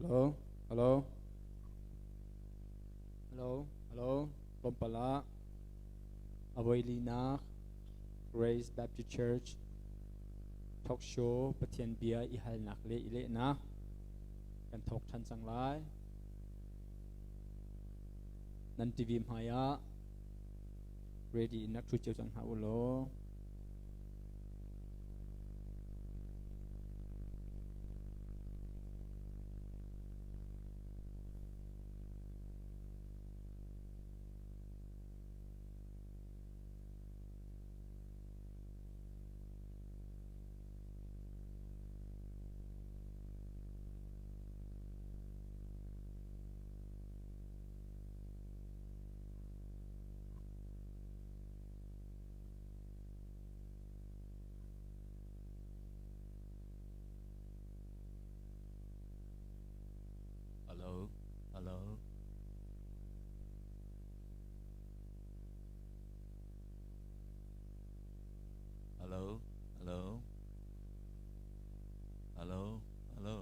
Hello, hello. Hello, hello. Tlawmpal avoi linak Grace Baptist Church talk show Pathian bia i halnak le i lehnak kan thawk ṭhan cang lai. Nan TV hmai ah ready in rak ṭhu cio cang hna u law. Hello, hello. Hello, hello. Hello, hello.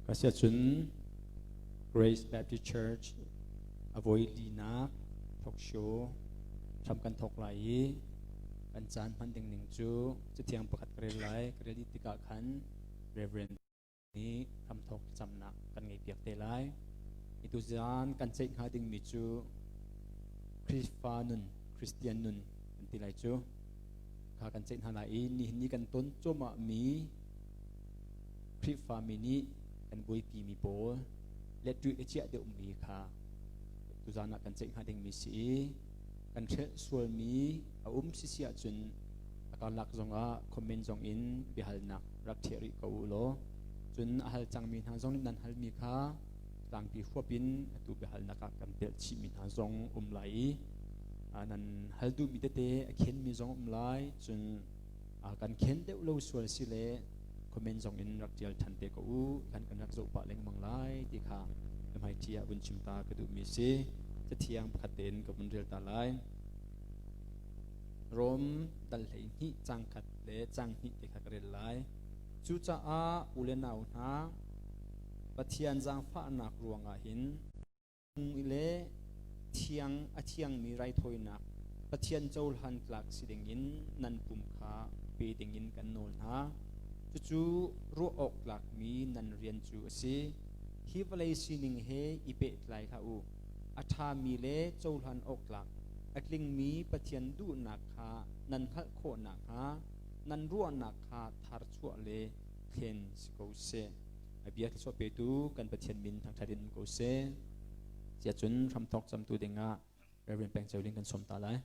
Asiahcun Grace Baptist Church a voi linak talk show hram kan thawk lai i kan caan hman ding ning cu cathiang pakhat ka rel lai. Ka rel dih tikah khan Reverend nih hramthawk thlacamnak kan ngeihpiak te lai. Itu zan kan ceih hnga dingmi cu Khrihfa nun, Christian nun kan ti lai cu. Kha kan ceih hna lai i nihin ni kan ton cuahmah mi Khrihfa mi nih kan buaipi mi pawl le ṭuih le ciah deuhmi kha tuzan ah kan ceih hnga dingmi si i kan hrelh sualmi a um sisi ahcun a karlak zongah comment zong in biahalnak rak ṭhiah rih ko u law cun a hal cangmi hna zong nih nan halmi kha tlangpi huap in atu biahalnak ah kan telh chihmi hna zong um lai i nan hal duhmi tete a khenmi zong um lai cun kan khen deuh lo sual si le comment zong in rak ṭial ṭhan te ko u kan kan rak zoh pah lengmang lai ti kha hmaiṭhi ah vun chim ta ka duhmi si cathiang pakhat tein ka vun rel ta lai Rom dal 12 cang khat le cang hnih te kha ka rel lai. Cucaah u le nau hna, Pathian zaangfahnak ruangah hin le thiang a thiangmi raithawinak Pathian cohlan tlak si dingin nan pum kha pe dingin kan nawl hna. Cucu ruah awk tlakmi nan rian cu a si. Hi vawlei sining he i pehtlai hlah u. A ṭhami le cohlan awk tlak a tlingmi Pathian duhnak kha nan hngalh khawh nakhnga nan ruahnak kha tharchuah le thlen si ko seh. A bia thluachuah petu kan Pathian min thangṭhat in um ko seh. Siacun hramthawk camtu dingah Reverend Peng Ceu Ling kan sawm ta lai.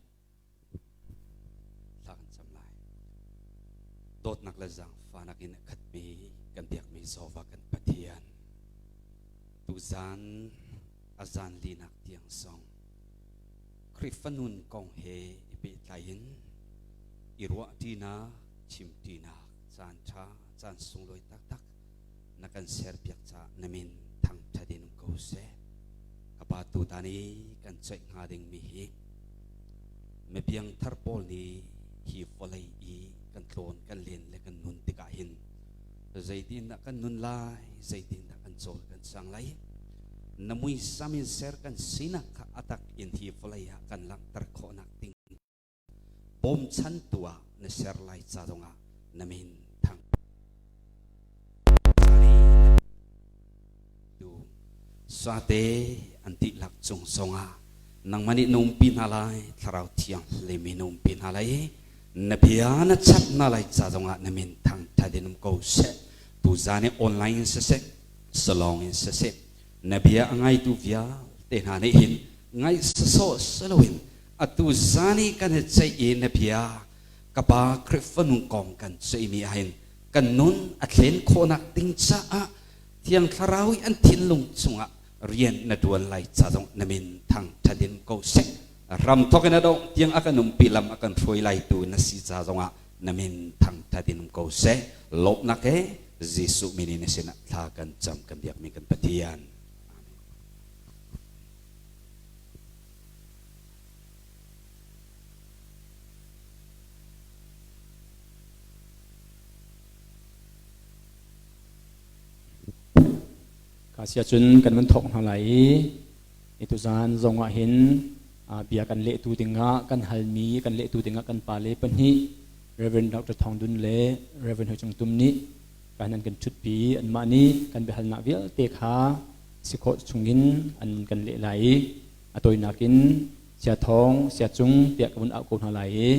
Thla kan cam lai. Dawtnak le zaangfahnak in a khatmi kan biakmi Jehovah kan Pathian. Tuzan a zan linak tiang zong Khrihfa nun kong he i pehtlai in i ruahṭinak, chimṭinak caan ṭha, caan sunglawi taktak na kan serpiak caah na min thangṭhat in um ko seh. Ka pa tutan i kan ceih hnga dingmi hi mipiangthar pawl nih hi vawlei i kan tlawn kan len le kan nun tikah hin zeitindah kan nun lai, zeitindah kan cawl kan cang lai. Na muisam in ser kan sinak kha a tak in hi vawlei ah kan langhter khawhnak ding bawmchantu ah na ser lai ca zongah na min thang. ngaitu sate an dihlak cung zongah nangmah nih na umpi hna lai, Thlarau Thianghlim in na umpi hna lai i na bia na chap hna lai ca zongah na min thangṭhat in um ko seh. Tuzaan i online in siseh, salawng in siseh, na bia a ngaitu vialte hna nih hin ngaih sawsawh si loin atu zan i kan i ceih i na bia ka pa Khrihfa nung kong kan ceihmi ah hin kan nun a thlen khawhnak ding caah Thiang Thlarau i an thinlung chungah rian na ṭuan lai ca zong na min thangṭhat in ko seh. Ram thawk in a dongh tiang a kan umpi lam a kan hruai laitu na si ca zongah na min thangṭhat in um ko seh. Lawmhnak he Jesuh min in na sinah thla kan cam kan biakmi kan Pathian. Amen. Ka si ahcun kan van thawk hna lai i i tuzaan zong ah hin bia kan lehtu dingah kan halmi kan lehtu dingah kan pale pahnih Reverend Dr. Thawng Dun le Reverend Hoi Cung Tum nih kan an kan ṭhutpi. Anmah nih kan biahalnak vialte kha si khawh chungin an kan leh lai i a tawinak in Sia Thawng, Sia Cung tiah ka vun auh ko hna lai i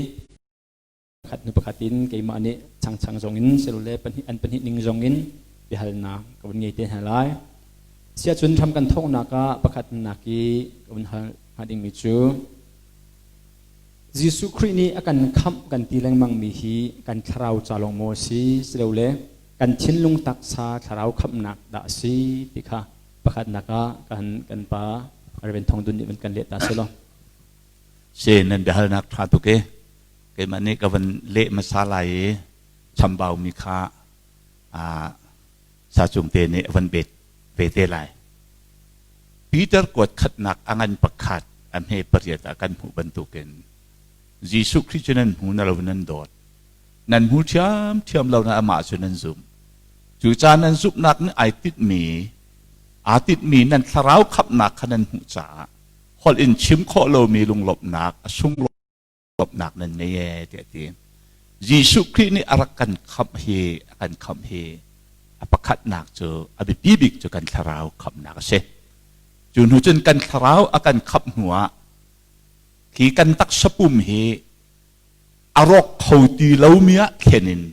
pakhat hnu pakhat in keimah nih changchang zong in silole pahnih an pahnih ning zong in biahalnak ka vun ngei te hna lai. Siahcun hram kan thawknak ah pakhat nak i ka vun hal hnga dingmi cu Jesuh Khrih nih a kan khamh kan ti lengmang mi hi kan thlarau ca lawng maw si silole kan thinlung taksa thlarau khamhnak dah a si ti kha pakhatnak ah kan kan pa Reverend Thong Dun nih van kan leh ta selaw. Si nan biahalnak ṭha tuk e. Keimah nih ka van leh hmasa lai i chambaumi kha sacung te nih a van bet ve te lai. Peter kuat khatnak a ngan pakhat a hme pariat ah kan hmuh bantukin Jesuh Khrih cu nan hmu na lo nan dawt. Nan hmu ṭhiamṭhiam lo na amah cu nan zumh. Cucaah nan zumhnak nih ai tinhmi aa tinhmi nan thlarau khamhnak kha nan hmuh caah holh in chim khawh lomi lunglawmhnak a sunglawmhnak nan ngei ee tiah a ti. Jesuh Khrih nih a rak kan khamh hi a kan khamh hi a pakhatnak cu a biapi bik cu kan thlarau khamhnak a si. Cu hnu cun kan thlarau a kan khamh hnu ah hi kan taksa pum hi a rawk kho ti lomi ah thlen in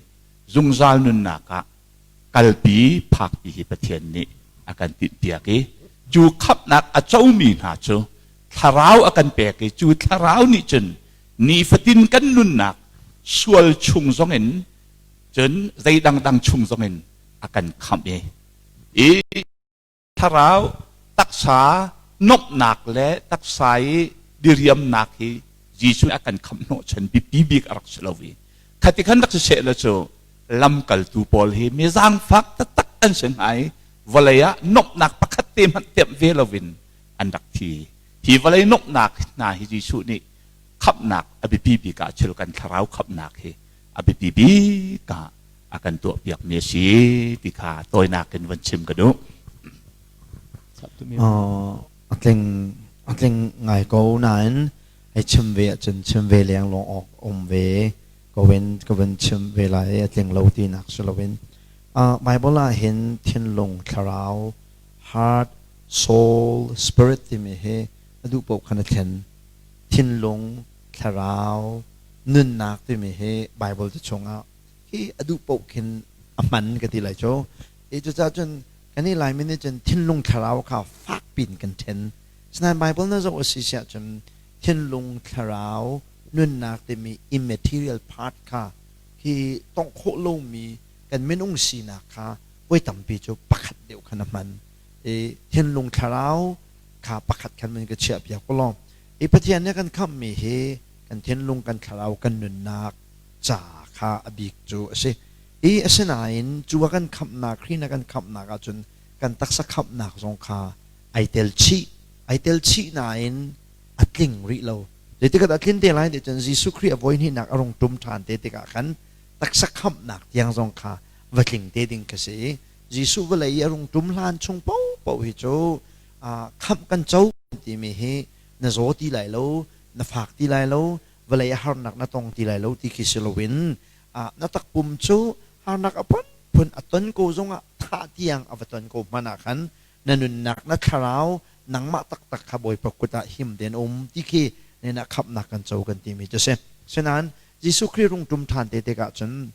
zungzal nunnak ah kalpi phakpi hi Pathian nih a kan tinhpiak i cu khamhnak a comi hna cu thlarau a kan pek i cu thlarau nih cun nifatin kan nunnak sual chung zongin cun zei dangdang chung zongin a kan khamh i thlarau taksa nomhnak le taksa i diriamnak hi Jesuh a kan khamh hnawhchan biapi bik a rak si lo i khati khan rak si seh la cu lamkaltu pawl hi mi zaangfak taktak an si hnga i vawlei ah nomhnak pakhat te hmanh temh ve loin an rak thi. Hi vawlei nomhnak hna hi Jesuh nih khamhnak a biapi bik ah thil kan thlarau khamhnak hi a biapi bik ah a kan tuahpiakmi a si ti kha tawinak in van chim ka duh. A tling a tling ngai ko nain hei chim ve ahcun chim ve leng lawng awk um ve ko in ka van chim ve lai a tling lo tinak si loin Bible ah hin thinlung thlarau heart soul spirit timi hi a duh paoh khan a thlen thinlung thlarau nunnak timi hi Bible te chungah hi a duh paoh khin a hman ka ti lai cu. I cucaah cun kan i Laimi nih cun thinlung thlarau kha fak pin kan ṭhen. Sinain Bible na zoh a si siah cun thinlung thlarau nunnak timi immaterial part kha hi tongh khawh lomi kan minung sinak kha voi tampi cu pakhat deuh khan a hman. I thinlung thlarau kha pakhat khan man ka chiah piak law. I Pathian nih kan khamhmi hi kan thinlung kan thlarau kan nunnak ca kha a bik cu a si. I asinain cu a kan khamhnak Khrih a kan khamhnak ahcun kan taksa khamhnak zong kha ai tel chih. Ai tel chih nain a tling rih lo. Zeitik a tlin te lai ti cun Jesuh Khrih a voi hnihnak a rung ṭum ṭhan te tikah khan taksa khamhnak tiang zong kha va tling te ding kha si i Jesuh vawlei i a rung ṭum hlan chung paohpaoh hi cu khamh kan co timi hi na zaw ti lai lo, na fak ti lai lo, vawlei a harnak na tong ti lai lo ti khi si loin na takpum cu harnak a phunphun a ton ko zongah thah tiang a va ton ko hmanh ah khan Na nunnak, na thlarau, nangmah taktak kha Bawipa kut ah him tein um ti khi nen ah khamhnak kan co kan timi cu si. Sinain Jesuh Khrih rung ṭum ṭhan te tikah cun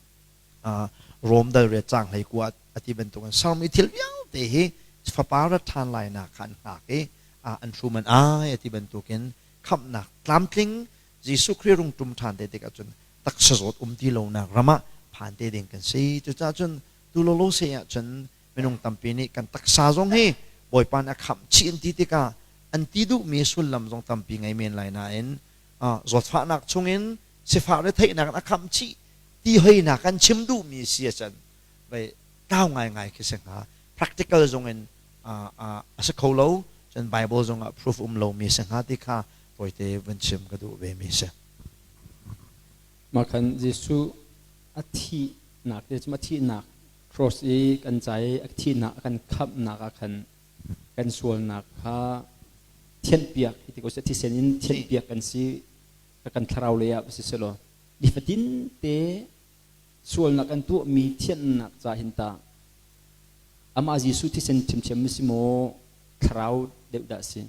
Rom dal riat caang 19 a ti bantukin sermi thil vialte hi fapa rat ṭhan lainak kha an hngak i an hrum an ai a ti bantukin khamhnak tlamtling Jesuh Khrih rung ṭum ṭhan te tikah cun taksa zawt um ti lonak ram ah phan te ding kan si. Cucaah cun tu lawlaw se ah cun minung tampi nih kan taksa zong hi Bawipa nih a khamh chih an ti tikah an ti duhmi sullam zong tampi ngei men lai nain zawtfahnak chungin sifah retheihnak in a khamh chih ti hoinak kan chim duhmi si ahcun vei tlau ngaingai khi si hnga. Practical zong in a si kho lo, cun Bible zong ah proof um lomi si hnga ti kha tawite vun chim ka duh ve mi si. Mah khan Jesuh a thihnak te cu a thihnak cross i kan ca i a thihnak a kan khamhnak ah khan kan sualnak kha thianhpiak hi ti ko seh, thisen in thianhpiak kan si, kan thlarau lei ah si selaw nifatin te sualnak kan tuahmi thianhnak ca hin ta amah Jesuh thisen ṭhiamṭhiam si maw, thlarau deuh dah si?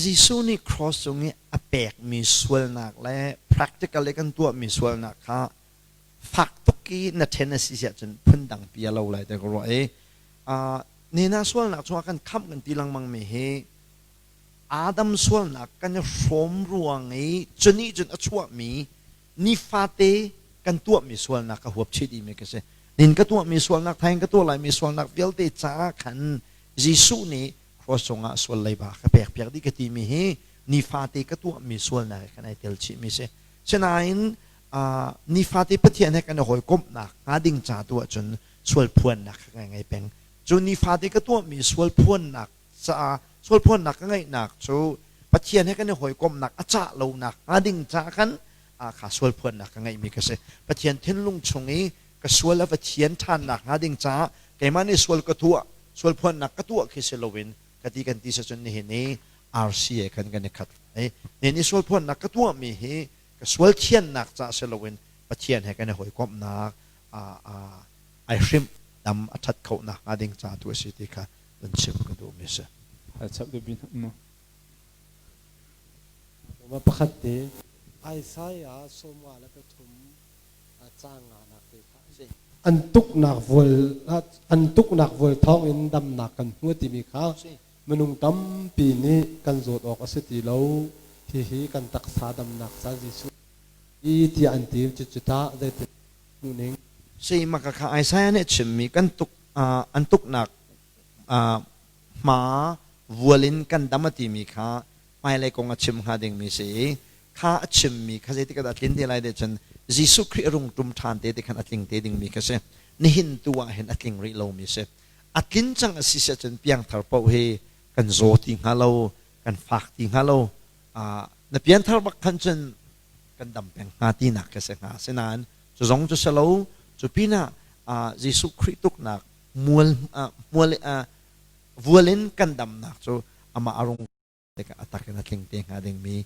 Jesuh nih cross cung i a pekmi sualnak le practical i kan tuahmi sualnak kha fak tuk i na ṭhen a si ahcun phundang pi a lo lai ti ka ruah i nina sualnak chungah kan khamh kan ti lengmang mi hi Adam sualnak kan i hrawm ruang i cu nih cun a chuahmi nifate kan tuahmi sualnak ka huap chih dihmi ka si. Nin ka tuahmi sualnak, thaing ka tuah laimi sualnak vialte caah khan Jesuh nih cross cungah sual leiba ka pekpiak dih ka timi hi nifate ka tuahmi sualnak he khan ai tel chihmi si. Sinain nifate Pathian he kan i hawikomhnak hnga ding ca tu ahcun sual phuannak ka ngei ngei peng. Cu nifate ka tuahmi sual phuannak caah sual phuannak ka ngeihnak cu Pathian he kan i hawikomhnak a cah lonak hnga ding caah khan kha sual phuannak ka ngeihmi ka si. Pathian thinlung chung i ka sual a va thian ṭhannak hnga ding caah keimah nih sual ka tuah, sual phuannak ka tuah khi si loin ka ti kan ti cun nihin i RCA khan kan i khat. Nihin i sual phuannak ka tuahmi hi ka sual thiannak caah si loin Pathian he kan i hawikomhnak ai hrimh dam a ṭhat khonak hnga ding ca tu a si ti kha van chim ka duhmi si. Chap duhmi hna mu. Pakhat te Isaiah 53 caang nganak te kha an tuknak vual an tuknak vual thawng in damnak kan hmu timi kha minung tampi nih kan zawt awk a si ti lo, hihi kan taksa damnak ca Jesuh i tiah an ti. Cucu tah zeitin hmuh ning? Si maka kha Isaiah nih chimmi kan tuk an tuknak hma vual in kan dam a timi kha hmailei kong a chim hnga dingmi si i kha a chimmi kha zeitik ah dah a tlin te lai te cun Jesuh Khrih a rung ṭum ṭhan te ti khan a tling te dingmi kha si. Nihin tu ah hin a tling rih lomi si. A tlin cang a si si ahcun piangthar paoh hi kan zaw ti hnga lo, kan fak ti hnga lo. Na pianthar bak khan cun kan dam peng hnga tinak kha si hnga. Asinain cu zong cu si lo, cu pinah Jesuh Khrih tuknak mual mual vual in kan damnak cu amah a rung tikah a tak in a tling te hnga dingmi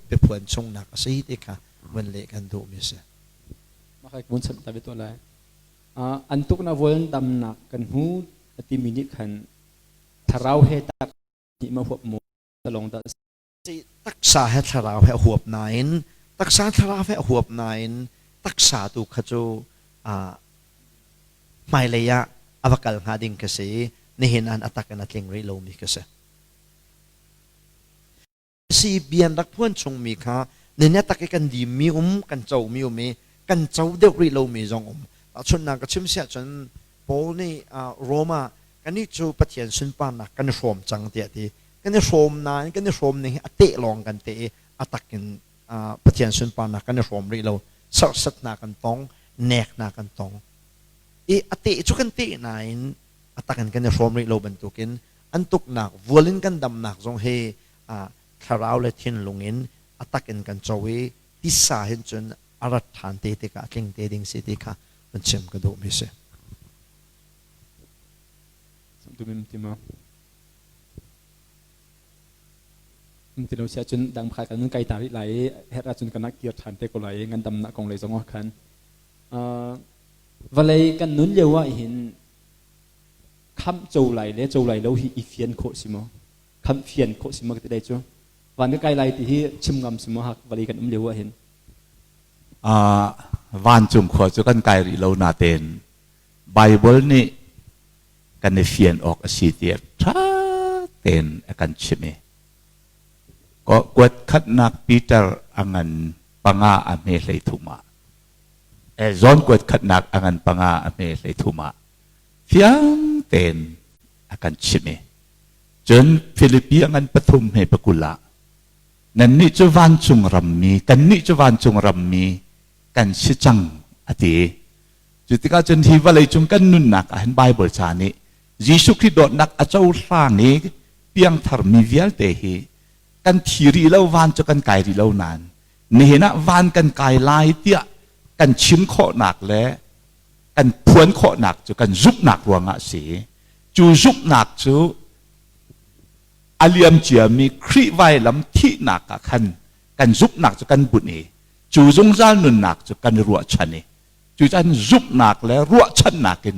biaphuan chungnak a si ti kha vun leh kan duhmi a si. Mah kai kun cham ta to lai. An tukna vual damnak kan hmu a timi nih khan thlarau he tak nih ma huap mu talong dah. Taksa he thlarau he a huap nain, taksa thlarau he a huap nain taksa tu kha cu hmailei ah a va kal hnga ding ka si i nihin an a tak in a tling rih lomi ka si. Si bian rak phuan chungmi kha nine tak i kan dimmi um, kan comi um i kan co deuh rih lomi zong um. Tahchunhnak ka chim siah cun Paul nih Rome ah kannih cu Pathian sunparnak kan i hrawm cang tiah ti. Kan i hrawm nain kan i hrawm ning hi a teh lawng kan teh i a tak in Pathian sunparnak kan i hrawm rih lo. Serhsatnak kan tong, neknak kan tong. I a teh cu kan teh nain a tak in kan i hrawm rih lo bantukin an tuknak vual in kan damnak zong hi thlarau le thinlung in a tak in kan co i tisa hin cun a rat ṭhan te tikah a tling te ding si ti kha van chim ka duhmi si. Ti lo si ahcun dang pakhat kan kai ta rih lai i herh ahcun kan kir ṭhan te ko lai i ngandamnak kong lei zong ah khan vawlei kan nun lio ah hin. Khamh co lai le co lai lo hi i fian khawh si maw? Khamh fian khawh si maw ka ti dai cu. Van ka kai lai ti hi chim ngam si maw hak vali kan um lio ah hin? Vancung khua cu kan kai rih lo natein Bible nih kan i fian awk a si tiah ṭha tein a kan chimh i kuat khatnak Peter a ngan panga a hme hlei thum ah zawn kuat khatnak a ngan panga a hme hlei thum ah fiang tein a kan chimh i cun Filipi a ngan pathum hme pakul ah nannih cu vancung rammi kannih cu vancung rammi kan si cang a ti. Cu tikah cun hi vawleicung kan nunnak ah hin Bible ca nih Jesuh Khrih dawtnak a cohlang i piangthar mi vialte hi kan thi rih lo, van cu kan kai rih lo nain nihin ah van kan kai lai tiah kan chim khawhnak le kan phuan khawhnak cu kan zumhnak ruangah a si. Cu zumhnak cu a liam ciami Khrih vailam thihnak ah khan kan zumhnak cu kan bunh i cu zungzal nunnak cu kan i ruahchan i cucan zumhnak le ruahchannak in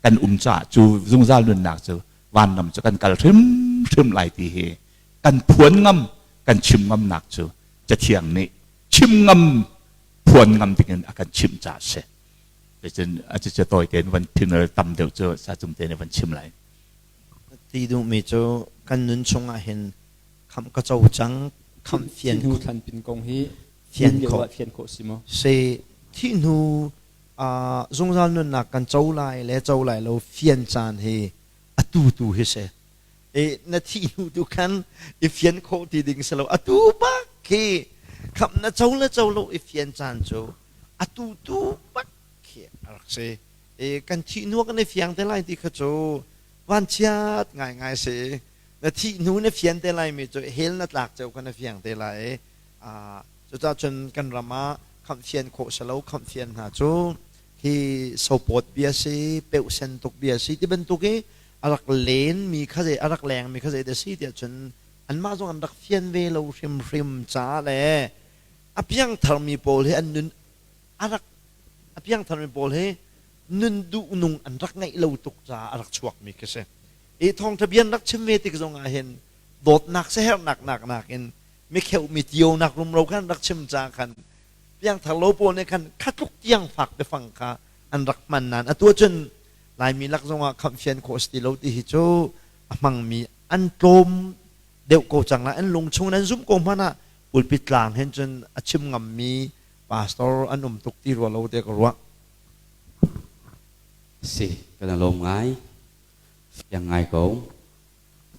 kan um caah cu zungzal nunnak cu vanram cu kan kal hrimhrim lai ti hi kan phuan ngam, kan chim ngamnak cu Cathiang nih chim ngam phuan ngam dingin a kan chimh caah a si. Cun a cu tawi tein van thinal tam deuh cu sa cung tein van chim lai. Ti duhmi cu kan nun chungah hin khamh ka co cang, khamh fian hnu thlanpin kong hi fian khawh fian khawh si maw? Si thi hnu zungzal nunnak kan co lai le co lai lo fian caan hi atu tu hi si. E na thi hnu tu khan i fian khawh ti ding si lo, atu bak khi khamh na co le co lo i fian caan cu atu tu bak khi a rak si. E kan thih hnu kan i fiang te lai ti kha cu vanchiat ngaingai si. Na thih hnu na fian te lai mi cu hell na tlak ceu kha na fiang te lai. Cucaah cun kan ram ah khamh fian khawh si lo, khamh fian hna cu hi sopawt bia si, peuhsen tuk bia si ti bantuk i a rak len mi kha zei a rak leng mi kha zei dah si tiah cun anmah zong an rak fian ve lo hrimhrim caah le a piangthar mi pawl hi an nun a rak a piangthar mi pawl hi nun duh nung an rak ngeih lo tuk caah a rak chuak mi khi si. I thawngṭha bia an rak chim ve tik zong ah hin dawtnak siaherhnak nak nakin mikheuh mi tionak rumro khan rak chim ca khan piangthar lo pawl nih khan khatluk tiang fak biafang kha an rak hman nain atu cun Laimi lak zongah khamhfian khawh si ti lo ti hi cu a hmangmi an tlawm deuh ko cang lai. An lung chung an zumh ko hmanh ah pulpit tlang hin cun a chim ngammi pastor an um tuk ti rua lo te ka ruah. Si kan lawm ngai, fiang ngai ko.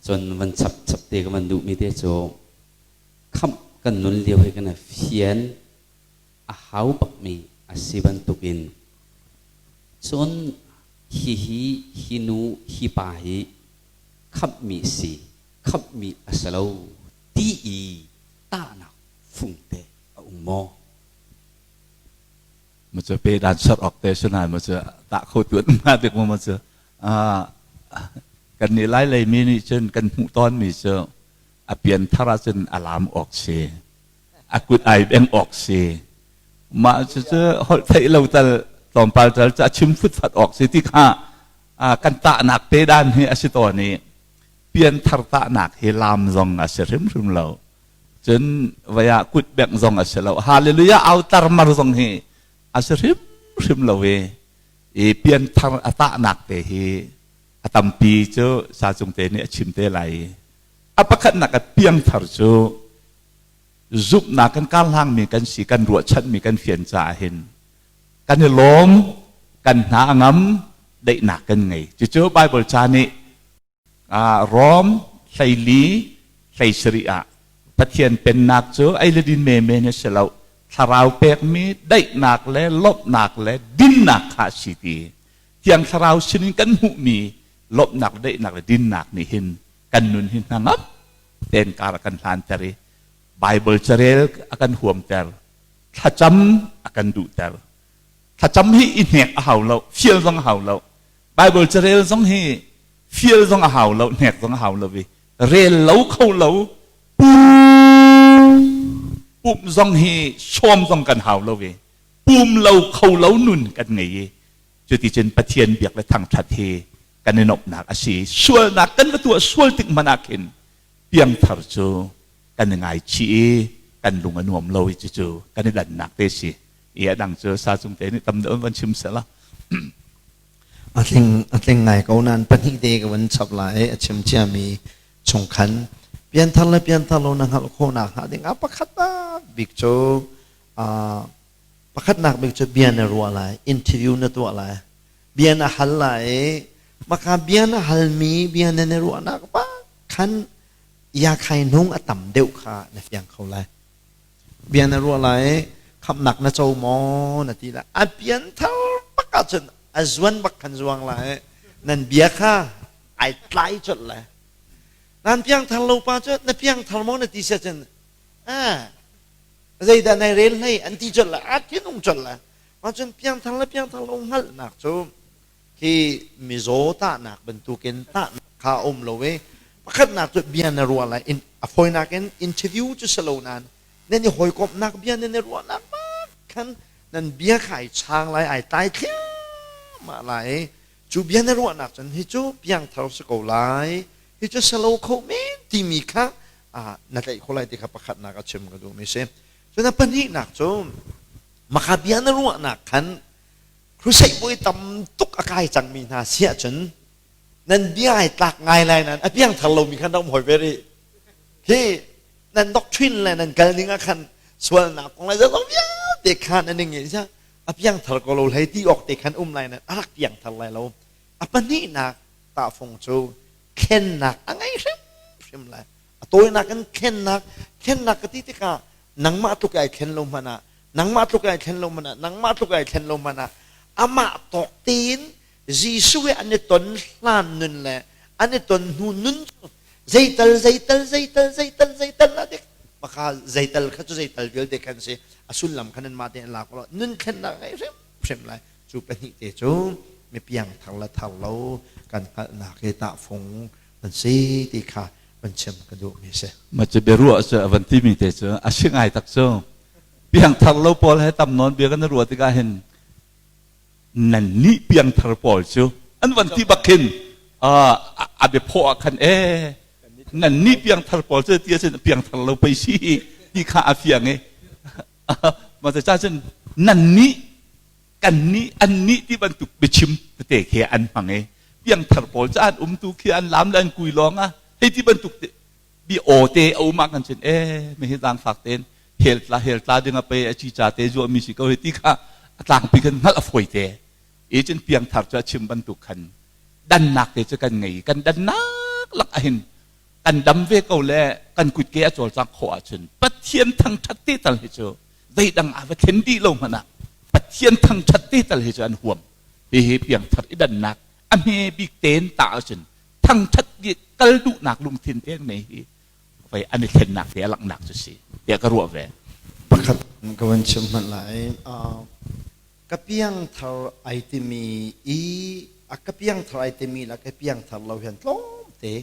Cun van chap chap te ka van duhmi te cu khamh kan nun lio hi kan fian a hau bakmi a si bantukin cun hihi hi nu hi pa hi khamhmi si, khamhmi a si lo ti i tahnak fungte a um maw? Ma cu pe dan sar ok te sunan ma cu tah kho tu an ma tik ma cu kan nih lai lei mi nih cun kan hmuh tawn mi cu a pian thar ahcun a lam awk si, a kut ai beng awk si, mah cu cu holh theih lo tal tlawmpal tal cu a chim futfat awk si ti kha kan tahnak te dan hi a si tawn i pian thar tahnak hi lam zong a si hrimhrim lo, cun vaya kut bengh zong a si lo, hallelujah au tarmar zong hi a si hrimhrim lo i i pianthar a tahnak te hi a tampi cu sa cung te nih a chim te lai. A pakhatnak a piangthar cu zumhnak kan karhlangmi kan si, kan ruahchanmi kan fian caah hin kan i lawm, kan hna a ngam, daihnak kan ngei. Cucu Bible ca nih Rom 14 17 ah Pathian pennak cu ei le din menmen a si lo, thlarau pekmi daihnak le lawmhnak le dinnak kha a si ti. Thiang Thlarau sinin kan hmuhmi lawmhnak, daihnak le dinnak nih hin kan nun hi hnangam tein kar a kan hlanter i Bible carel a kan huamter, thlacam a kan duhter. Thlacam hi i hnek a hau lo, fial zong a hau lo. Bible carel zong hi fial zong a hau lo, hnek zong a hau lo i rel lo kho lo, pumh zong hi sawm zong kan hau lo i pum lo kho lo nun kan ngei i cuticun Pathian biak le thangṭhat hi Kan i nuamhnak a si. Sualnak kan va tuah sual tik hmanh ah khin piangthar cu kan i ngaichih i kan lung a nuam lo i cucu kan i dannak te si. I a dang cu sa cung te nih tam deuh van chim seh la. A tling a tling ngai ko nain pahnih te ka van chap lai a chim ciami chung khan pianthar le pianthar lo na hngalh khawhnak hnga ding ah pakhat bik cu pakhatnak bik cu bia na ruah lai, interview na tuah lai, bia na hal lai i maka bia na halmi bia na na ruahnak pa khan yakhai hnung a tam deuh kha na fiang kho lai. Bia na ruah lai i khamnak na co maw na ti lai. A pianthar bak ahcun a zuan bak khan zuang lai. Nan bia kha ai tlai colh lai. Nan piangthar lo pa cu na piangthar maw na ti sia cun ah zeidah nai rel hlei an ti colh lai, a thinung colh lai. Mah cun piangthar le piangthar lo hngalhnak cu khi mizaw tahnak bantukin tahnak kha a um lo i pakhatnak cu bia na ruah lai, a fawinak in interview cu si lo nain nan i hawikomhnak bia nan i ruahnak bak khan nan bia kha ai chang lai, ai tlai thliahmah lai i cu bia na ruahnak cun hi cu piangthar si ko lai, hi cu si lo kho men timi kha na tlaih kho lai ti kha pakhatnak a chim ka duhmi si. Cun a pahnihnak cu maka bia na ruahnak khan crusade bawi tam tuk a kai cangmi hna si ahcun nan bia ai tlak ngai lai nan a piangthar lomi khan rak um hoi ve rih. Hi nan doctrine le nan kal ning ah khan sualnak kong le zeizong vialte khan an i ngeih a piangthar ko lo hlei ti awk te khan um lai nan a rak piangthar lai lo. A pahnihnak tahfung cu thlennak a ngei hrimhrim lai. A tawinak in thlennak, thlennak ka ti tikah nangmah tluk ai thlen lo hmanh ah, nangmah tluk ai thlen lo hmanh ah, nangmah tluk ai thlen lo hmanh ah, amah tawk tein Jesuh he an i ton hlan nun le an i ton hnu nun cu zeital zeital zeital zeital zeital la dik maka zeital kha cu zeital vialte khan si a sullam khan nan mah tein lak lo nun thlennak ngei hrimhrim lai. Cu pahnih te cu mi piangthar le thar lo kan hngalhnak hi tahfung an si ti kha van chim ka duhmi si. Ma cu biaruah cu a van timi te cu a si ngai tak cu. Piangthar lo pawl he tam nawn bia kan ruah tikah hin nan nih piangthar pawl cu an van ti bak khin a biaphaw ah khan e nan nih piangthar pawl cu ti ahcun piangthar lo pei si ti kha a fiang i ma ca cun nan nih kan nih an nih ti bantuk biachim tete khi an hmang i piangthar pawl cu an umtu khi an lam le an kui lawng ah hei ti bantuk bi aw te a um ah kan cun e mi hi zaangfak tein hel tla hel tla ding a pe a chi cha te zuah mi si ko hi ti kha a tlangpi khan hngalh a fawi te i cun piangthar cu a chim bantuk khan dannak te cu kan ngei kan dannak lak ahin kan dam ve ko le kan kutke a cawlcang khawh ahcun Pathian thangṭhat te tal hi cu zeidang a va thlen dih lo hmanh ah Pathian thangṭhat te tal hi cu an huam. Hihi piangthar i dannak a hme bik tein tah ahcun thangṭhat kal duhnak lungthin te an ngei hi vei an i thlennak te a langhnak cu si tiah ka ruah ve. Pakhat ka van chim hmanh lai. Ka piangthar ai timi i a ka piangthar ai timi la ka piangthar lo hian tlawmte.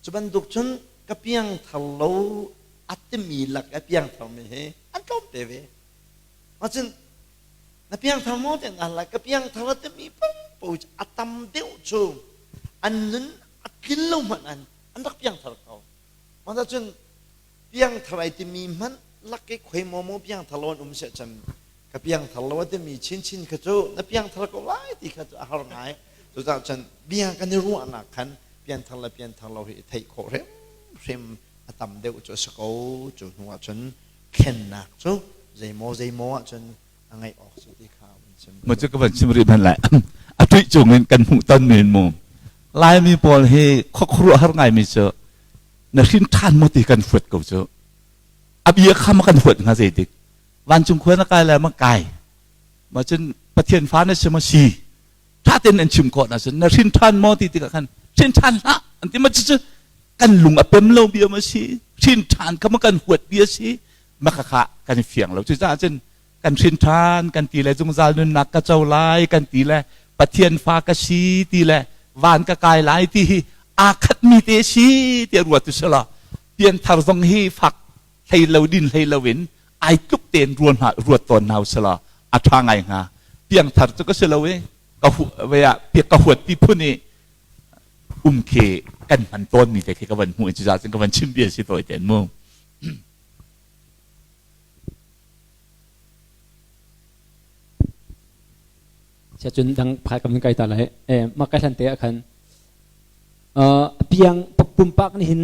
Cu bantuk cun ka piangthar lo a timi lak a piangthar mi hi an tlawmte ve. Macun na piangthar maw tiah na hal ka piangthar a timi paohpaoh a tam deuh cu an nun a tlin lo hmanh an an rak piangthar ko. Mah cun piangthar ai timi hmanh lak i khoi maw maw piangthar lo an um siah cun ka piangthar lo a timi chinchin kha cu na piangthar ko lai ti kha cu a har ngai. Cucaah cun bia kan i ruahnak khan pianthar le pianthar lo hi i theih khawh hrimhrim a tam deuh cu a si ko. Cu hnu ah cun thlennak cu zeimaw zeimaw ahcun a ngeih awk si ti kha van chim. Mo cu ka van chim rih hmanh lai. A tuih cung in kan hmuh ton men mu. Laimi pawl hi khuakhuruah har ngaimi cu na hrin ṭhan maw ti kan huat ko cu. A bia kha ma kan huat hnga zeitik. Vancung khua na kai lai ma kai. Ma cun Pathian fa na si ma si. Ṭha tein an chim khawh ahcun na hrin ṭhan maw ti tikah khan hrin ṭhan hlah an ti ma cucu kan lung a pem lo bia ma si hrin ṭhan kha ma kan huat bia si ma khakha kan fiang lo. Cucaah cun kan hrin ṭhan kan ti le zungzal nunnak ka co lai kan ti le Pathian fa ka si ti le van ka kai lai ti hi aa khatmi te si tiah ruat u sila pianthar zong hi fak hlei lo din hlei lo in ai tluk tein ruat tawn hna usila a ṭha ngai hnga. Piangthar cu ka si lo i. Ka hu ka huat ti phun i um khi kan hman tawn mi te khi ka van hmuh i cucaah cun ka van chim bia si tawi ten mu. Cun dang phai kam kai ta lai. E ma kai hlan te ah khan piang pumpak nih hin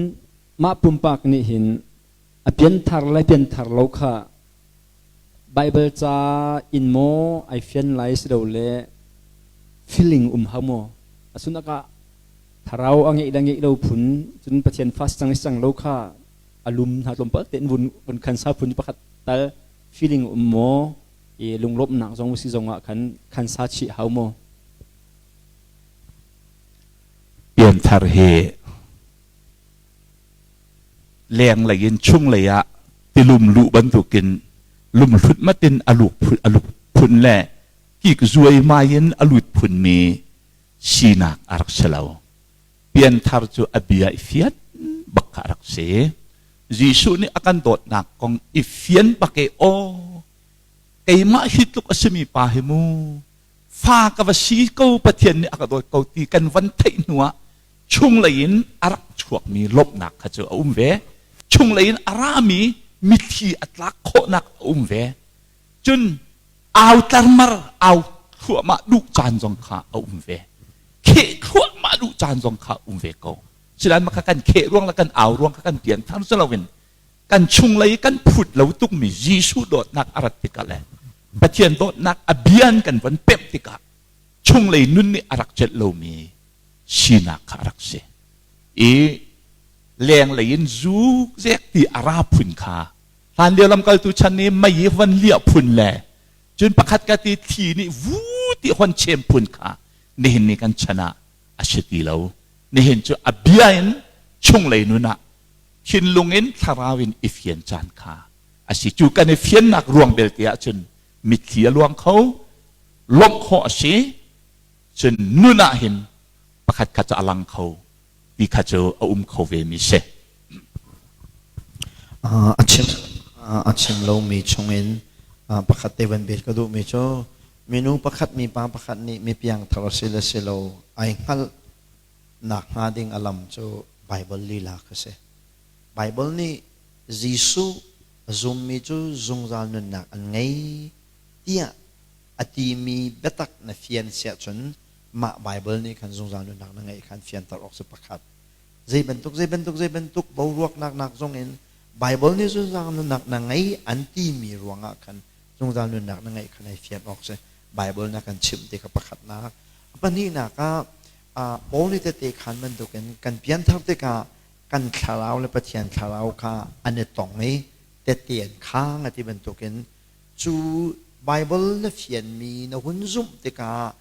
mah pumpak nih hin a pianthar le pianthar lo kha Bible ca in maw ai fian lai si lo le feeling um hau maw? Asunak ah thlarau a ngeih le ngeih lo phun cun Pathian fast cang cang lo kha a lum hna tlawmpal tein vun vun khan sa phun pakhat tal feeling um maw i lunglawmhnak zong si zong ah khan khan sa chih hau maw? Pianthar hi lenglei in chunglei ah tilum luh bantukin lumhlut matin a luk a luk phun le kik zuaimai in a lut phunmi sinak a rak si lo. Pianthar cu a bia i fian bak kha a rak si. Jesuh nih a kan dawtnak kong i fian bak i aw keimah hi tluk a simi pa hi mu fa ka va si ko Pathian nih a ka dawt ko ti kan van theih hnu ah chunglei in a rak chuakmi lawmhnak kha cu a um ve. Chunglei in a rami mitthli a tlak khawhnak a um ve. Cun au tlarmar au thluahmah duh caan zong kha a um ve. Kheh thluahmah duh caan zong kha um ve ko. Sinain mah kha kan kheh ruang le kan au ruang kha kan pian thar si loin kan chunglei kan phut lo tukmi Jesuh dawtnak a rat tikah le Pathian dawtnak a bian kan von pemh tikah chunglei nun nih a rak celh lomi sinak kha a rak si. I lenglei in zukzek ti a ra phun kha hlan lio lamkaltu chan nih mei i van liah phun le cun pakhat ka ti thi nih vu ti hon chem phun kha nihin ni kan chan ah a si ti lo. Nihin cu a bia in chunglei nun ah thinlung in thlarau in i fian caan kha a si. Cu kan i fiannak ruang belte ahcun mitthli a luang kho, lawmh khawh a si, cun nun ah hin pakhat khat cu a lang kho ti kha cu a um kho ve mi si. A chim a chim lomi chungin pakhat te van bet ka duhmi cu minu pakhat mipa pakhat nih mi piangthar a si le si lo ai hngalh nak hnga ding a lam cu Bible lila kha si. Bible nih Jesuh a zummi cu zungzal nunnak an ngei tiah a timi biatak na fian siahcun mah Baibal nih khan zungzal nunnak na ngeih khan fianter awk si pakhat. Zei bantuk zei bantuk zei bantuk boruaknak nak zong in Baibal nih zungzal nunnak na ngei an timi ruangah khan zungzal nunnak na ngeih khan ai fian awk si. Baibal na kan chimh ti kha pakhatnak. A pahnihnak ah Paul nih tete khan bantukin kan pianthar tikah kan thlarau le Pathian thlarau kha an i tong i tete an khang a ti bantukin Cu Baibal na fianmi na hun zumh tikah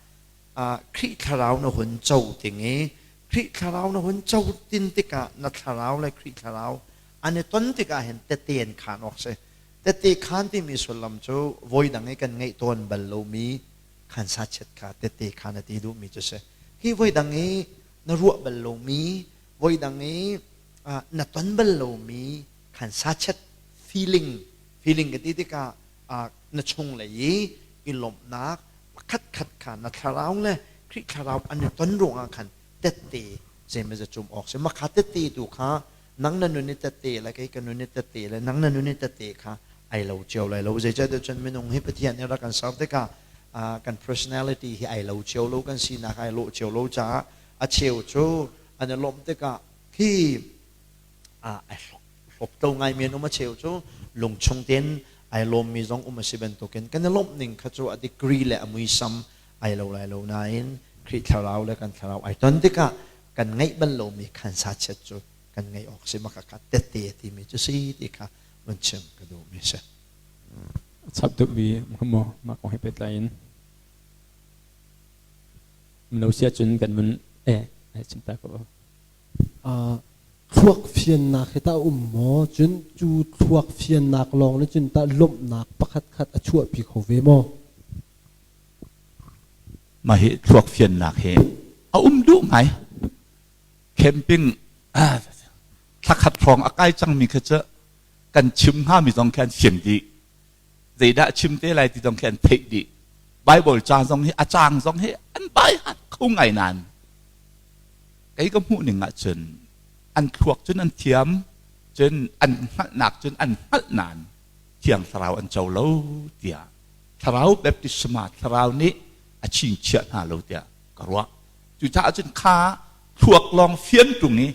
Khrih Thlarau na hun co ting i Khrih Thlarau na hun co tin tikah na thlarau le Khrih Thlarau an i ton tikah hin tete an khaan awk si. Tete khaan timi sullam cu voidang i kan ngeih tawn bal lomi khan sachet kha tete khaan a ti duhmi cu si. Hi voidang i na ruah bal lomi, voidang i na ton bal lomi khan sachet feeling feeling ka ti tikah na chunglei i i lawmhnak pakhat khat kha na thlarau le Khrih thlarau an i ton ruangah khan tette zeimaw cum awk si makha tette tu kha nang na nun i tette le kei ka nun i tette le nang na nun i tette kha ai lo cio lai lo zeicahtiah cun minung hi Pathian nih rak kan ser tikah kan personality hi ai lo cio lo kan sinak ai lawh cio lo caah a cheu cu an i lawmh tikah khi ai hlawptlo ngaimi an um a cheu cu lungchung tein ai lawmmi zong um a si bantukin kan i lawmh ning kha cu a degree le a muisam ai lo lai lo nain Khrih thlarau le kan thlarau ai ton tikah kan ngeih bal lomi khan sachiat cu kan ngeih awk si maka ka tette timi cu si ti kha vun chim ka duhmi si. Chap duhmi maw mah kong he pehtlai in lo sia cun kan vun eh chim ta ko. Thluak fiannak hi tah a um maw? Cun cu thluak fiannak lawng nih cun tah lawmhnak pakhatkhat a chuahpi kho ve maw? Mah hi thluak fiannak hi a um duh ngai. Camping thlakhat hrawng a kai cangmi kha cu kan chim hngami zong khi an fian dih. Zeidah chim te lai ti zong khi an theih dih. Bible ca zong hi a caang zong hi an bai hat kho ngai nain kei ka hmuh ning ahcun an thluak cun an thiam cun an hngalhnak cun an hngalh nain Thiang Thlarau an co lo tiah Thlarau baptisma Thlarau nih a chingchiah hna lo tiah ka ruah. Cucaah cun kha thluak lawng fian ṭung i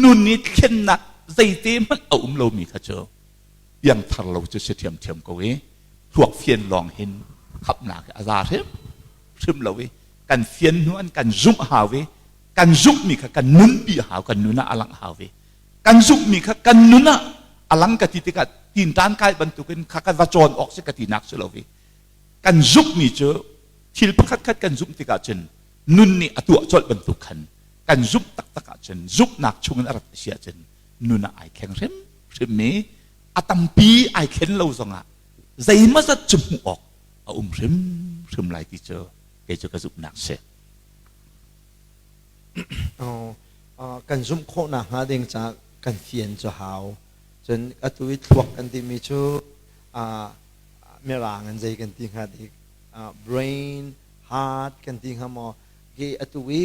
nun i thlennak zeite hmanh a um lomi kha cu piangthar lo cu si ṭhiamṭhiam ko i thluak fian lawng hin khamhnak hi a za hrimhrim lo i kan fian hnu an kan zumh hau i kan zumhmi kha kan nunpi hau, kan nun ah a langh hau i kan zumhmi kha kan nun ah a lang ka ti tikah tinṭan kai bantukin kha kan va cawn awk si ka tinak si lo i kan zumhmi cu thil pakhat khat kan zumh tikah cun nun nih a tuah colh bantuk khan kan zumh taktak ahcun zumhnak chungin a rat a si ahcun nun ah ai thleng hrimhrim i a tampi ai thlen lo zongah zeimawzat cu hmuh awk a um hrimhrim lai ti cu kei cu ka zumhnak si. Kan zumh khawhnak hnga ding caah kan fian cu hau. Cun atu i thluak kan timi cu mirang in zei kan ti hnga dik brain, heart kan ti hnga maw? Hi atu i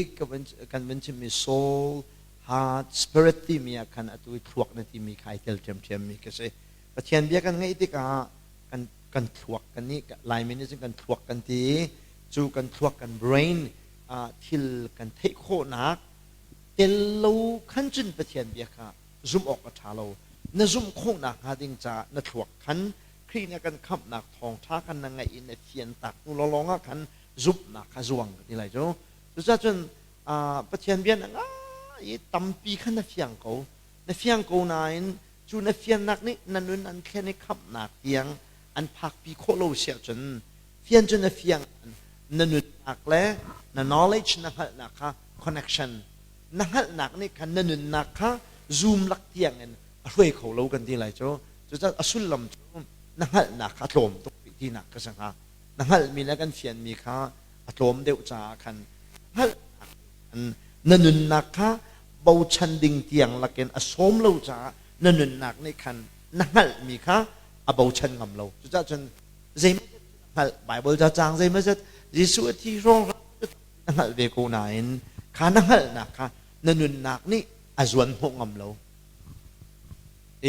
kan van chimmi soul, heart, spirit timi ah khan atu i thluak na timi kha ai tel ṭhiamṭhiammi ka si. Pathian bia kan ngaih tikah kan kan thluak kan nih Laimi nih cun kan thluak kan ti i cu kan thluak kan brain thil kan theih khawhnak tel lo khan cun Pathian bia kha zumh awk a ṭha lo. Na zumh khawhnak hnga ding caah na thluak khan Khrih nih a kan khamhnak thawngṭha khan na ngaih i na fian tak hnu lawnglawng ah khan zumhnak kha zuang ka ti lai cu. Cucaah cun Pathian bia na ngai i tampi kha na fiang ko. Na fiang ko nain cu na fiannak nih na nun an thlen i khamhnak tiang an phakpi khawh lo si ahcun fian cu na fiang na nunnak le na knowledge na hngalhnak kha connection na hngalhnak nih khan na nunnak kha zoom lak tiang in a hruai kho lo kan ti lai cu. Cucaah a sullam cu na hngalhnak kha a tlawm tuk rih tinak ka si hnga. Na hngalhmi le kan fianmi kha a tlawm deuh caah khan hngalhnak na nunnak kha bochan ding tiang lakin a sawm lo caah na nunnak nih khan na hngalhmi kha a bochan ngam lo. Cucaah cun zeimawzat na hngalh, Bible ca caang zeimawzat Jesuh a thi hrawng na hngalh ve ko nain kha na hngalhnak kha na nunnak nih a zuan hnawh ngam lo.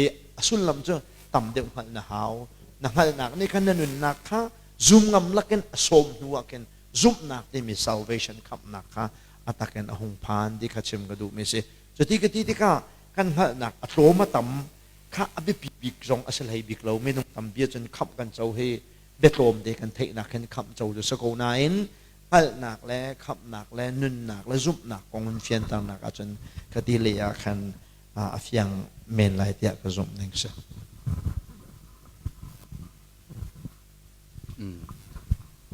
I a sullam cu tam deuh hngalh na hau. Na hngalhnak nih khan na nunnak kha zum ngam lakin a sawm hnu ah khin zumhnak timi salvation khamhnak kha a takin a hung phan ti kha chim ka duhmi si. Cuti ka ti tikah kan hngalhnak a tlawm a tam kha a biapi bik zong a si hlei bik lo. Minung tampi ahcun khamh kan co hi biatlawm te kan theihnak hin khamh co cu si ko nain hngalhnak le khamhnak le nunnak le zumhnak kong in fianternak ahcun ka ti leh ah khan a fiang men lai tiah ka zumh ning si.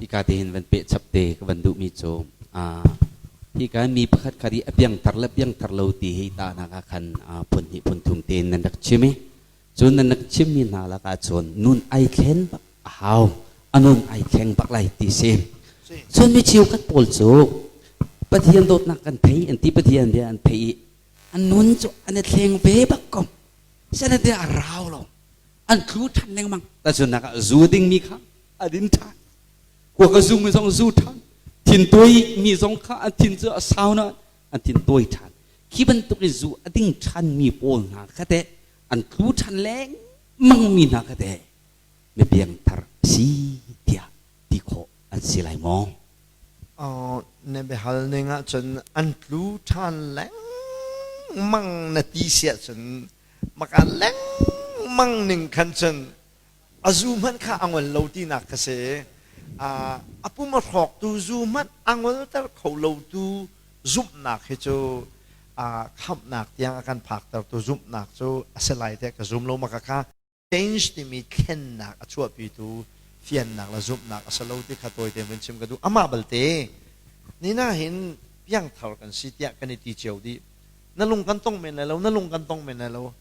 Hika te hin van peh chap te ka van duhmi cu hika mi pakhat khat i a piangthar le piangthar lo ti hi tahnak ah khan phun hnih phun thum tein nan rak chim i cun nan rak chimmi hna lakah cun nun ai thlen bak a hau a nun ai thleng bak lai ti si. Cun mi cheukhat pawl cu Pathian dawtnak kan thei an ti, Pathian bia an thei i an nun cu an i thleng ve bak ko. Sanate a rau lo, an tlu ṭhan lengmang. Tahchunhnak ah zu dingmi kha a din ṭhan, kuak a zumi zong zu ṭhan, thintuai mi zong kha an thin cu a sau nain an thin tuai ṭhan. Khi bantuk i zu a ding ṭhanmi pawl hna kha teh an tlu ṭhan lengmang mi hna kha teh mi piangthar si tiah ti khawh an si lai maw? Na biahal ning ahcun an tlu ṭhan lengmang na ti si ahcun maka lengmang ning khan cun a zu hmanh kha a ngol lo tinak ka si. A pum a hrawktu zu hmanh a ngolter kho lotu zumhnak hi cu khamhnak tiang a kan phaktertu zumhnak cu a si lai tiah ka zum lo. Maka kha change timi thlennak a chuahpitu fiannak le zumhnak a si lo ti kha tawite vun chim ka duh. Amah balte nina hin piangthar kan si tiah kan i ti cio dih. Na lung kan tong men lai lo, na lung kan tong men lai lo.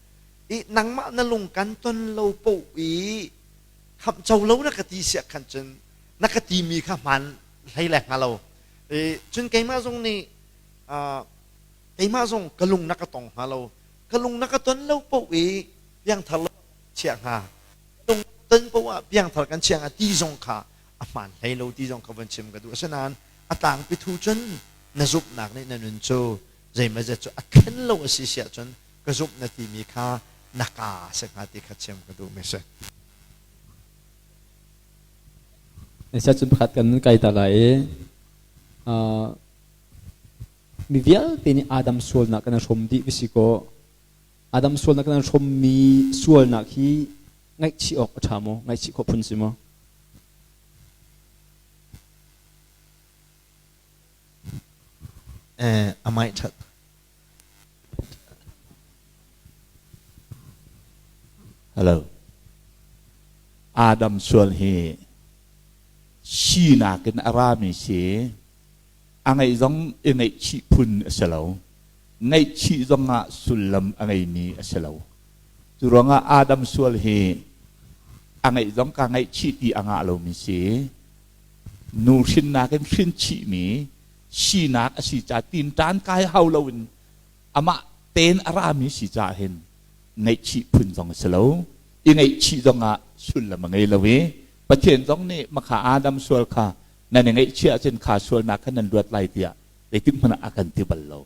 I nangmah na lung kan ton lo poh i khamh co lo na ka ti siah khan cun na ka timi kha hmaan hlei le hnga lo. I cun keimah zong nih keimah zong ka lung na ka tong hnga lo. Ka lung na ka ton lo poh i piangthar lo chia hnga. Lung ton poh ah piangthar kan chia hnga ti zong kha a hmaan hlei lo ti zong ka von chim ka duh. Asinain a tlangpi thu cun na zumhnak nih na nun cu zeimazet cu a thlen lo a si si ahcun ka zumh na timi kha na ka a si hnga ti kha chim ka duhmi a si. Sia cun pakhat kan kai ta lai i mi vialte nih Adam sualnak kan hrawm dih vi si kaw Adam sualnak kan hrawmmi sualnak hi ngaihchih awk a ṭha maw? Ngaihchih khawh phun si maw? Eh, amai ṭhat. Hello. Adam sual hi sinak in a rami si a ngeih zong i ngaihchih phun a si lo. Ngaihchih zongah sullam a ngeimi a si lo. Cu ruangah Adam sual hi a ngeih zong ka ngaihchih ti a ngah lomi si. Nu hrinnak in hrin chihmi sinak a si ca tinṭan kai hau loin amah tein a rami si caah hin ngaihchih phun zong a si lo. I ngaihchih zongah sullam a ngei lo i Pathian zong nih makha Adam sual kha nan i ngaihchih ahcun kha sualnak kha nan luat lai tiah zeitik hmanh ah a kan ti bal lo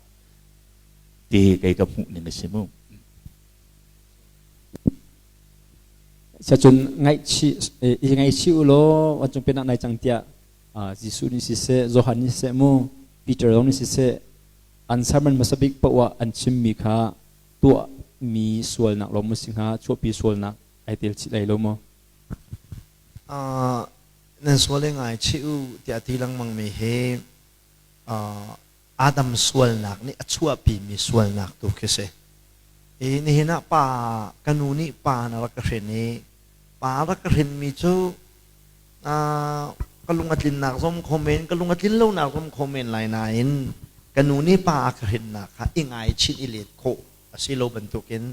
ti kei ka hmuh ning a si mu. Cun ngaihchih i ngaihchih u law vancung pennak nai cang tiah Jesuh nih siseh Johan nih siseh mu Peter zong nih siseh an sermon hmasa bik paoh ah an chimmi kha tuahmi sualnak lo maw si hnga chuahpi sualnak ai tel chih lai lo maw? Nan sual i ngaichih u tiah ti lengmangmi hi Adam sualnak nih a chuahpimi sualnak tu khi si. I nihin ah pa ka nu nih pa na rak ka hrin i pa rak ka hrinmi cu ka lung a tlinnak zong kho men ka lung a tlin lonak zong kho men lai nain ka nu nih pa a ka hrinnak kha i ngaichih i let khawh a si lo bantukin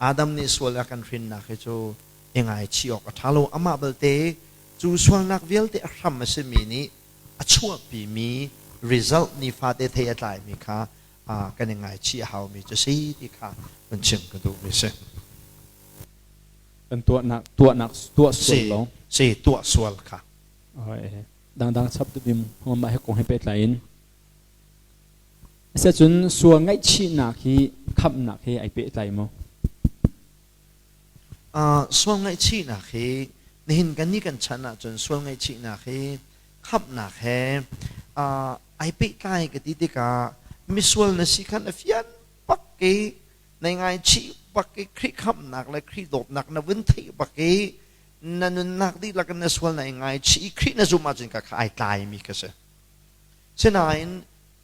Adam nih sual a kan hrinnak hi cu i ngaichih awk a ṭha lo. Amah belte cu sualnak vialte a hram a simi nih a chuahpimi result nifate thei a tlaimi kha kan i ngaichih a haumi cu si ti kha vun chim ka duhmi si. Kan tuahnak tuahnak tuah sual lo. Si tuah sual kha. Dangdang chap tu mah he kong he pehtlai in Asiahcun sual ngaihchihnak hi khamhnak he ai pehtlai maw? Sual ngaihchihnak hi nihin kan nih kan chan ahcun sual ngaihchihnak hi khamhnak he ai pehtlai ka ti tikah misual na si khan a fian bak i nai ngaichih bak i Khrih khamhnak le Khrih dawtnak na vun theih bak i na nunnak dihlak in na sual na i ngaichih i Khrih na zumh ahcun ka kha ai tlaimi ka si. Sinain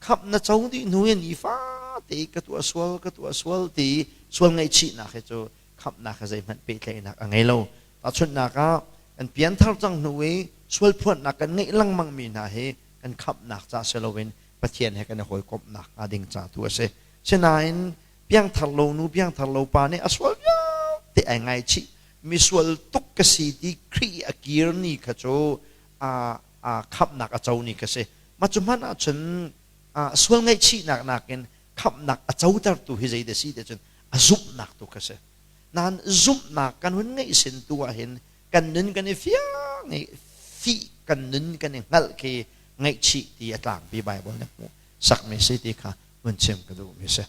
khamh na co dih hnu in nifate ka tuah sual ka tuah sual ti sual ngaihchihnak hi cu khamhnak he zeihmanh pehtlaihnak a ngei lo. Tahchunhnak ah kan pianthar cang hnu i sual phuannak kan ngeih lengmang mi hna hi kan khamhnak ca si loin Pathian he kan i hawikomhnak hnga ding ca tu a si. Sinain piangthar lo nu piangthar lo pa nih a sual vialte ai ngaichih misual tuk ka si ti Khrih a kir ni kha cu khamhnak a co ni ka si. Mah cu hmanh ahcun sual ngaihchihnak nakin khamhnak a cotertu hi zeidah si ti cun a zumhnak tu kha si. Nain zumhnak kan hun ngeih sin tu ahhin kan nun kan i fiang i fih kan nun kan i hngalh khi ngaihchih ti a tlangpi Bible nih hmuh sakmi si ti kha vun chim ka duhmi si.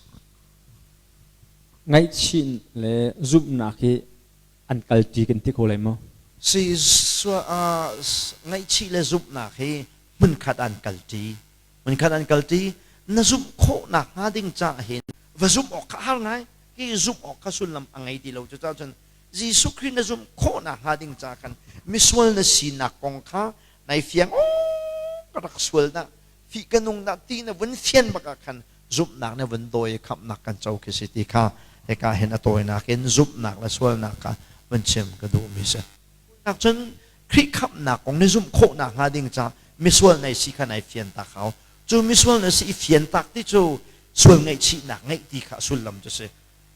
Ngaihchih le zumhnak hi an kalṭi kan ti kho lai maw? Si ngaihchih le zumhnak hi hmunkhat an kalṭi. Hmunkhat an kalṭi. Na zumh khawhnak hnga ding caah hin va zumh awk kha har ngai. Hi zumh awk kha sullam a ngei ti lo. Cucaah cun Jesuh Khrih na zumh khawhnak hnga ding caah khan misual na sinak kong kha nai fiang ka rak sual dah fih ka nung dah ti na vun fian bak ah khan zumhnak na vun dawi i khamhnak kan co khi si ti kha hika hin a tawinak in zumhnak le sualnak kha vun chim ka duhmi si. Nak cun Khrih khamhnak kong ni zumh khawhnak hnga ding ca misual nai si kha nai fian tak hau. Cu misual na si i fian tak ti cu sual ngaihchihnak ngeih ti kha sullam cu si.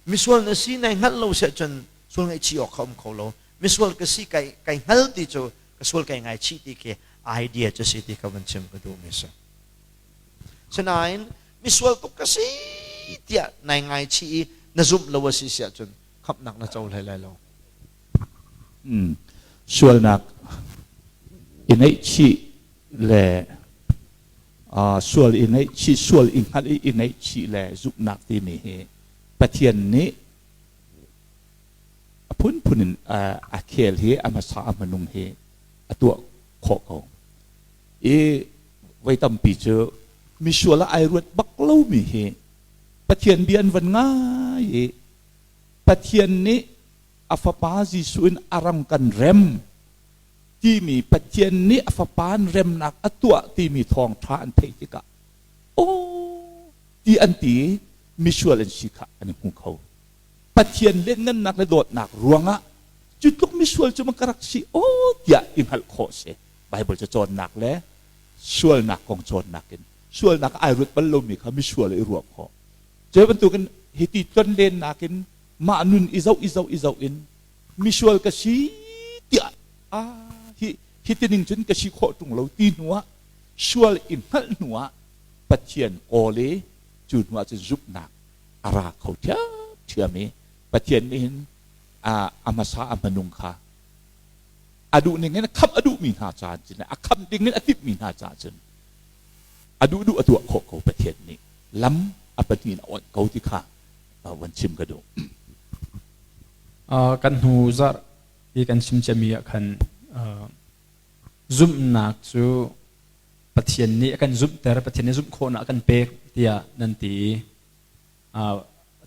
Misual na si nai hngalh lo si ahcun sual ngaihchih awk kha um kho lo. Misual ka si kai kai hngal ti cu ka sual kai ngaichih ti khi idea cu si ti kha vun chim ka duhmi si. Sinain misual tuk ka si tiah nai ngaichih i na zumh lo a si si ahcun khamhnak na co hlei lai lo. Sualnak I ngaihchih le sual i ngaihchih, sual i hngalh i i ngaihchih le zumhnak timi hi Pathian nih a phunphun in a khel hi a hmasa a hmanung hi a tuah khawh ko. I voi tampi cu misual ah ai ruat bak lomi hi Pathian bia an van ngai i Pathian nih a fapa Jesuh in a ram kan rem timi Pathian nih a fapa in remnak a tuah timi thawngṭha an theih tikah aw ti an ti i misual an si kha an i hmu kho. Pathian lianngannak le dawtnak ruangah cu tluk misual cu ma ka rak si aw tiah i hngalh khawh si. Bible ca cawnnak le sualnak kong cawnnak in sualnak ai ruat bal lomi kha misual i ruah khawh. Cu bantukin hiti tlonlennak in mah nun i zoh i zoh i zoh in misual ka si tiah a hi hi tining cun ka si khawh ṭung lo ti hnu ah sual i hngalh hnu ah Pathian kawl i cu hnu ah cun zumhnak a ra kho ṭhiamṭhiam i Pathian nih hin a hmasa a hmanung kha a duh ning in khamh a duhmi hna caah cun a khamh ding in a timhmi hna caah cun a duh duh a tuah khawh ko. Pathian nih lam a pahnih in a awnh ko ti kha van chim ka duh. Kan hnu zarh i kan chim ciami ah khan zumhnak cu Pathian nih a kan zumhter, Pathian nih zumh khawhnak a kan pek tiah nan ti.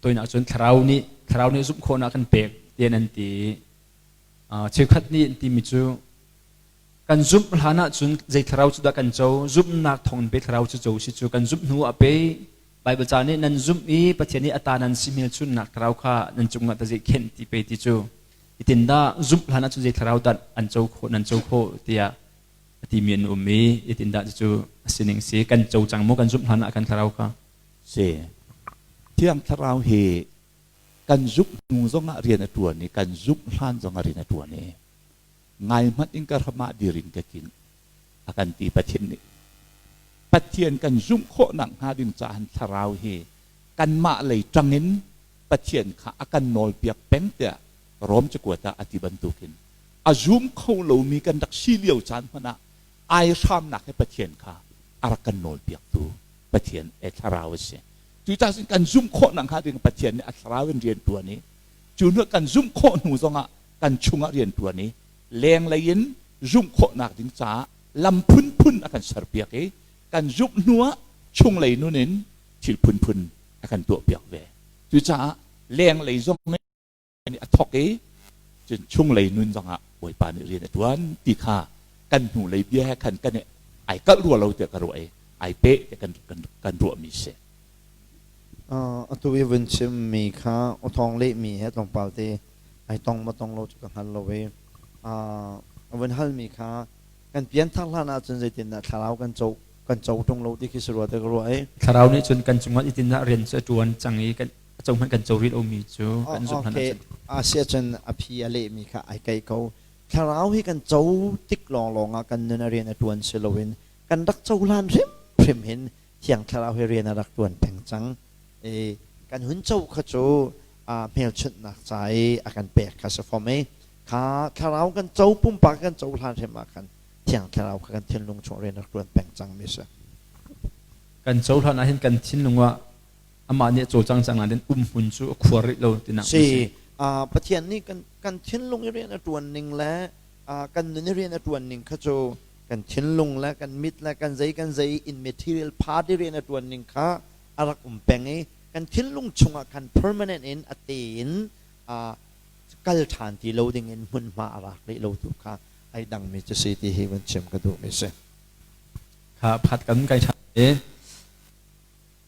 Toinak cun thlarau nih zumh khawhnak a kan pek tiah nan ti. Cheukhat nih an timi cu kan zumh hlan ahcun zei thlarau cu dah kan co, zumhnak thawng in pe thlarau cu co si cu kan zumh hnu ah pe Baibal ca nih nan zumh i Pathian nih a ta nan si hmelchunhnak thlarau kha nan cungah ta zeikhenh ti pe ti cu itin dah zumh hlan ahcun zei thlarau dah an co khawh nan co khawh tiah a timi an um i itin dah cucu a sining si kan co cang maw kan zumh hlan ah kan thlarau kha? Si. Thiang Thlarau hi kan zumh hnu zongah rian a ṭuan i kan zumh hlan zongah rian a ṭuan i ngai hmanh in ka hram ah dir in ka king a kan ti. Pathian nih Pathian kan zumh khawh nakhnga ding caah thlarau hi kanmah lei ṭang in Pathian kha a kan nawlpiak peng tiah Rom cakuat ah a ti bantukin a zum kho lomi kan rak si lio caan hmanh ah ai hramnak he Pathian kha a rak kan nawlpiaktu Pathian e thlarau a si. Cucaah cun kan zumh khawh nakhnga ding Pathian nih a thlarau in rian ṭuan i cu hnu kan zumh khawh hnu zongah kan chungah rian ṭuan i lenglei in zumh khawhnak ding caah lam phunphun a kan serpiak i kan zumh hnuah chunglei nun in thil phunphun a kan tuahpiak ve. Cucaah lenglei zong nih a thawk i cun chunglei nun zongah Bawipa nih rian a ṭuan ti kha kan hnulei bia he khan kan i ai kalh rua lo tiah ka ruah i ai peh tiah kan ruahmi si. Atu i vun chimmi kha awthawng lehmi he tlawmpal te ai tong ma tong lo cu ka hngal lo i a vun halmi kha kan pianthar hlan ahcun zeitindah thlarau kan co ṭung lo ti khi si rua te ka ruah i. Thlarau nih cun kan cungah itindah rian cu a ṭuan cang i kan a co hmanh kan co rih lomi cu kan zumh hlan ahcun. A si ahcun a phi a lehmi kha ai keih ko. Thlarau hi kan co tik lawnglawng ah kan nun a rian a ṭuan si loin kan rak cohlan hrimhrim hin Thiang Thlarau hi rian a rak ṭuan peng cang. I kan hun co kha cu hmelchunhnak ca i a kan pek kha si fom i kha Thlarau kan co pumpak kan cohlan hrim ah khan Thiang Thlarau kha kan thinlung chung rian rak ṭuan peng cangmi a si. Kan cohlan ahhin kan thinlung ah amah nih a cawlcang cang nain umhmun cu a khuar rih lo tinak si. Pathian nih kan thinlung i rian a ṭuan ning le kan nun i rian a ṭuan ning kha cu kan thinlung le kan mit le kan zei kan zei in material part i rian a ṭuan ning kha a rak um peng i kan thinlung chungah khan permanent in a te in kal ṭhan ti lo ding in hmunhma a rak rih lo tu kha ai dangmi cu si ti hi van chim ka duhmi si. Kha phat kan kai ṭhan i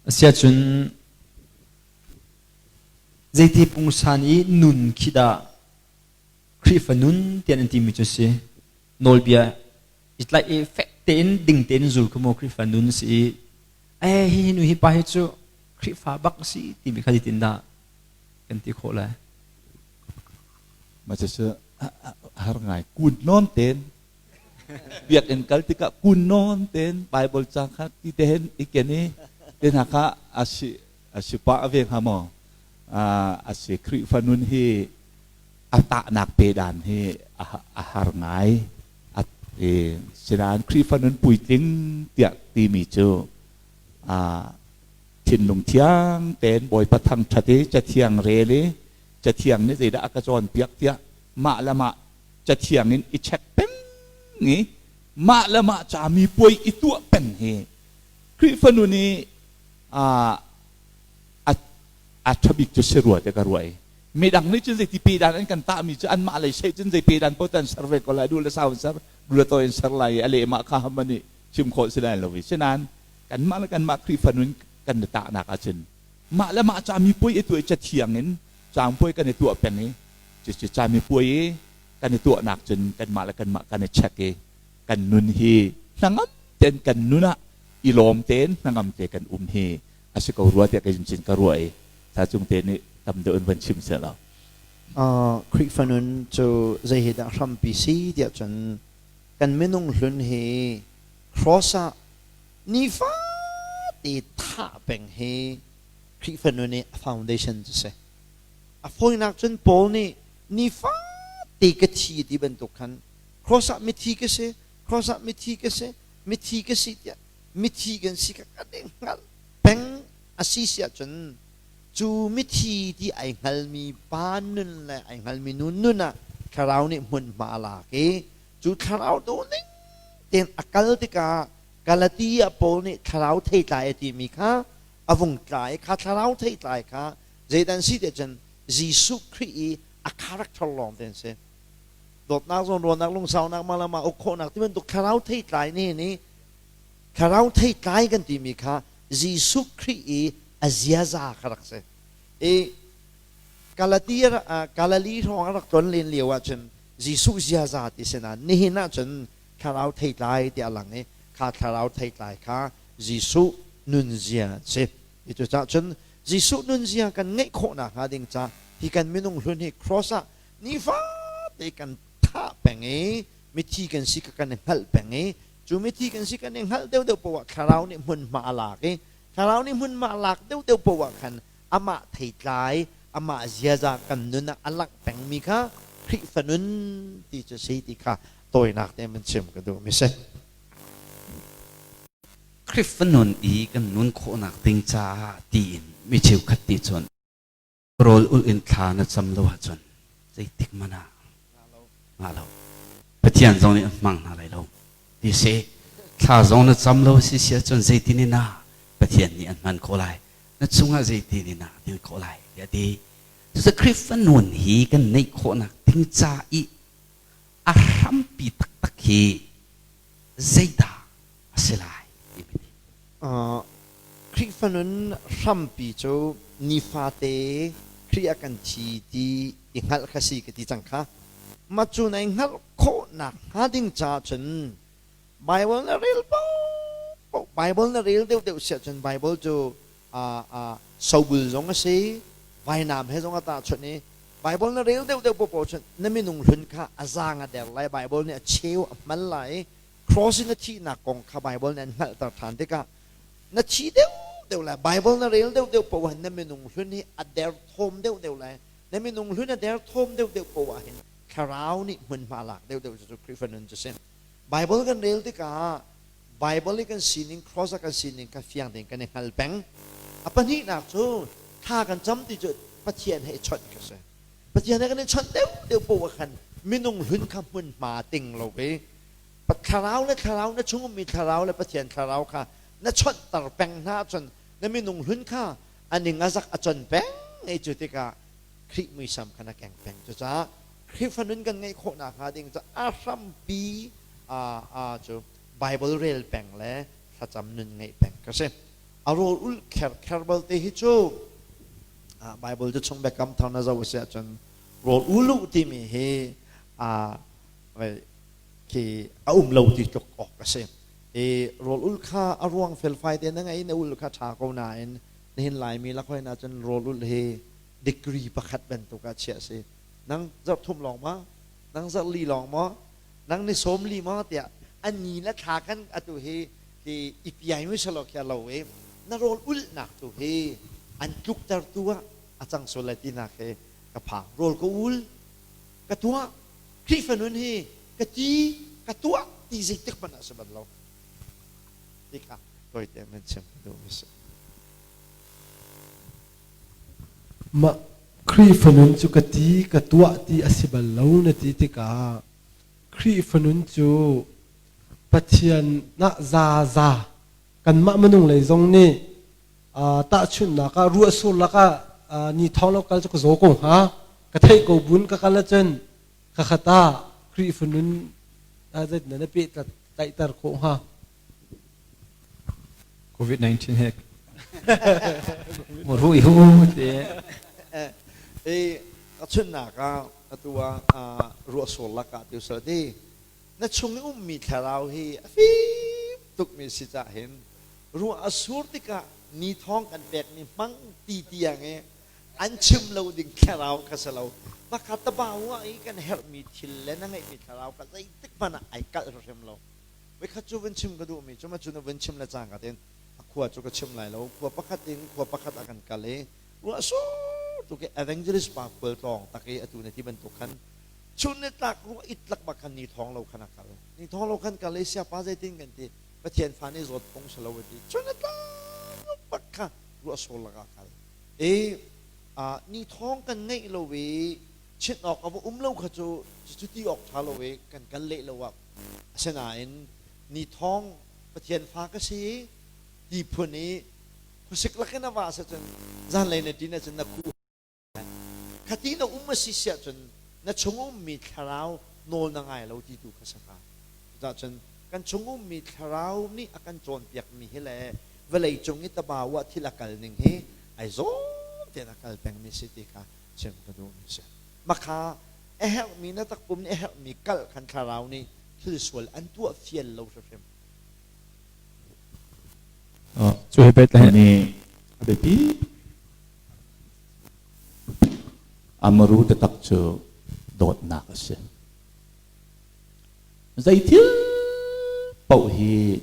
asiahcun zeiti pungsan i nun khi dah Khrihfa nun tiah an timi cu si? Nawlbia i tlaih i fek tein ding tein zul kha maw Khrihfa nun si i eh hi nu hi pa hi cu Khrihfa bak si timi kha zeitin dah kan ti khawh lai? Mah cucu har ngai. Kun nawn tein biakinn kal tikah kun nawn tein Bible ca kha ti te hen i ken i te hna kha a si pah ve hnga maw? A si. Khrihfa nun hi a tahnak pe dan hi a har ngai. I sinain Khrihfa nun puitling tiah timi cu thinlung thiang tein Bawipa thangṭhat i Cathiang rel i Cathiang nih zeidah a ka cawnpiak tiah mah le mah Cathiang in i check peng i mah le mah cami puai i tuah peng hi Khrihfa nun i a ṭhabik cu si rua te ka ruah i midang nih cun zeiti pe dan an kan tahmi cu anmah lei seh cun zei pe dan paoh an ser ve ko lai, duh le sau in ser, duh le tawi in ser lai i a lehmah kha ham nih chim khawh si lai lo i. Sinain kanmah le kanmah Khrihfa nun kan i tahnak ahcun mah le mah camipuai i tuah i cathiang in caangpuai kan i tuah peng i cucu camipuai i kan i tuahnak cun kanmah le kanmah kan i check i kan nun hi hnangam tein kan nun ah i lawm tein hnangam te kan um hi a si ko rua tiah kei cun ka ruah i Tha Cung te nih tam deuh in van chim seh law. Khrihfa nun cu zei hi dah hrampi si tiah cun kan minung hlun hi cross ah nifate thah peng hi Khrihfa nun i a foundation cu si. A fawinak cun Paul nih nifate ka thi ti bantuk khan cross ah mithi ka si, cross ah mithi ka si, mithi ka si tiah mithi kan si kha kan i hngalh peng a si si ahcun cu mithi ti ai hngalmi pa nun le ai hngalmi nu nun ah thlarau nih hmunhma a lak i cu thlarau duhning tein a kal tikah Galatia Paul nih thlarau theitlai a timi kha a vung tlai. Kha thlarau theitlai kha zeidan si tiah cun Jesuh Khrih i a character lawng te an si. Dawtnak, zawnruahnak, lungsaunak, malama uk khawhnak ti bantuk thlarau theitlai nih nih thlarau theitlai kan timi kha Jesuh Khrih i a ziaza kha rak si. I Galatia Galilee hrawng a rak tlon len lio ahcun Jesuh ziaza ti si nain nihin ahcun thlarau theitlai ti a lang i kha thlarau theitlai kha Jesuh nunzia an si. Cucaah cun Jesuh nunzia kan ngeih khawh nakhnga ding ca hi kan minung hlun hi cross ah nifate kan thah peng i mithi kan si kha kan i hngalh peng i cu mithi kan si kan i hngalh deuhdeuh poah thlarau nih hmunhma a lak i thlarau nih hmunhma a lak deuhdeuh poah khan amah theitlai amah ziaza kan nun ah a langh pengmi kha Khrihfa nun ti cu si ti kha tawinak te man chim ka duh mi si. Khrihfa nun i kan nun khawhnak ding caah tiin mi cheukhat nih cun rawl ulh in thla na cam lo ahcun zeitik hmanh ah ngah lo. Pathian zong nih an hmang hna lai lo ti si. Thla zong na cam lo si si ahcun zeitin in ah Pathian nih an hman khawh lai. Na chungah zeitin in ah an khawh lai tiah a ti. Cucu Khrihfa nun hi kan neih khawhnak ding ca i a hrampi taktak hi zeidah a si lai timi hi. Khrihfa nun hrampi cu nifate Khrih a kan thi ti i hngalh kha si ka ti cang kha. Mah cu nai hngalh khawhnak hnga ding caah cun Bible na rel paohpaoh Bible na rel deuhdeuh si ahcun Bible cu sobul zong a si, vainam he zong a tahchunh i Bible na rel deuhdeuh paohpaoh cun na minung hlun kha a zaang a der lai, Bible nih a cheu a hmal lai i cross in a thihnak kong kha Bible nih an hngalhter ṭhan tikah na thi deuhdeuh lai. Bible na rel deuhdeuh paoh ah na minung hlun hi a derthawm deuhdeuh lai. Na minung hlun a derthawm deuhdeuh paoh ah hin thlarau nih hmunhma lak deuhdeuh cu Khrihfa nun cu si. Bible kan rel tikah Bible i kan sining, cross ah kan sining kha fiang tein kan i hngal peng. A pahnihnak cu thla kan cam ti cu Pathian he i chawnh kha si. Pathian he kan i chawnh deuhdeuh paoh ah khan minung hlun kha hmunhma ting lo i thlarau le thlarau na chung ummi thlarau le Pathian thlarau kha na chawnhter peng hna ahcun na minung hlun kha a ning a zak a con peng i cu tikah Khrih muisam kha na keng peng. Cucaah Khrihfa nun kan ngeih khawh nakhnga ding cu a hrampi cu Bible rel peng le thlacam nun ngeih peng ka si. A rawl ulh kher kher balte hi cu Bible cu chung biakam thar na zoh si ahcun rawl uluh timi hi khi a um lo ti tluk awk a si. I rawl ul kha a ruang felfai te na ngei na ul kha ṭha ko nain nihin Laimi lakhoin ahcun rawl ulh hi degree pakhat bantuk ah chiah a si. Nang zarh thum lawng ma? Nang zarh li lawng maw? Nang ni sawm li maw? tiah a ni le thla khan atu hi ti i piai mi salo khi a lo i na rawl ulhnak tu hi an tluktertu ah a cang sual lai tinak hi ka phang. Rawl ka ul, ka tuah. Khrihfa nun hi ka ti, ka tuah. ti zeitik hmanh ah si bal lo. Ti kha tawite in chim ka duhmi si. Mah Khrihfa nun cu ka ti ka tuah ti a si bal lo na ti tikah Khrihfa nun cu Pathian ah zaza kanmah minung lei zong nih tahchunhnak ah ruahsur lakah ni thawng lo kal cu ka zaw ko hnga ka theih ko bun ka kal ahcun khakhat ah Khrihfa nun zeitindah na pehtlaihter khawh hnga? COVID-19 he ru i hu te. I tahchunhnak ah atu ah ruahsur lakah ti usal ti na chung i ummi thlarau hi a fim tukmi si cah hin ruah a sur tikah ni thawng kan pekmi hmang ti tiang i an chim lo ding thlarau kha si lo pakhat tabau ah i kan herhmi thil le na ngeihmi thlarau kha zeitik hmanh ah ai kalh hrim lo. Voikhat cu vun chim ka duhmi cu ma cu na vun chim le cangka tein a khua cu ka chim lai lo. Khua pakhat in khua pakhat ah kan kal i ruah sur tuk i evangelist pa khual tlawng tak i atu na ti bantuk khan chun ni tlak ruah it lak bak khan ni thawng lo khan a kal. Ni thawng lo khan kal i siapa zeitin kan ti Pathian fa nih zawt phung si lo a ti. Chun ni tlak bak kha ruah sur lakah kal. I ni thawng kan ngeih lo i chinh awk a va um lo kha cu cu ti awk ṭha lo i kan kal leh lo ah. Asinain ni thawng Pathian fa ka si ti phun i khuasik lakin a va si cun zanlei na ṭin ahcun na khuh khati na um a si siah cun na chung ummi thlarau nawl na ngai lo ti tu kha si hnga. Cucaah cun kan chung ummi thlarau nih a kan cawnpiakmi hi le vawlei cung i tabau ah thil a kal ning hi ai zawm tein a kal pengmi si ti kha chim ka duhmi si. Makha a herhmi na takpum nih a herhmi kalh khan thlarau nih thil sual an tuah fial lo hrimhrim. Cu hi Bethlehem nih a biapi amaru taktak cu dawtnak a si. Zei thil paoh hi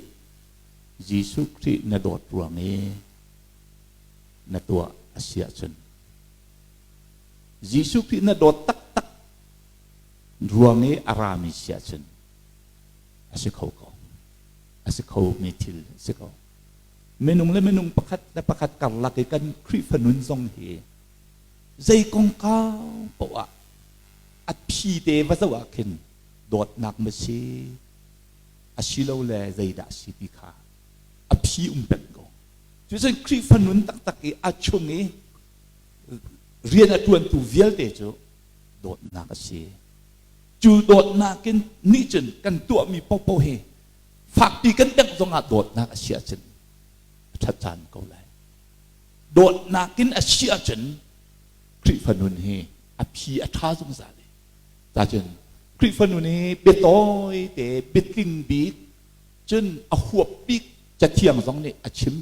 Jesuh Khrih na dawt ruang i na tuah a si ahcun Jesuh Khrih na dawt taktak ruang i a rami si ahcun a si kho ko. A si khomi thil a si ko. Minung le minung pakhat le pakhat karlak i kan Khrihfa nun zong hi zei kongkau poah a phi te va zoh ah khin dawtnak ma si asilole zeidah si ti kha a phi um peng ko. Cucun Khrihfa nun taktak i a chung i rian a ṭuantu vialte cu dawtnak a si. Cu dawtnak in nih cun kan tuahmi paohpaoh hi fakpi kan bengh zongah dawtnak a si ahcun a ṭhat caan ko lai. Dawtnak in a si ahcun Khrihfa nun hi a phi a ṭha zungzal i cacun Khrihfa nun hi biatawi te biatling bik cun a huap bik Cathiang zong nih a chim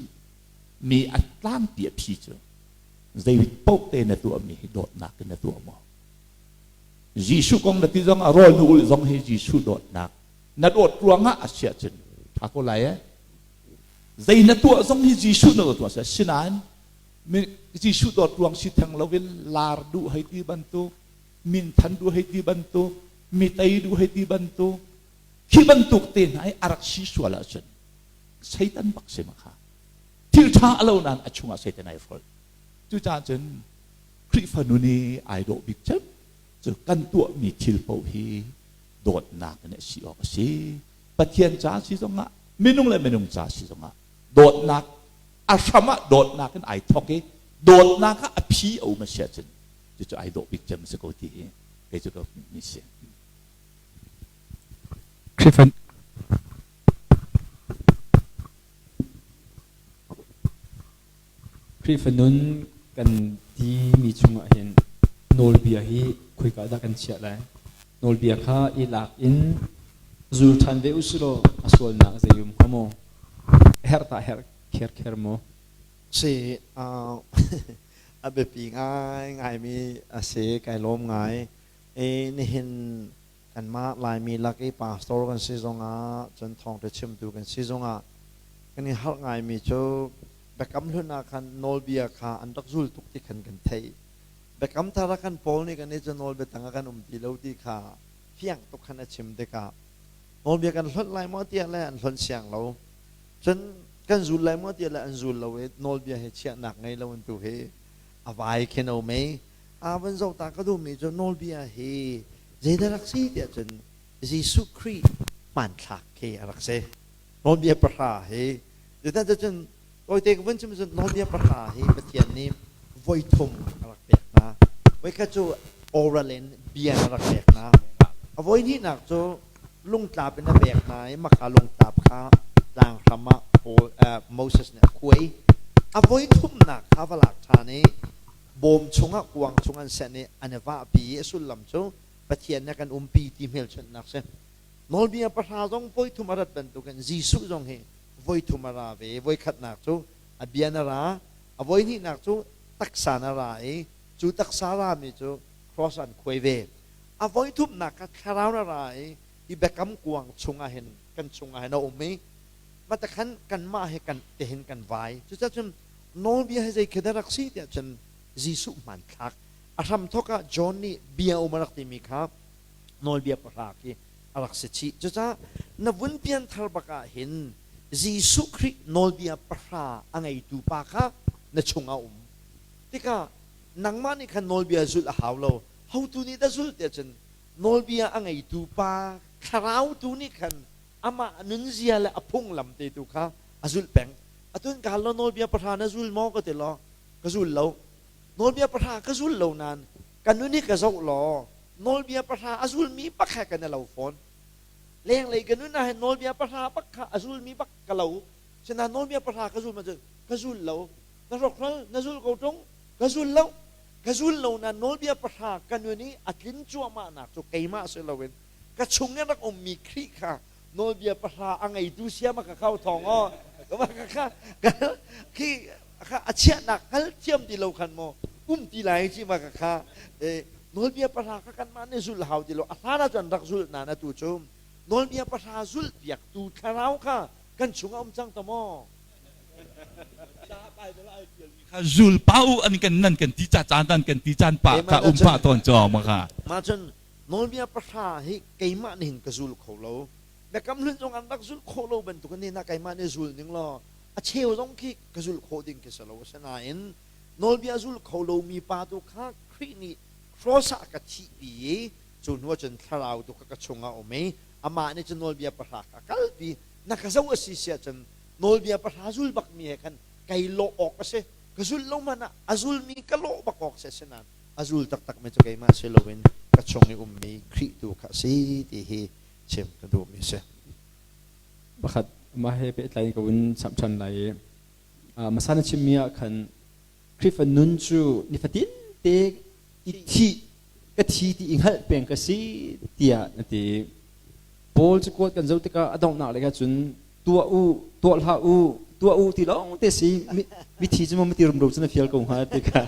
mi a tlangpi a phi cu zei paoh te na tuahmi hi dawtnak in na tuah maw? Jesuh kong na ti zong ah rawl na ulh zong hi Jesuh dawtnak na dawt ruangah a si ahcun ṭha ko lai eh. Zei na tuah zong hi Jesuh na tuah si sinain Jesuh dawt ruang si theng loin lar duh hei ti bantuk minthan duh hei ti bantuk mi tei duh hei ti bantuk khi bantuk te hna i a rak si sual ahcun Satan bak si ma kha thil ṭha a lo nain a chungah Satan ai hrolh. Cucaah cun Khrihfa nun i ai dawh bik cem cu kan tuahmi thil paoh hi dawtnak in a si awk a si. Pathian ca si zongah minung le minung ca si zongah dawtnak a hram ah dawtnak in ai thawk i dawtnak ah a phi a um a si ahcun cucu ai dawh bik cem a si ko ti hi kei cu ka hmuhmi si. Khrihfa Khrihfa nun kan timi chungah hin nawlbia hi khoika dah kan chiah lai? Nawlbia kha i lak in zul ṭhan ve u silaw a sualnak zei um hnga maw? Herh tah herh kherkher maw? Si, a biapi ngaingaimi a si, kai lawm ngai. I nihin kanmah Laimi lak i pastor kan si zongah cun thawngṭha chimtu kan si zongah kan i harh ngaimi cu Biakam Hlun ah khan nawlbia kha an rak zul tuk ti khan kan theih. Biakam Thar ah khan Paul nih kan i cu nawlbia tang ah kan um ti lo ti kha fiang tuk khan a chim tikah. Nawlbia kan hlonh lai maw tiah le an hlonh siang lo. Cun kan zul lai maw tiah le an zul lo i nawlbia he chiahnak ngei lo in tu hi a vai khin a um i a van zoh ta ka duhmi cu nawlbia hi zeidah rak si tiah cun Jesuh Khrih hmanthlak khi a rak si. Nawlbia pahra hi zeicah cun tawite ka vun chim cun nawlbia pahra hi Pathian nih voi thum a rak pek hna. Voikhat cu oral in bia a rak pek hna. A voi hnihnak cu lungtlap in a pek hna i makha lungtlap kha tlanghram ah Paul, Moses nih a khuai. A voi thumnak kha va lak ṭhan i bawm chungah kuang chung an senh i an i vahpi i a sullam cu Pathian nih a kan umpi ti hmelchunhnak si. Nawlbia pahra zong voithum a rat bantukin Jesuh zong hi voithum a ra ve. Voikhatnak cu a bia na ra, a voihnihnak cu taksa na ra i cu taksa rami cu cross an khuai ve. A voithumnak kha thlarau na ra i hi biakam kuang chungah hin kan chungah hin a um i matakhan kanmah he kan tehin kan vai. Cucaah cun nawlbia hi zei khi dah rak si tiah cun Jesuh hmanthlak a hramthawk ah John nih bia um a rak timi kha nawlbia pahra khi a rak si chih. Cucaah na vun pianthar bak ah hin Jesuh Khrih nawlbia pahra a ngeitu pa kha na chungah um. Tikah nangmah nih khan nawlbia zulh a hau lo. Hotu nih dah zulh tiah cun nawlbia a ngeitu pa thlarau tu nih khan amah nunzia le a phunglam te tu kha a zulh peng. Atun ka hal law nawlbia pahra na zul maw ka ti law ka zul lo. Nawlbia pahra ka zul lo nain ka nun hi ka zoh law nawlbia pahra a zulmi bak he kan i lo fawn. Lenglei ka nun ah hin nawlbia pahra bak kha a zulmi bak ka lo. Sinain nawlbia pahra ka zul ma cun ka zul lo. Na hrokhral na zul ko ṭung ka zul lo. Ka zul lo nain nawlbia pahra ka nun i a tlin cuahmahnak cu keimah si loin ka chung i rak ummi Khrih kha nawlbia pahra a ngeitu siam a ka khau thawng aw ka kha khi kha a chiahnak hngal thiam ti lo khan maw um ti lai ci ma ka kha nawlbia pahra kha kanmah nih zulh hau ti lo a hlan ah cun rak zulh na na tu cu nawlbia pahra zulh piaktu thlarau kha kan chungah um cang ta maw kha zul pa u an kan nan kan ti ca caan nan kan ti caan pa kha um pa tawn cawng ma kha ma cun nawlbia pahra hi keimah nih hin ka zul kho lo biakam hlun zong an rak zulh khawh lo bantuk in na keimah nih zul ning law a cheu zong khi ka zulh khawh ding khi si lo asinain nawlbia zul kho lomi pa tu kha Khrih nih cross ah ka thihpi i cu hnu ah cun thlarau tu kha ka chungah um i amah nih cun nawlbia pahra kha kalpi na ka zoh a si si ahcun nawlbia pahra zul bakmi he khan kai lawh awk a si ka zulh lo hmanh ah a zulmi ka lawh bak awk si asinain a zul taktakmi cu keimah si loin ka chung i ummi Khrih tu kha a si ti hi chim ka duhmi a si. Pakhat mah he pehtlai in ka vun chap ṭhan lai i hmasa na chimmi ah khan Khrihfa nun cu nifatin te i thih ka thi ti i hngalh peng ka si tiah na ti. Paul cu kuat kan zoh tikah a donghnak lei cun tuah u, tuah hlah u, tuah u ti lawng te si mithi cu maw miti rumro cu na fial ko hnga ti kha.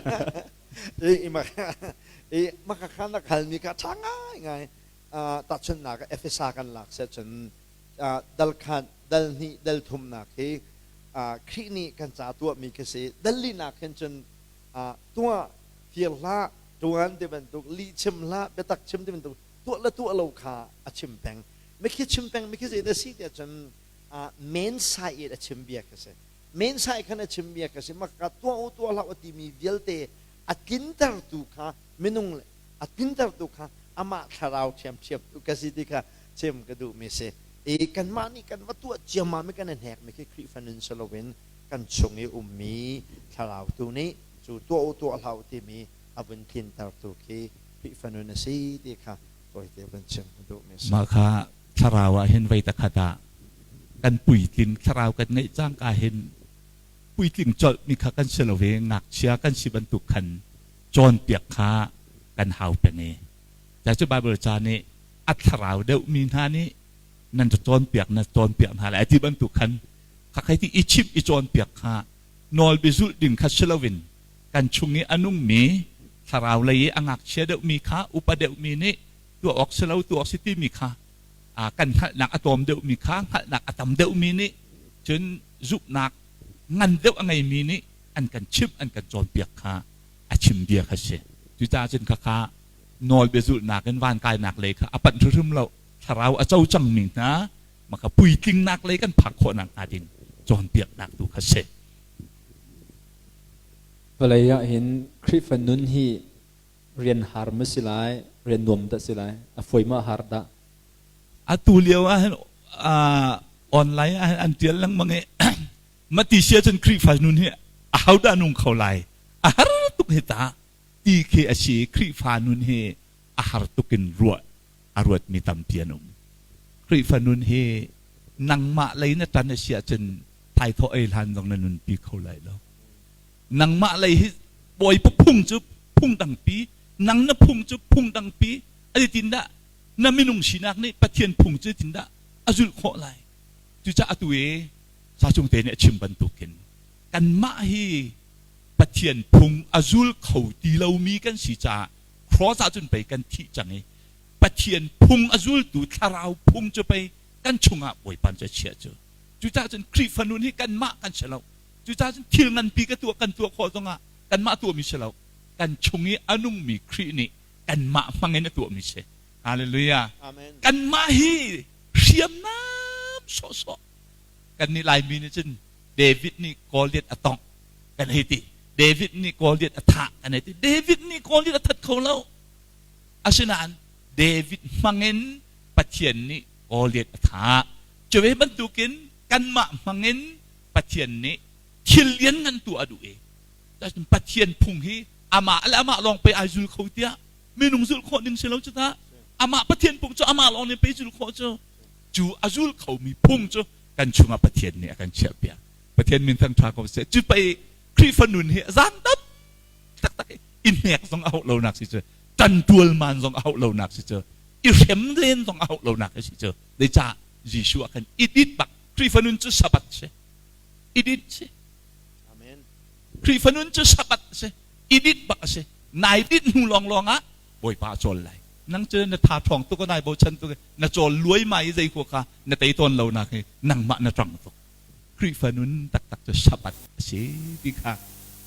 I maka kha na halmi kha ṭha ngai ngai tahchunhnak Efesa kan lak seh cun dal khat dal hnih dal thumnak hi Khrih nih kan ca tuahmi khi si dal linak hin cun tuah fir hlah ṭuan ti bantuk lih chim hlah biatak chim ti bantuk tuah le tuah lo kha a chim peng mikhi chim peng mikhi zeidah si tiah cun men sai in a chim bia khi si men sai khan a chim bia khi si maka tuah u tuah hlah u timi vialte a tlintertu kha minung a tlintertu kha amah thlarau ṭhiamṭhiam tu ka si ti kha chim ka duhmi si. I kanmah nih kan va tuah ciammam i kan i hnekmi khi Khrihfa nun si loin kan chung i ummi thlarau tu nih cu tuah u tuah hlah u timi a vun tlintertu khi Khrihfa nun a si ti kha tawite vun chim ka duhmi si. Mah kha thlarau ah hin voi takhat ah kan puitling thlarau kan ngeih cangka hin puitling colhmi kha kan si lo i ngakchia kan si bantuk khan cawnpiak kha kan hau peng i cu Bible ca nih a thlarau deuhmi hna nih nan cawnpiak na cawnpiak hna lai ti bantuk khan kha ti i chimh i cawnpiak kha nawl biazulh ding kha si loin kan chung i a nungmi thlarau lei i a ngakchia deuhmi kha upa deuhmi nih tuah awk si lo tuah awk si timi kha kan hngalhnak a tlawm deuhmi kha hngalhnak a tam deuhmi nih cun zumhnak ngan deuh a ngeimi nih an kan chimh an kan cawnpiak kha a chim bia kha si. Cucaah cun khakha nawl biazulhnak in van kainak lei kha a panh hrimhrim lo. Thlarau a co cangmi hna maka puitlingnak lei kan phak khawhnak hnga ding cawnpiaknak tu kha si. Vawlei ah hin Khrihfa nun hi rian har ma si lai, rian nuam dah si lai, a fawi ma har dah? Atu lio ah hin online ah hin an tial lengmang i mati sia cun Khrihfa nun hi a dah nung kho lai, a har tuk hi ta ti khi a si. Khrihfa nun hi a har tuk in ruah a ruatmi tampi an um. Khrihfa nun hi nangmah lei na ṭan a si ahcun thaithawh ei hlan zong na nunpi kho lai lo. Nangmah lei hi Bawipa phung cu phung dangpi, nang na phung cu phung dangpi, a tin dah na minung sinak nih Pathian phung cu tin dah a zulh khawh lai. Cucaah atu i Sacung te nih a chim bantukin kanmah hi Pathian phung a zul kho ti lomi kan si caah cross ah cun pei kan thih cang i Pathian phung a zultu thlarau phung cu pei kan chungah Bawipa cu a chiah cu. Cucaah cun Khrihfa nun hi kanmah kan si lo. Cucaah cun thil nganpi ka tuah kan tuah khawh zongah kanmah tuahmi si lo. Kan chung i a nungmi Khrih nih kanmah hmangin a tuahmi si. Hallelujah. Amen. Kanmah hi hriamnam sawhsawh. Kannih Laimi nih cun David nih Goliath a tongh kan hei ti. David nih Goliath a thah kan hei ti. David nih Goliath a that kho lo. Asinain David hmangin Pathian nih Goliath a thah. Cu ve bantukin kanmah hmangin Pathian nih thil lianngan tuah a duh i Pathian phung hi amah le amah lawng pei ai zul kho tiah minung zulh khawh ding si lo cu ta. Amah Pathian phung cu amah lawng nih pei zul khawh cu. Cu a zul khomi phung cu kan chungah Pathian nih a kan chiahpiak. Pathian min thangṭha ko seh. Cu pei Khrihfa nun hi zaangdam taktak i hnek zong a hauh lonak si cu, ṭanṭual man zong a hauh lonak si cu, i hrem len zong a hauh lonak si cu. Zeicah Jesuh ah khan i dit bak. Khrihfa nun cu Sabbath si. I dit si. Amen. Khrihfa nun cu Sabbath si. I dit bak a si. Nai dit hnu lawnglawng ah Bawipa a cawl lai. Nang cu na tha ṭhawng tuk, nai bochan tuk, na cawl luai ma i zei khua kha na tei tawn lo nak hi nangmah na ṭang tuk. Khrihfa nun taktak cu Sabbath a si ti kha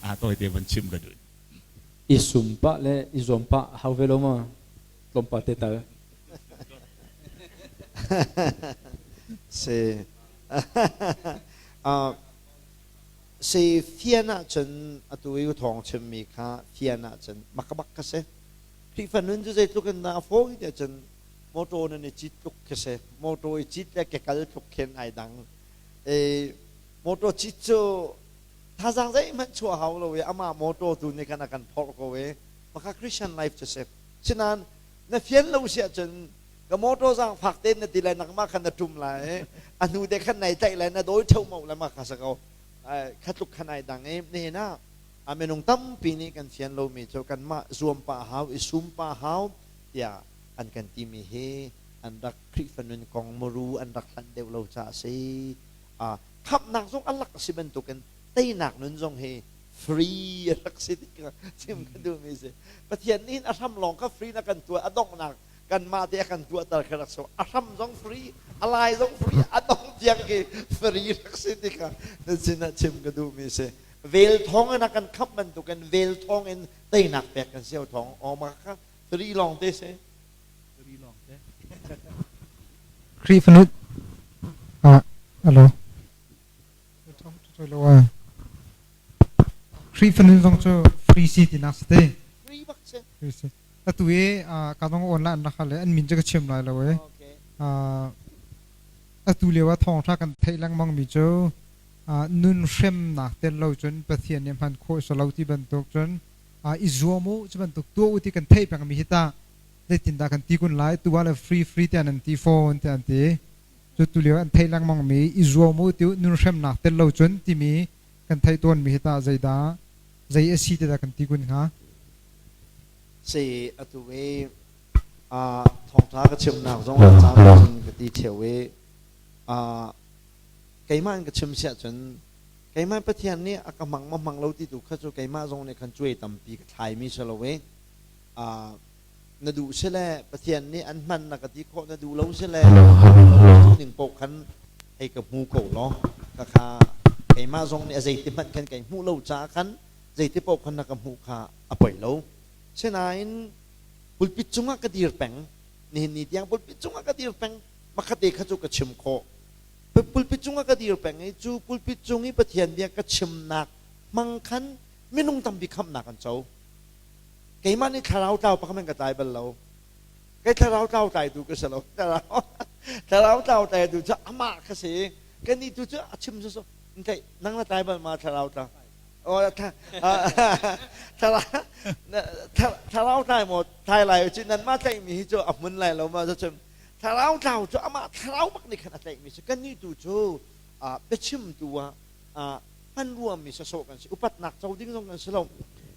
a tawite van chim ka duh. I sum pah le i zuam pah hau ve lo ma tlawmpal te tal. Si. Si fian ahcun atu i thawng chimmi kha fian ahcun mak bak ka si. Khrihfa nun cu zeitluk in dah a fawi ti ahcun motor nan i cit tluk khi si. Motor i cit le kekal tluk khin ai dang. E, motor cit cu thazaang zeihmanh chuah hau lo i amah motor tu nih khan a kan phorh ko i maka Christian life cu si. Sinain na fian lo si ahcun ka motor zaang fak tein na ti lai nangmah khan na ṭum lai a hnu te khan nai tlaih lai na dawi ṭheuhmauh lai mah kha si ko. Kha tluk khan ai dang i nihin ah a minung tampi nih kan fian lomi cu kanmah zuam pah hau i sum pah hau tiah an kan timi hi an rak Khrihfa nun kong muru an rak hlanh deuh lo caah a si. Khamhnak zong a lak a si bantukin teinak nun zong hi free a rak si ti kha chim ka duhmi si. Pathian nih hin a hram lawng kha free na kan tuah, a donghnak kanmah te a kan tuahter kha rak si. A hram zong free, a lai zong free, a dong tiang khi free rak si ti kha na sinah chim ka duhmi si. Vel thawng in a kan khamh bantukin vel thawng in teinak pek kan si thawng awma kha free lawng te si. Free lawng te. Khrihfa nut ah alo Khrihfa nun zong cu free si tinak si te. Free bak si. Free si. Atu i ka dong on la an rak le an min cu ka chim lai lo e. Atu lio ah thawngtha kan theih lengmang mi cu nun hremnak tel lo cun Pathian nih hman khawh si lo ti bantuk cun i zuam u cu bantuk tuah u ti kan theih pengmi hi tah zeitindah kan ti kun lai tu ah le free free tiah nan ti fawn tiah an ti cu tu lio an theih lengmang mi i zuam u ti nun hremnak tel lo cun timi kan theih tawn mi hi tah zeidah zei a si ti dah kan ti kun hnga Si atu i thawngtha ka chimnak zong ah caan ka ti theo i keimah in ka chim siah cun keimah Pathian nih a ka hmang ma hmang lo ti tu kha cu keimah zong nih khan cuai tampi ka thlaimi si lo i na duh si le Pathian nih an hman na ka ti khawh na duh lo si le ning paoh khan hei ka hmu ko law ka kha keimah zong nih a zeiti hmanh khan kai hmuh lo caah khan zeiti paoh khan na ka hmuh kha a poi lo sinain pulpit cungah ka dir peng. Nihin ni tiang pulpit cungah ka dir peng. Makhate kha cu ka chim khawh. Pulpit cungah ka dir peng i cu pulpit cung i Pathian bia ka chimnak hmang khan minung tampi khamhnak an co. Keimah nih thlarau tlau pakhat hmanh ka tlai bal lo. Kei thlarau tlau tlaitu ka si lo. Thlarau thlarau tlau tlaitu cu amah ka si. Kannih tu cu a chim sawsawh. Ntai nang na tlai bal ma thlarau tlau? Thlarau tlai maw tlai lai cu nanmah tlaihmi hi cu a hmun lai lo ma cun thlarau tlau cu amah thlarau bak nih khan a tlaihmi si kannih tu cu biachimtu ah hmanrua mi sawsawh kan si upatnak co ding zong kan si lo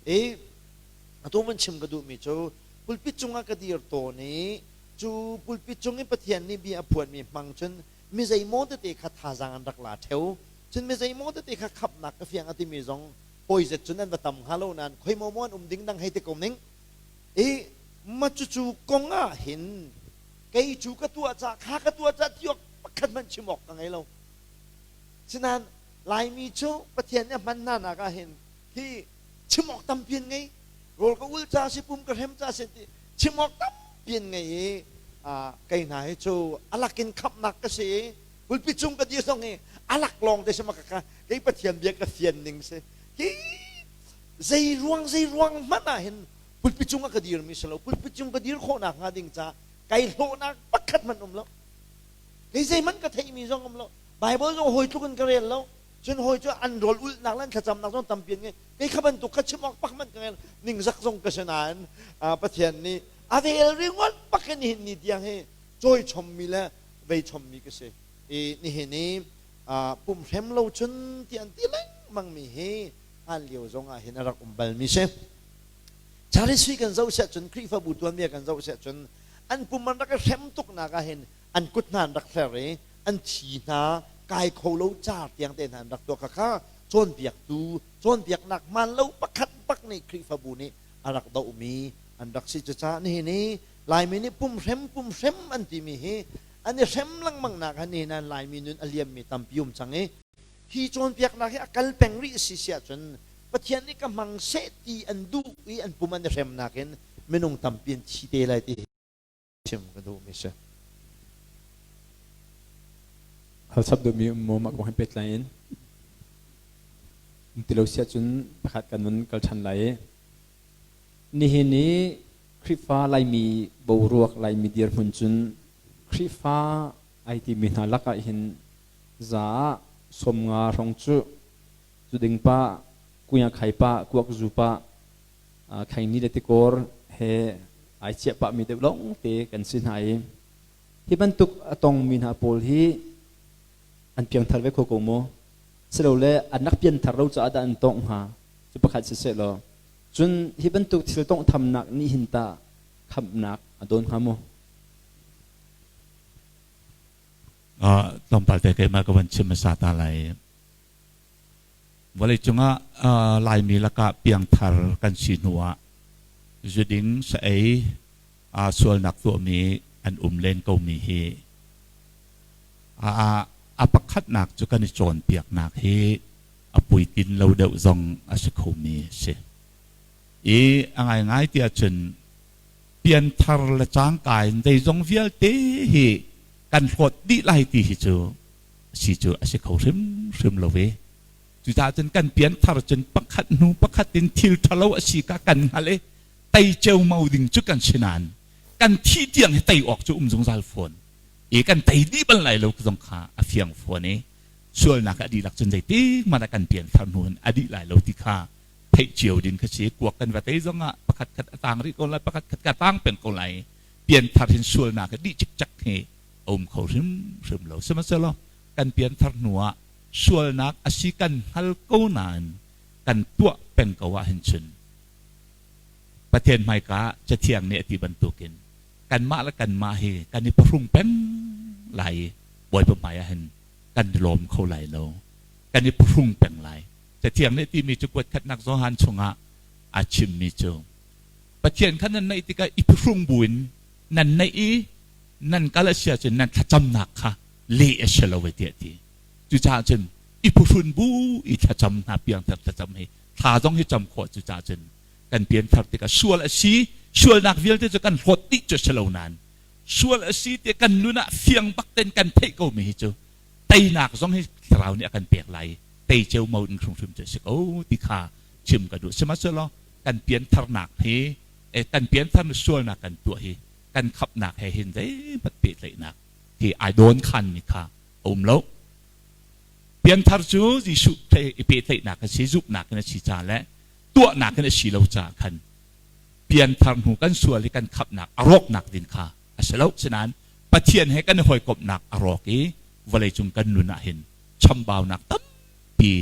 i atu van chim ka duhmi cu pulpit cungah ka dir tawn i cu pulpit cung i Pathian nih bia a phuanmi hmang cun mi zeimaw tete kha thazaang an rak la ṭheo. Cun mi zeimaw tete kha khamhnak ka fiang a timi zong hawizet cun an va tam hnga lo nain khoi maw maw an um ding dang hei ti ko ning. I ma cucu kong ah hin kei cu ka tuah ca kha ka tuah ca ti awk pakhat hmanh chim awk ka ngei lo. Sinain Laimi cu Pathian nih a hman hna nak ah hin hi chim awk tampi an ngei. Rawl ka ul ca si pum ka hrem ca si ti chim awk tampi an ngei i kei hna hi cu a lakin khamhnak ka si i pulpit cung ka dir zong hi a lak lawng te si ma ka kei Pathian bia ka fian ning si hi zei ruang zei ruang hmanh ah hin pulpit cung ah ka dir mi si lo pulpit cung ka dir khawhnak hnga ding ca kai hlawhnak pakhat hmanh um lo kei zeihmanh ka theihmi zong um lo Bible zong hawi tluk in ka rel lo cun hawi cu an rawl ulhnak le an thlacamnak zong tampi an ngei kei kha bantuk kha chim awk pak hmanh ka ngei ningzak zong ka si nain Pathian nih a vel ringawt pak in nihin ni tiang hi cawi chommi le vei chommi ka si i nihin i pumhrem lo cun ti an ti lengmang mi hi hlan lio zong ah hin a rak um balmi si. Charisui kan zoh siah cun Khrihfabu tuanbia kan zoh siah cun an pum an rak i hrem tuknak ah hin an kut hna an rak hler i an thi hna kai kho lo car tiang te hna an rak tuah kha kha cawnpiaktu cawnpiaknak hmaan lo pakhat bak nih Khrihfabu nih a rak dohmi an rak si. Cucaah nihin i Laimi nih pumhrem pumhrem an timi hi an i hrem lengmang nak ah nihin ah Laimi nun a liammi tampi um cang i hi cawnpiaknak hi a kal peng rih a si si ahcun Pathian nih ka hmang seh ti an duh i an pum an i hremnak in minung tampi an thi te lai ti chim ka duhmi si. Hal chap duhmi um maw mah kong he pehtlai in um ti lo si ahcun pakhat kan nun kal ṭhan lai i nihin i Khrihfa Laimi boruak Laimi dirhmun cun Khrihfa ai timi hna lakah hin za ah 50 hrawng cu zu ding pa kuya khai pa kuak zu pa khaini le tikor he ai chiah pah mi deuh lawng te kan si hna i hi bantuk a tongmi hna pawl hi an piangthar ve kho ko maw silole an rak pianthar lo caah dah an tongh hnga cu pakhat si seh law cun hi bantuk thil tonghthamnak nih hin tah khamhnak a dawn hnga maw? Tlawmpal te keimah ka van chim hmasa ta lai. Vawleicung ah Laimi lakah piangthar kan si hnu ah zuding sa-ei sualnak tuahmi an um len komi hi a pakhatnak cu kan i cawnpiaknak hi a puitlin lo deuh zong a si khomi a si. I a ngaingai ti ahcun pianthar le cangka in zeizong vialte hi kan hlawt dih lai ti hi cu si cu a si kho hrimhrim lo ve. Cucaah cun kan pianthar cun pakhat hnu pakhat in thil ṭhalo a si ka kan hngalh i tei ceumau ding cu kan si nain kan thih tiang hi tei awk cu um zungzal fawn i kan tei dih bal lai lo zong kha a fiang fawn i sualnak a dihlak cun zeitik hmanh ah kan pianthar hnu in a dih lai lo ti kha theih cio ding kha si. Kuak kan va tei zong ah pakhat khat a tang rih ko lai, pakhat khat ka tang peng ko lai. Pianthar hin sualnak a dih cikcek hi a um kho hrimhrim lo. Sihmanhsehlaw kan pianthar hnu ah sualnak a si kan hngal ko nain kan tuah peng ko ahhin cun Pathian hmaika ah Cathiang nih a ti bantukin kanmah le kanmah hi kan i phahrung peng lai i Bawipa hmai ah hin kan i lawm kho lai lo. Kan i phahrung peng lai. Cathiang nih timi cu kuatkhatnak Johan chungah aa chimmi cu Pathian kha nan naih tikah i phuhrung buin nan naih i nan kal a si ahcun nan thlacamnak kha leh a si lo ve tiah ti. Cucaah cun i phuhrun bu i thlacam hna piangthar thlacam hi thla zong hi cam khawh cucaah cun kan pianthar tikah sual a si sualnak vialte cu kan hlawt dih cu a si lo nain. Sual a si ti kan nun ah fiang bak ten kan theih ko mi hi cu teinak zong hi thlarau nih a kan pek lai tei ceumau in hrimhrim cu a si ko ti kha chim ka duh. Sihmanhsehlaw kan piantharnak hi kan pianthar sualnak kan tuah hi kan khapnak he hin zeihmanh pehtlaihnak hi ai dawn khanmi kha a um lo. Pianthar cu Jesuh i pehtlaihnak a si, zumhnak in a si ca le tuahnak in a si lo caah khan pianthar hnu kan sual i kan khamhnak a rawknak ding kha a si lo. Sinain Pathian he kan i hawikomhnak a rawk i vawleicung kan nun ah hin chambaunak tampi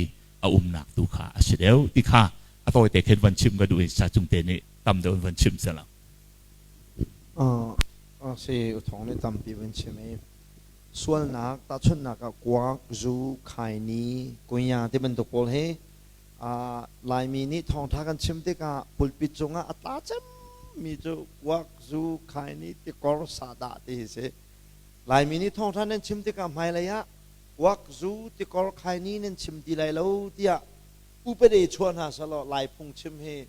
a umnak tu kha a si deuh ti kha a tawite khin van chim ka duh i sa cung te nih tam deuh in van chim selaw. Si uthong nih tampi van chim i sualnak tahchunhnak ah kuak, zu, khaini, kunya ti bantuk pawl hi Laimi nih thawngṭha kan chim tikah pulpit cungah a tla cemmi cu kuak, zu, khaini, tikor, sahdah ti hi si. Laimi nih thawngṭha nan chim tikah hmailei ah kuak, zu, tikor, khaini nan chim ti lai lo tiah upade chuah hna selaw Lai phungchim hi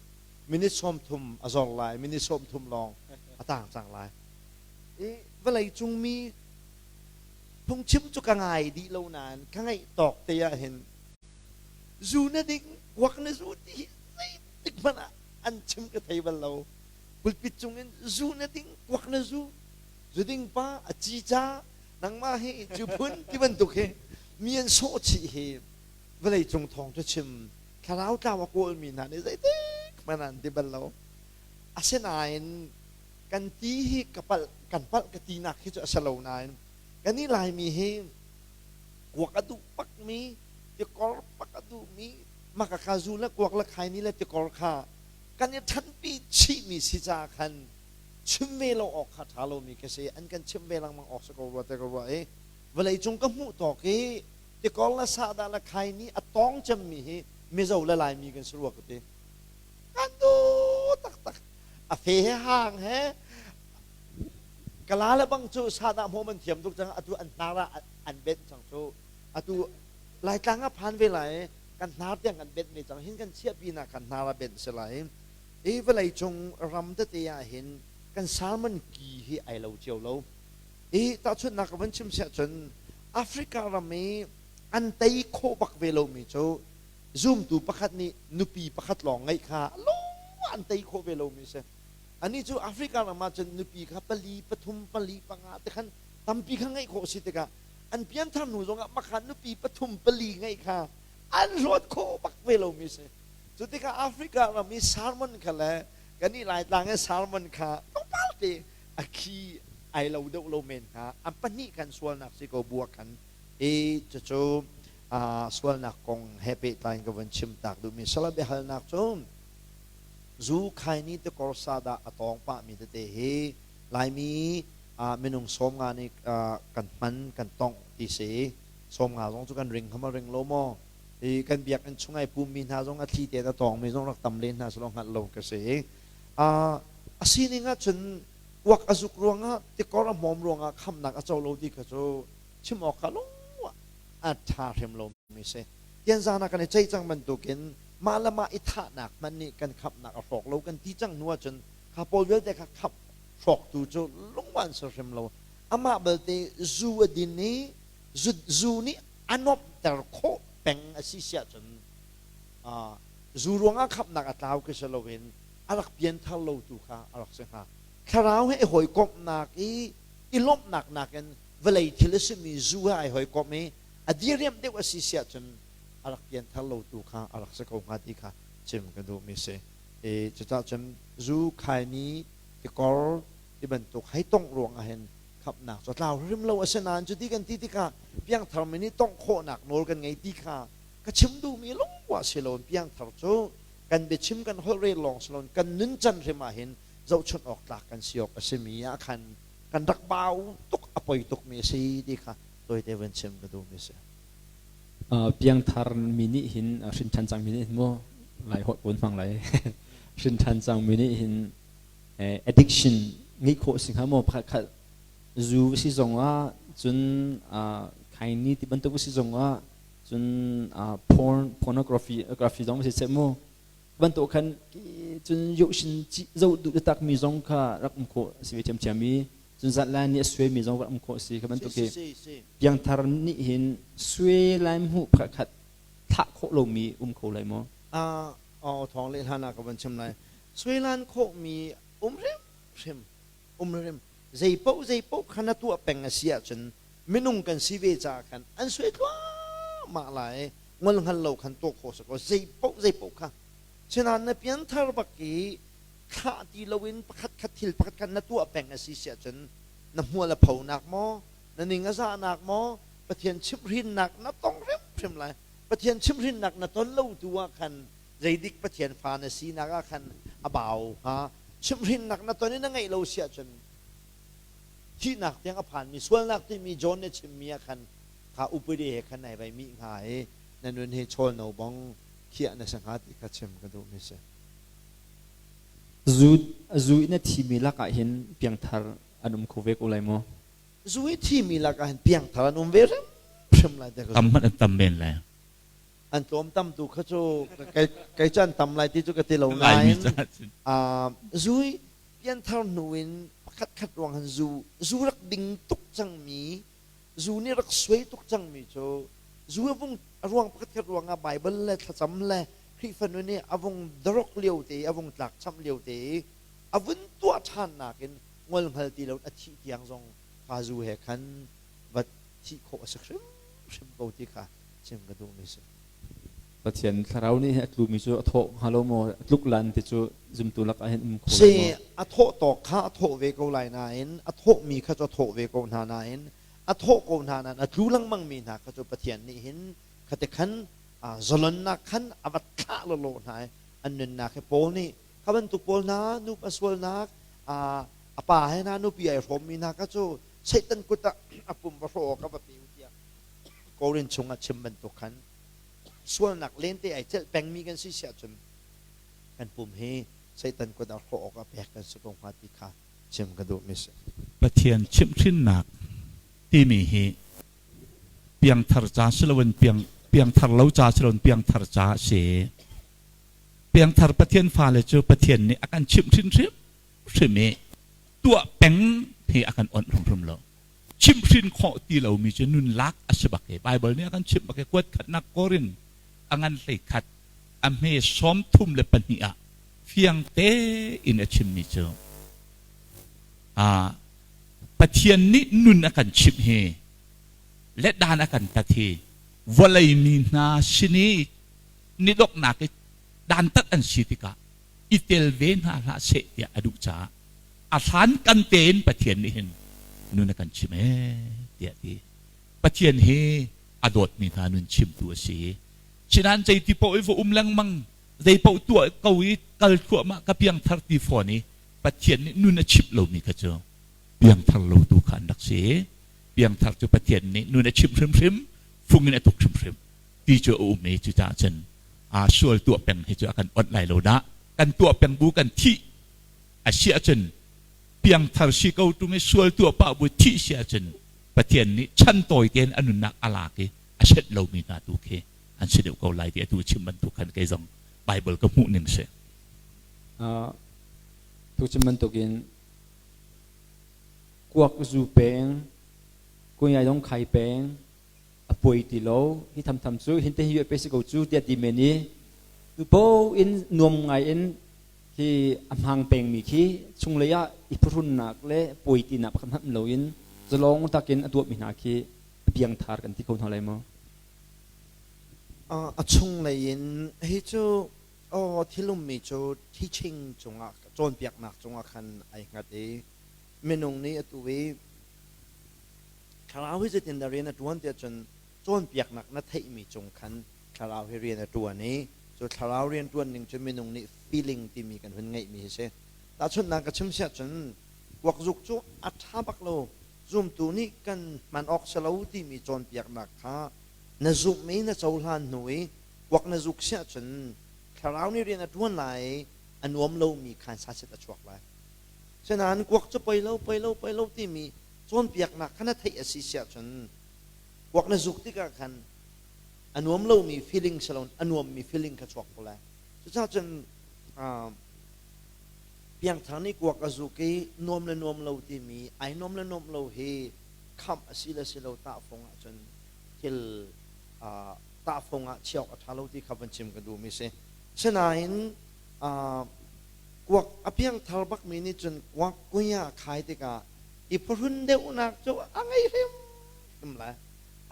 minute 30 a zor lai, minute 30 lawng a tang cang lai. I vawlei cung mi phungchim cu ka ngai dih lo nain ka ngaih tawk te ah hin zu na ding kuak na zu ti hi zeitik hmanh ah an chim ka thei bal lo. Pulpit cung in zu na ding kuak na zu, zu ding pa a ci ca nangmah hi cu phun ti bantuk hi mi an sawh chih hi vawlei cung thawng cu chim thlarau tlau a kawlmi hna nih zeitik hmanh ah an ti bal lo. Asinain kan ti hi ka palh kan palh ka tinak hi cu a si lo nain kan i Laimi hi kuak a duh bakmi tikor bak a duhmi makaka zu le kuak le khaini le tikor kha kan i ṭhanpi chihmi si caah khan chim ve lo awk kha ṭha lomi ka si. An kan chimh ve lengmang awk si ko rua te ka ruah i vawleicung ka hmuh tawk i tikor le sahdah le khaini a tawng cemmi hi Mizo le Laimi kan si rua ka ti. Kan duh taktak. A fe he hang he kala le bang cu sahdah hmawm an thiam tuk cang. Atu an hnar ah an benh cang cu. Atu Laitlang ah phan ve lai kan hnar tiang kan benh ve cang. Hin kan chiahpi nak kan hnar ah benh si lai. Hi vawlei cung ram tete ah hin kan salmon ki hi ai lo cio lo. Hi tahchunhnak ka van chim siah cun Africa ram i an tei khawh bak ve lomi cu zumtu pakhat nih nupi pakhat lawng ngeih kha lung an tei khawh ve lomi si. Anih cu Africa ram ah cun nupi kha pali, pathum, pali, panga te khan tampi kha ngeih khawh si tikah an pianthar hnu zongah makha nupi pathum, pali ngeih kha an hlawt khawh bak ve lomi si. Cu tikah Africa ram i sermon kha le kan i Laitlang i sermon kha tlawmpal te a khi ai lo deuh lo men hnga. An pahnih khan sualnak si ko bua khan i cucu sualnak kong he pehtlai in ka vun chim tak duhmi sala biahalnak cu zu khaini tikor sadah a tawng pahmi tete hi Laimi minung 50 nih kan hman kan tongh ti si. 50 zong cu kan ring kha ma ring lo maw? I kan biakinn chung ai pummi hna zong a thli tein a tawngmi zong rak tam len hna selaw hngalh lo ka si. A sining ah cun uak a zuk ruangah tikor a hmawm ruangah khamnak a co lo ti kha cu chim awk kha lung a ṭha hrim lomi si. Tianzan ah kan i ceih cang bantukin mah le mah i thahnak hmanh nih kan khamhnak a hrawk lo kan ti cang hnu ahcun kha pawl vialte kha khamh hrawktu cu lungwan si hrim lo. Amah belte zu a din i zu nih a nuamhter khawh peng a si siah cun zu ruangah khamhnak a tlau khi si loin a rak pianthar lo tu kha a rak si hnga. Thlarau he i hawikomhnak i i lawmhnak nakin vawlei thil a simi zu he ai hawikomh i a diriamh deuh a si siah cun a rak pianthar lo tu kha a rak si ko hnga ti kha chim ka duhmi si. I cucaah cun zu khaini tikor ti bantuk hei tongh ruangah hin khamhnak cu a tlau hrim lo. Asinain cuti kan ti tikah piangthar mi nih tongh khawhnak nawl kan ngei ti kha ka chim duhmi lungwa si loin piangthar cu kan biachim kan holh rel lawng si loin kan nuncan hrim ah hin zohchunh awk tlak kan si awk a simi ah khan kan rak bau tuk a poi tukmi a si ti kha tawite van chim ka duhmi a si. Piangthar mi nih hin hrinṭhan cangmi nih hin mu lai holh kun hmang lai hrinṭhan cangmi nih hin addiction ngeih khawh si hnga maw? Pakhat khat zu si zongah cun khaini ti bantuk si zongah cun porn pornography graphy zong si seh mu bantuk khan cun yoh shin zo duh tak mi zong kha rak um khawh si ve thiamthiam i. Cun zat lai nih a suaimi zong um khawh si. Kha bantuk hi piangthar nih hin sui lai hmuh pakhat thlah khawh lomi um kho lai maw? Aw thawng le hlan ah ka van chim lai. Suilan khawhmi um hrimhrim um hrim zei paoh zei paoh kha na tuah peng a si ahcun minung kan si ve caah khan an suai thluahmah lai ngol hngal lo khan tuah khawh si ko zei paoh zei paoh kha sinain na pianthar bak i thlah ti loin pakhat khat thil pakhat khat na tuah peng a si si ahcun na hmual a phonak maw na ning a zahnak maw Pathian chimhhrinnak na tong hrimhrim lai Pathian chimhhrinnak na ton lo tu ah khan zeidik Pathian fa na sinak ah khan a bau hnga chimhhrinnak na ton i na ngeih lo si ahcun thihnak tiang a phanmi sualnak timi John nih chimmi ah khan kha upadi he khan nai vai mi hnga i na nun hi chawl no bong khiah na si hnga ti kha chim ka duhmi si. Zu zu in a thimi lakah hin piangthar an um kho ve ko lai maw? Zu i thimi lakah hin piangthar an um ve hrimhrim lai te ka Tam hmanh an tam men lai. An tlawm tam tu kha cu kei cu an tam lai ti cu ka ti lo nain zu i pianthar hnu in pakhat khat ruang han zu zu rak ding tuk cangmi zu nih rak suai tuk cangmi cu zu a vung a ruang pakhat khat ruangah Bible le thlacam le Khrihfa nun i a vung darok lio te i a vung tlak chamh lio te i a vun tuah ṭhan nakin ngol hngal ti lo a thih tiang zong kha zu he khan va thih khawh a si hrimhrim ko ti kha chim ka duhmi si. Pathian thlarau nih a tlumi cu a thawh hnga lo maw a tluk lan ti cu zumtu lakah hin um kho Si a thawh tawk kha a thawh ve ko lai nain a thawhmi kha cu a thawh ve ko hna nain a thawh ko hna nain a tlu lengmang mi hna kha cu Pathian nih hin khate khan zalonnak khan a va thlah lawlaw hna i an nunnak hi Paul nih kha bantuk pawl hna nupa sualnak a pa he hna nupi ai hrawmmi hna kha cu Satan kut ah a pum va hrawh awk a va pe u tiah Korin chungah chim bantuk khan sualnak lente ai celh pengmi kan si siah cun kan pum hi Satan kut ah hrawh awk ah pek kan si ko hnga ti kha chim ka duhmi si. Pathian chimhhrinnak timi hi piangthar ca si loin piang piangthar lo ca si loin piangthar ca a si. Piangthar Pathian fale cu Pathian nih a kan chimhhrin hrimhrim i tuah peng hi a kan onh hrimhrim lo. Chimhhrin khawh ti lomi cu nun lak a si bak i Baibal nih a kan chimh bak i kuat khatnak Korin a ngan hlei khat a hme 32 ah fiang tein a chimmi cu Pathian nih nun a kan chimh hi le dan a kan tat hi vawlei mi hna sin i nidoknak i dantat an si tikah i tel ve hna hlah seh tiah a duh caah a hlan kan tein Pathian nih hin nun a kan chim ee tiah ti. Pathian hi a dawtmi hna nun chimtu a si. Sinan zeiti paoh i va um lengmang zei paoh tuah ko i kal thluahmah ka piangthar ti fawn i Pathian nih nun a chimh lomi kha cu piangthar lo tu kha an rak si. Piangthar cu Pathian nih nun a chimh hrimhrim, fung in a tuk hrimhrim ti cu a um i cucaah cun aa sual tuah peng hi cu a kan onh lai lo dah. Kan tuah peng bu kan thih a si ahcun piangthar si ko ṭung i sual tuah pah bu thih si ahcun Pathian nih chan tawi tein a nunnak a lak i a senh lomi hna tu khi an si deuh ko lai ti atu chim bantuk khan kei zong Bible ka hmuh ning si. Tu chim bantukin kuak zu peng, kunyai dong khai peng, a puai ti lo hi thamtham cu hinte hi pe si ko cu tiah ti men i tu po in nuam ngai in khi a hmang pengmi khi chunglei ah i phuhrunnak le puai tinak pakhat hmanh lo in zalong takin a tuahmi hna khi a piangthar kan ti kho hna lai maw? A chunglei in hi cu aw thilummi cu teaching cungah cawnpiaknak cungah khan ai hngat i minung nih atu i Thlarau hi zeitindah rian a ṭuan tiah cun cawnpiaknak na theihmi cung khan thlarau hi rian a ṭuan i cu thlarau rian ṭuan ning cu minung nih feeling timi kan hun ngeihmi hi si. Tahchunhnak ka chim siah cun kuakzuk cu a ṭha bak lo zumtu nih kan hman awk si lo timi cawnpiaknak kha na zumh i na cohlan hnu i kuak na zuk siah cun thlarau nih rian a ṭuan lai i a nuam lomi khan saset a chuak lai. Sinain kuak cu poi lo, poi lo, poi lo timi cawnpiaknak kha na theih a si siah cun kuak na zuk tikah khan a nuam lomi feeling si loin a nuammi feeling kha chuak ko lai. Cucaah cun Piangthar nih kuak a zuk i nuam le nuam lo timi ai nuam le nuamh lo hi khamh a si le si lo tahfung ahcun thil tahfung ah chiah awk a ṭha lo ti kha van chim ka duhmi si. Sinain kuak a piangthar bakmi nih cun kuak kunya a khai tikah i phuhrun deuhnak cu a ngei hrimhrim lai.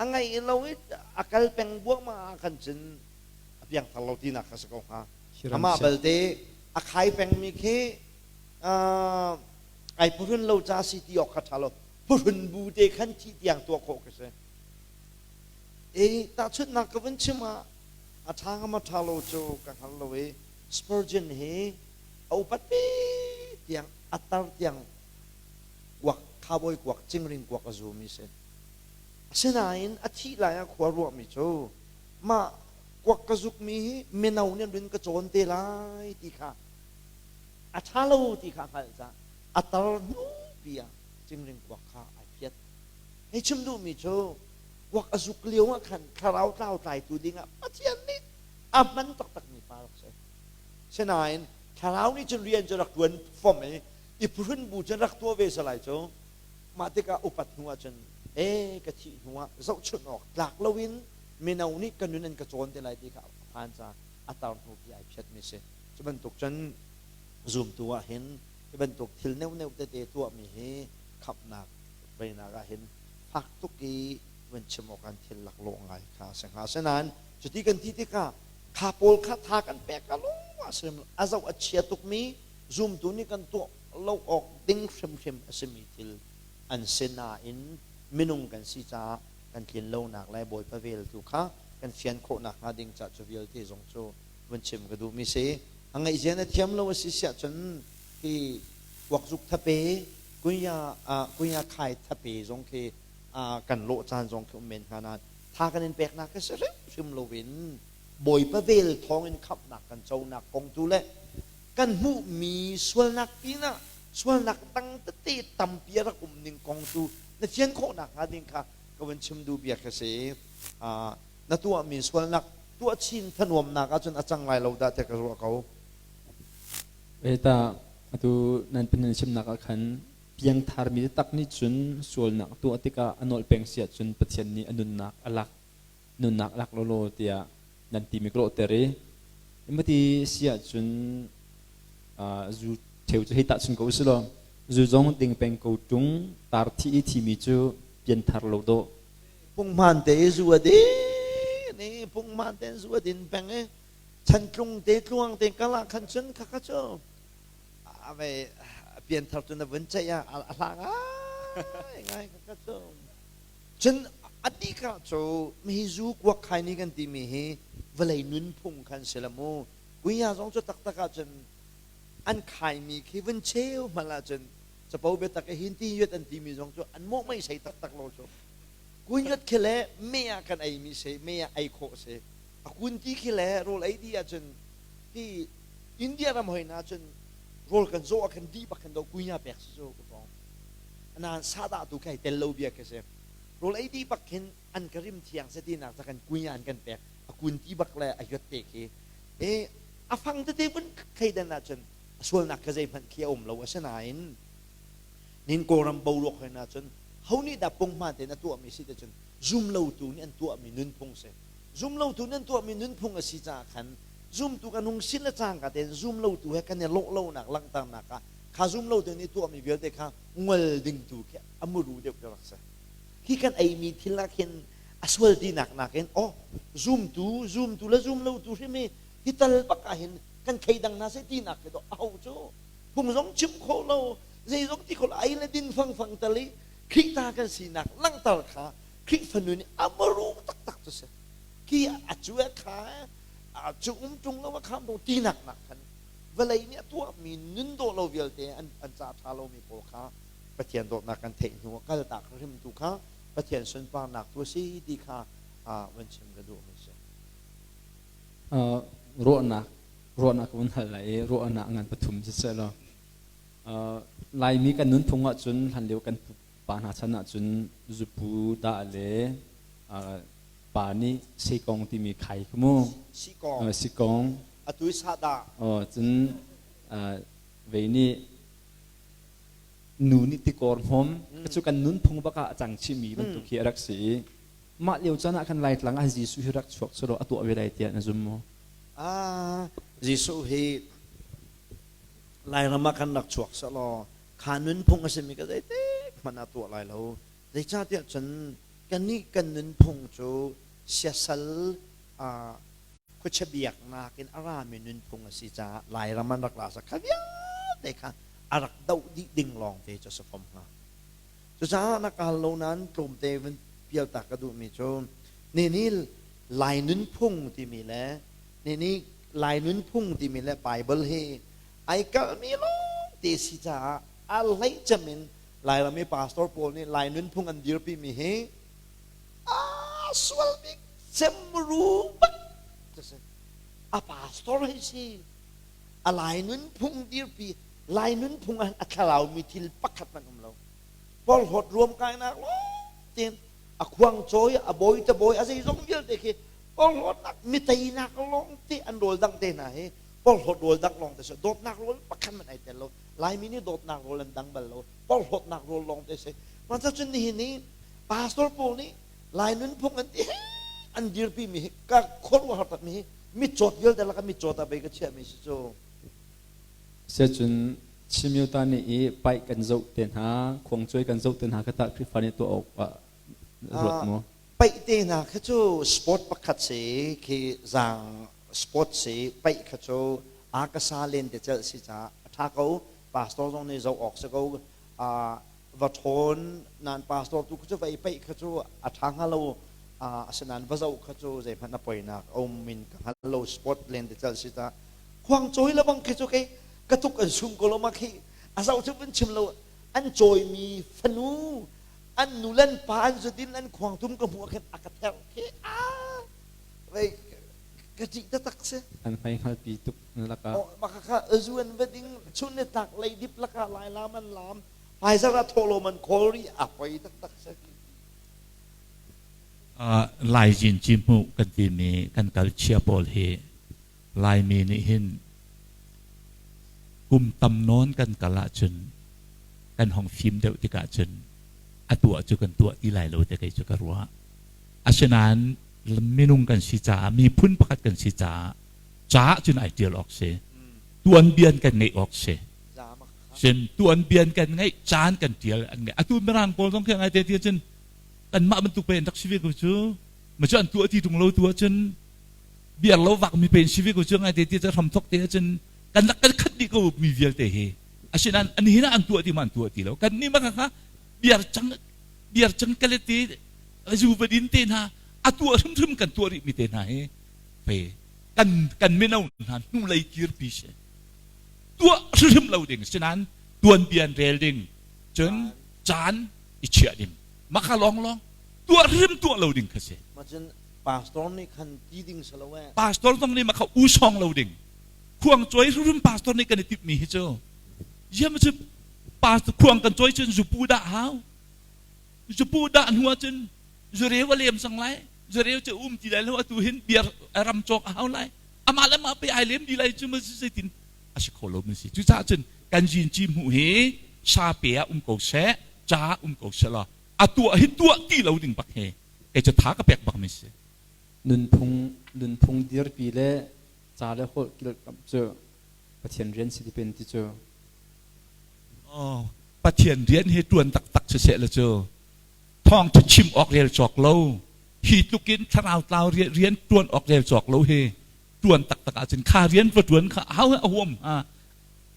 A ngei lo i a kal peng buahmah ah khan cun a piangthar lo tinak kha si ko hnga. Amah balte a khai pengmi khi ai phuhrun lo ca si ti awk kha ṭha lo. Phuhrun bu te khan thih tiang tuah khawh khi si. I tahchunhnak ka vun chim ah a ṭha ngam a ṭha lo cu ka hngal lo i Spurgeon hi a upat pi tiang a tar tiang kuak khabawi kuak cingring kuak a zumi si. Asinain a thih lai ah khua ruahmi cu mah kuak ka zukmi hi mino nih an run ka cawn te lai ti kha a ṭha lo ti kha a hngalh caah a tar hnu pi ah cingring kuak kha ai phiat. Hei chim duhmi cu kuak a zuk lio ah khan thlarau tlau tlaitu dingah Pathian nih a hman taktakmi pa rak si. Sinain thlarau nih cun rian cu rak ṭuan fom i i phuhrun bu cun rak tuah ve salai cu mah tikah upat hnu ah cun e ka thih hnu ah zohchunh awk tlak loin mino nih ka nun an ka cawn te lai ti kha a phan caah a tar hnu pi ai phiatmi si. Cu bantuk cun zumtu ah hin hi bantuk thil neuhneuh tete tuahmi hi khamhnak veinak ah hin fak tuk i van chim awk an thil laklawh ngai kha a si hnga. Asinain cuti kan ti tikah kha pawl kha tha kan pek a lung a si a zoh a chia tukmi zumtu nih kan tuah lo awk ding hrimhrim a simi thil an si nain minung kan si caah kan tlin lonak le Bawipa vel tu kha kan fian khawh nakhnga ding caah cu vialte zong cu vun chim ka duhmi si. A ngaihzia na thiam lo a si siah cun hi kuakzuk thape kunya kunya khai thape zong khi kan lawh caan zong khi um men hnga nain tha kan in peknak khi si hrimhrim loin Bawipa vel thawngin khamhnak kan conak kong tu le kan hmuhmi sualnak pinah sualnak dang tete tampi a rak um ning kong tu na fian khawh nakhnga ding kha ka vun chim duh bia khi si. Na tuahmi sualnak tuah chin thanuamnak ahcun a cang lai lo dah tiah ka ruah ko. Eta atu nan nan chimnak ah khan piangtharmi taktak nih cun sualnak tuah tikah a nolh peng si ahcun Pathian nih a nunnak a lak nunnak a lak lawlaw tiah nan timi ka lawhter i mati si ahcun zu ṭheu cu hei tahchun ko usih law zu zong ding peng ko ṭung tar thi i thimi cu pianthar lo dawh. Punghman te i zu a din i punghman tein zu a din peng i chantlung te tluang te kal ah khan cun khakha cu a ve pianthar cu na vun ceih ah a hla ngai ngai khakha cu. Cun a bik ah cu mihi zu kuak khai ni kan timi hi vawlei nunphung khan si la mu. Kuya zong cu taktak ahcun an khaimi khi vun cheu hmanh ahcun capo biatak i hin ti yuat an timi zong cu an mawh mei sei taktak lo cu. Kun yuat khi le me ah kan eimi si, me ah ei khawh si. A kun ti khi le rawl ei dih ahcun hi India ram hoi na cun rawl kan zawh ah khan dih bak khan do kunya pek si cu ka Nain sadah tu kai tel lo bia khi si. Rawl ei dih bak khin an ka rim thiang se tinak ca kan kunya an kan pek. A kun ti bak le a yot te khi. E a fang tete vun thleidan ahcun a sualnak kha zeihmanh khi a um lo. Asinain nin Kawlram boruak hoi na cun ho nih dah punghman tein a tuahmi si te cun zumlotu nih an tuahmi nunphung si. Zumlotu nih an tuahmi nunphung a si caah khan zumtu kan hung sin le cangka tein zumlotu he kan i lawh lonak langhternak ah kha zumlotu nih tuahmi vialte kha ngol ding tu khi a muru deuh khi rak si. Hi kan eimi thil ah khin a sual tinak nakin oh zumtu zumtu le zumlotu hrim hi hi tal bak ah hin kan thleidang hna seh tinak khi to aho cu phung zong chim khawh lo zei zong ti khawh lo ei le din fangfang tal i Khrih ta kan sinak langhter kha Khrihfa nun i a muru taktak cu si. Khi a cu a kha a cu um ṭung lo a kham ṭung tinak nak khan vawlei nih a tuahmi nun dawh lo vialte an an ca ṭha lomi pawl kha Pathian dawtnak kan theih hnu ah kaltak hrimtu kha Pathian sunparnak tu a si ti kha van chim ka duhmi si. Ruahnak ruahnak ka vun hal lai i ruahnak ngan pathum siseh law Laimi kan nunphung ahcun hlanlio kan pupa hna chan ahcun zupu dah le pa nih sikong timi khai khi mu. Sikong. Sikong. Atu i sahdah. Cun Vei nih nu nih tikor hmawm cu kan nunphung bak ah a cang chihmi bantuk hi a rak si i mah lio caan ah khan Laitlang ah Jesuh hi rak chuak selaw a tuah ve lai tiah na zum maw? Ah, Jesuh hi Lairam ah khan rak chuak selaw kha nunphung a simi ka zeitik hmanh ah tuah lai lo. Zeicahtiah cun kannih kan nunphung cu siasal khuachia biaknak in a rami nunphung a si caah Lairam an rak ra sa kha vialte kha a rak doh dih ding lawng te cu a si fom hnga. Cucaah na kal lo nain tlawmte vun pialtak ka duhmi cu nini Lai nunphung timi le nini Lai nunphung timi le Bible hi ai kalhmi lawng te si caah a hleicem in Lairam i pastor pawl nih Lai nunphung an dirpimi hi a sual bik cem ru bak si. A pastor hei si a Lai nunphung dirpi Lai nunphung ah a thlaraumi thil pakhat hmanh um lo. Porhlawt ruamkainak lawng tein a khuang cawi a bawi te bawi a zeizong vialte khi porhlawtnak miteinak lawng te an rawl dang te hna hi porhlawt rawl dang lawng te si dawtnak rawl pakhat hmanh ai tel lo. Laimi nih dawtnak rawl an dang bal lo. Porhlawtnak rawl lawng te si. Mah cun nihin ni pastor pawl nih Lai nunphung an ti an dirpi mi hi ka khuaruahhar tak mi hi mitcawt vialte laka mitcawt ah bei ka chiah mi si cu. Siacun Chimyota nih i paih kan zoh te hna, khuangcuai kan zoh te hna kha tah Khrihfa nih tuah awk ah ruat maw? Paih te hna kha cu sport pakhat si khi zaang sport si paih kha cu a ka sa len te celh si caah a ṭha ko. Pastor zong nih zoh awk si ko. Va ṭhawn nan pastor tu kha cu va i paih kha cu a ṭha hnga lo. Asinain va zoh kha cu zeihmanh a poinak a um in ka hngal lo sport len te celh si caah khuangcawi le bang khi cu kei ka tuk an sum ko lo ma khi a zoh cu vun chim lo an cawimi fanu an nu le an pa an zudin an khuangtum ka hmuh ah khin a ka therh khi a vei ka ṭih taktak si an hmai hngalpi tuk lakah oh maka kha zu an va ding chun le tlak leidip lakah lai lam an lam hmaizarh ah thawhlawm an khawl rih a poi taktak si. Lai Zinci hmuh kan timi kan kalchia pawl hi Laimi nih hin kum tam nawn kan kal ahcun kan hong fim deuh tikah cun a tuah cu kan tuah ti lai lo te kei cu ka ruah. Asinain minung kan si caah miphun pakhat kan si caah caah cun ai tial awk si. Tuanbian kan ngeih awk si. Cun tuanbian kan ngeih caan kan tial an ngeih. Atu Mirang pawl zong khi ngai te ti cun kanmah bantuk pe an rak si ve ko cu. Ma cu an tuah ti tung lo tu ahcun biar lo vak mi pen si ve ko cu ngai te ti cu hram thok te ahcun kan rak kan khat dih ko mi vialte hi asinain an hin ah an tuah ti ma an tuah ti lo kan nih ma kha biar cang biar cang kale te zu va din te hna a tuah hrimhrim kan tuah rih mi te hna hi fe kan kan mino hna hnu lei kir pi si tuah hrimhrim lo ding sinain tuan bian rel ding cun caan i chiah ding maka long long tuah hrim tuah lo ding kha si Macun pastor nih khan ti ding si lo eh. Pastor zong nih maka u song lo ding. Khuang cawi hrim pastor nih kan i timh mi hi cu. Ziam cu pastor khuang kan cawi cun zupu dah hau. Zupu dah hnu ahcun zureu a lem sang lai. Zureu cu um ti lai lo atu hin biar ram cawk a hau lai. Amah le mah pe ai lem di lai cu ma zeitin a si kho lo mi si. Cucaah cun kan zin ci hmuh hi sa pe ah um ko seh, ca um ko seh law a tuah hi tuah ti lo ding bak hi kei cu tha ka pek bak mi si. Nunphung nunphung dirpi le ca le holh kilkamh cu Pathian rian si ti pen ti cu. Oh, Pathian rian hi tuan taktak si seh le cu thawngtha chim awk rel cawk lo hi tlukin thlarau tlau rian tuan awk rel cawk lo hi tuan taktak ahcun kha rian va tuan kha hau a huam ha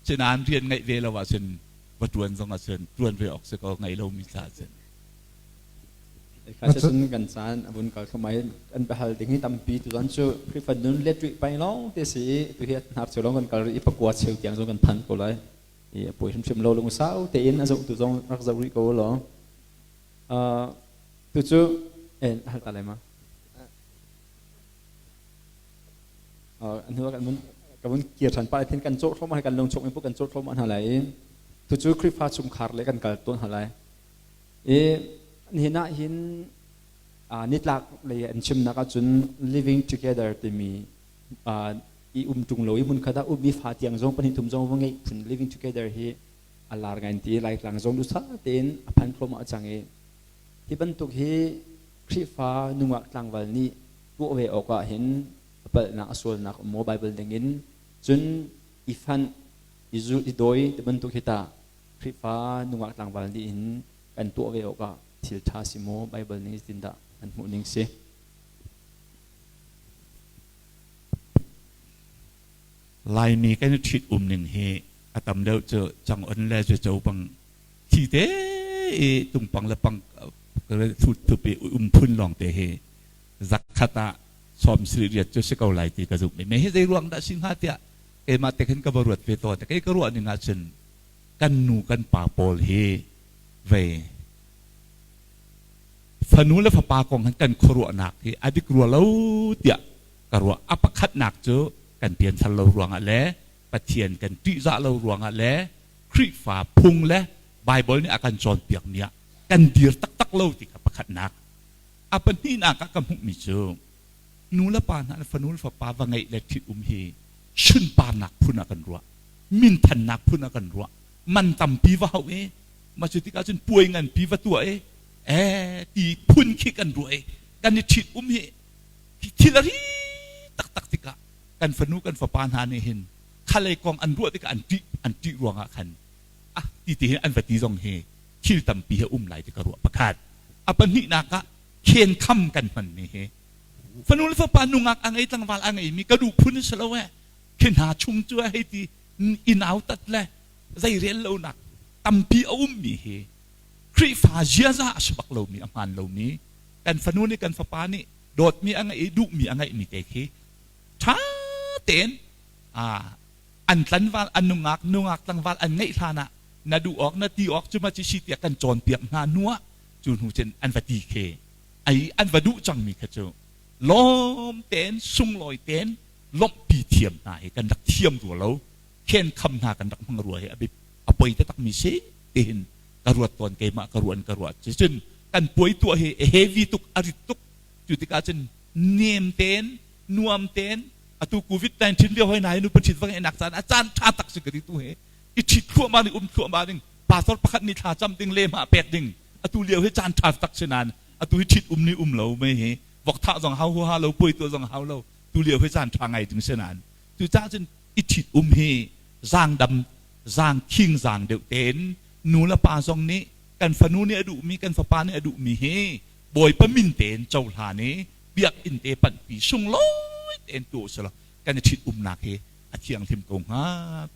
Sinain rian ngeih ve lo ahcun va ṭuan zong ahcun ṭuan ve awk si ko ngei lomi ca ahcun. Kha cun kan caan a vun kal thluahmah i an biahal ding hi tampi tuzan cu Khrihfa nun let rih pai lawng te si i tu hi hnar cheu lawng kan kal rih i pakua cheu tiang zong kan phan ko lai. I a puai hrimhrim lo lungsau tein a zoh tu zong rak zoh rih ko law. Tu cu en hal ta lai ma? Hnu ah kan vun kir ṭhan pah thin kan cawh thluahmah kan lung chung in kan cawh thluahmah hna lai i tucu Khrihfa chungkhar le kan kal tawn hna lai i nihin ah hin nitlak lei an chimnak ahcun living together timi. I um ṭung lo i hmunkhat ah ummi fa tiang zong pahnih thum zong va ngeih phun living together hi a lar ngai ti. Laitlang zong duhsah tein a phan thluahmah cang i hi bantuk hi Khrihfa nungak tlangval nih tuah ve awk ah hin a palhnak, a sualnak um maw Bible dingin? Cun i fanh, i zulh, i dawi ti bantuk hi tah Khrihfa nungak tlangval nih hin kan tuah ve awk ah thil ṭha si maw? Bible ning zeitindah an hmuh ning si? Laimi kan i ṭhit um ning hi a tam deuh cu cangon le zuaco bang thi te i tungpang le pang thut thup i um phun lawng te hi zakhat ah 78 cu si ko lai ti ka zumh. Me hi zei ruang dah si hnga tiah keimah te khin ka va ruat ve tawn. Kei ka ruah ning ahcun kan nu kan pa pawl hi vei fanu le fapa kong han kan khuaruahnak hi a dik rua lo tiah ka ruah. A pakhatnak cu kan pianthar lo ruangah le Pathian kan ṭihzah lo ruangah le Khrihfa phung le Baibal nih a kan cawnpiakmi ah kan dir taktak lo ti kha pakhatnak. A pahnihnak ah ka hmuhmi cu nu le pa hna le fanu le fapa va ngeih le ṭhit um hi sunparnak phun ah kan ruah, minthannak phun ah kan ruah, man tampi va hauh i mah cu tikah cun puai nganpi va tuah i ti phun khi kan ruah i kan i ṭhit um hi thil a ri taktak tikah kan fanu kan fapa hna nih hin khalei kong an ruah tikah an ṭih, an ṭih ruangah khan ah ti ti hin an va ti zong hi thil tampi he um lai ti ka ruah pakhat. A pahnihnak ah khenkham kan hmanmi hi fanu le fapa nungak a ngei, tlangval a ngeimi ka duh phun si lo e, khi hna chung cu hei ti i nautat le zei rel lonak tampi a ummi hi Khrihfa ziaza a si bak lomi, a hmaan lomi. Kan fanu nih, kan fapa nih dawtmi a ngeih i duhmi a ngeihmi te khi ṭha tein an tlanval, an nungak, nungak tlangval an ngeih hlan ah na duh awk, na ti awk cu ma ci si tiah kan cawnpiak hna hnu ah cu hnu cun an va ti khi ai an va duh cangmi kha cu lawm tein, sunglawi tein lawmhpi thiam hna hi kan rak thiam rua lo, khenkham hna kan rak hmang rua hi a poi taktak mi si tihin ka ruat tawn. Keimah ka ruan ka ruat cun kan puai tuah hi a heavy tuk, a rit tuk. Cu tikah cun nem tein, nuam tein, atu COVID-19 lio hoi nai nu pathit va ngeihnak caan a caan tha tak si ka ti. Tu he i ṭhit thluahmah ding, um thluahmah ding, pastor pakhat nih thla cam ding, lehmah pek ding, atu lio hi caan ṭha tak si nain atu hi ṭhit um ni um lo mei hi vok thah zong hau huaha lo, puai tuah zong hau lo, tu lio hi caan ṭha ngai ding si nain cu cah cun i ṭhit um hi zaangdam zaang khing zaang deuh tein nu le pa zong nih kan fanu nih a duhmi, kan fapa nih a duhmi hi Bawipa min tein cohlan i biakinn te panhpi sunglawi tein tu usila kan i ṭhit umnak hi a thianghlim ko hnga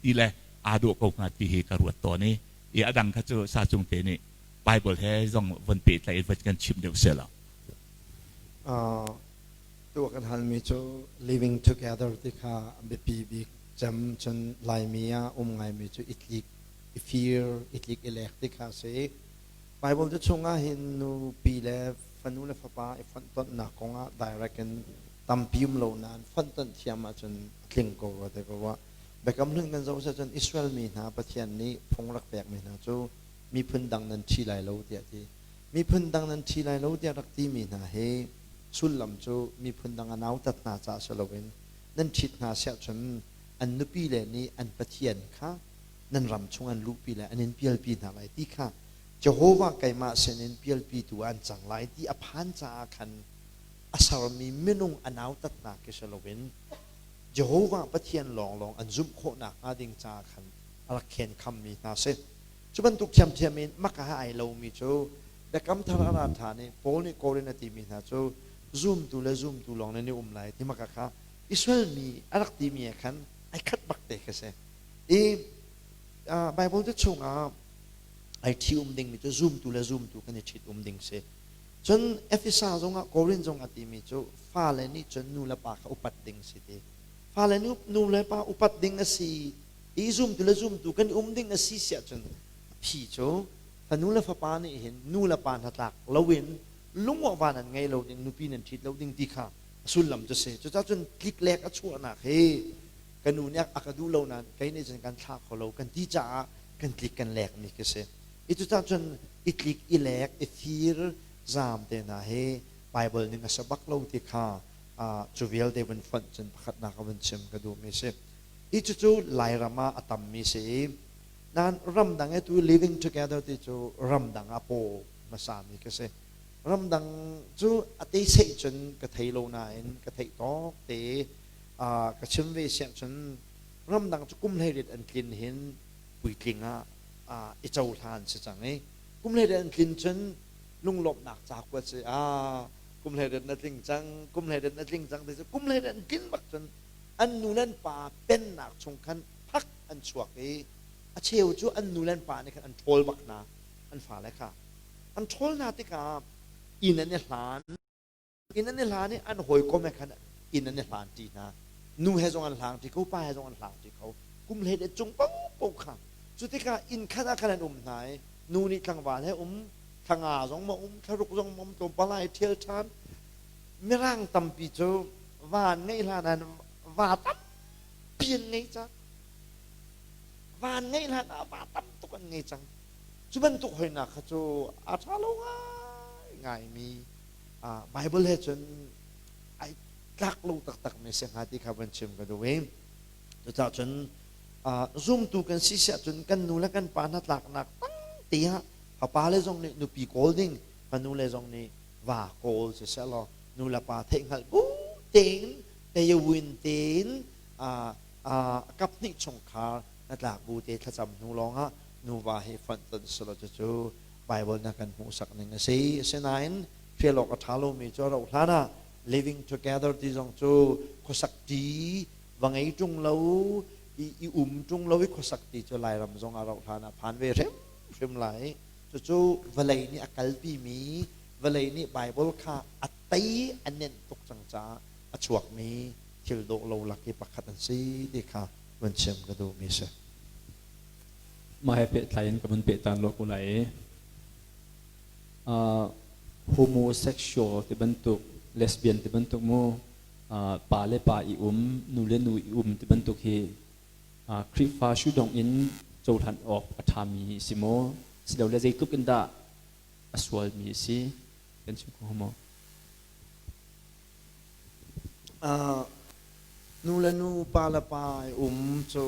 ti le aa dawh ko hnga ti hi ka ruat tawn i i a dang kha cu sacung te nih Bible he zong von pehtlaih in von kan chim deuh seh law. Tu kan halmi cu living together ti kha a biapi bik cem. Cun Laimi ah um ngaimi cu i tlik i fir, i tlik i lek ti kha a si. Bible cu chungah hin nupi le fanu le fapa i fonhtonhnak kongah direct in tampi um lo nain fonhtonh thiam ahcun a tling ko rua ti ka ruah. Biakam Hlun kan zoh cun Israel mi hna Pathian nih phung rak pekmi hna cu miphun dang nan ṭhi lai lo tiah ti. Miphun dang nan ṭhi lai lo tiah rak timi hna hi sullam cu miphun dang a nautat hna caah si loin nan ṭhit hna siah cun an nupi le nih an pathian kha nan ram chung an luhpi le an in pialpi hna lai ti kha, Jehovah keimah sinin pialpitu ah an cang lai ti a phan caah khan a sermi minung a nautatnak khi si loin Jehovah Pathian lawnglawng an zumh khawh nakhnga ding caah khan a rak khenkhammi hna si. Cu bantuk ṭhiamṭhiam in maka he ai lomi cu Biakam Thar a ra ṭhan i Paul nih Korin a timi hna cu zumtu le zumtu lawng nan i um lai ti maka kha Israel mi a rak timi he khan ai khat bak te khi si. I Bible te chungah ai ṭhi um dingmi cu zumtu le zumtu kan i ṭhit um ding si. Cun Efesa zongah Korin zongah timi cu fale nih cun nu le pa kha upat ding si ti. Fale nih nu le pa upat ding a si i zumtu le zumtu kan i um ding a si siah cun a phi cu fanu le fapa nih hin nu le pa hnatlak loin lungawh nan ngei lo ding, nupi nan ṭhit lo ding ti kha a sullam cu si. Cucaah cun tliklek a chuahnak hi ka nu nih a ka duh lo nain kei nih cun kan thlah kho lo kan ti caah kan tlik kan lekmi khi si. I cucaah cun i tlik i lek i fir zaam te hna hi Bible ning a si bak lo ti kha. Cu vialte vun fonh cun pakhatnak a vun chim ka duhmi si. Hi cucu Lairam ah a tammi si i nain ramdang i tu living together ti cu ramdang ah paw hmasami ka si. Ramdang cu a te seih cun ka thei lo nain ka theih tawk te ka chim ve siah cun ramdang cu kum 18 an tlin hin puitling ah i cohlan si cang i kum 18 an tlin cun lunglawmhnak ca kuat si ah kum 18 na tling cang kum 18 na tling cang ti cu kum 18 an tlin bak cun an nu le an pa pennak chung khan phak an chuak i a cheu cu an nu le an pa nih khan an ṭhawl bak hna an fale kha an ṭhawl hna tikah inn an i hlan inn an i hlan i an hawikom he khan inn an i hlan ṭi hna nu he zong an hlang ṭi kho pa he zong an hlang ṭi kho kum hlei le cung paohpaoh kha cu tikah inn khat ah khan an um hna i nu nih tlangval he um thla nga zong ma um thla ruk zong ma um tlawmpal ai ṭhial ṭhan mirang tampi cu va an ngeih hlan ah va tampi an ngei cang va an ngeih hlan ah va tam tuk an ngei cang cu bantuk hoinak kha cu a ṭha lo ngai ngaimi Bible he cun ai tlak lo taktak mi si hnga ti kha van chim ka duh i cucaah cun zumtu kan si siah cun kan nu le kan pa hnatlaknak tampi ah fapa le zong nih nupi kawl ding fanu le zong nih va kawl siseh law nu le pa theihhngalh bu tein tayawin tein kap hnih chungkhar hnatlak bu te thlacam hnu lawngah nuva hi fonh ton selaw cucu Bible na kan hmuhsak ning a si. Asinain hrial awk a ṭha lomi cu a rauh hlan ah living together ti zong cu khuasak ṭi va ngei ṭung lo i, i um ṭung lo i khuasak ti cu Lairam zong a rauh hlan ah phan ve hrimhrim lai. Cucu vawlei nih a kalpimi vawlei nih Bible kha a tei a nenh tuk cang caah a chuakmi thil dawh lo lak i pakhat an si ti kha vun chim ka duhmi a si. Mah he pehtlai in ka vun pehtan lo ko lai i homosexual ti bantuk lesbian ti bantuk mu pa le pa i um nu le nu i um ti bantuk hi Khrihfa shudong in cohlan awk a ṭhami si maw silole zeitluk in dah a sualmi a si kan chim kho maw? Nu le nu, pa le pa i um cu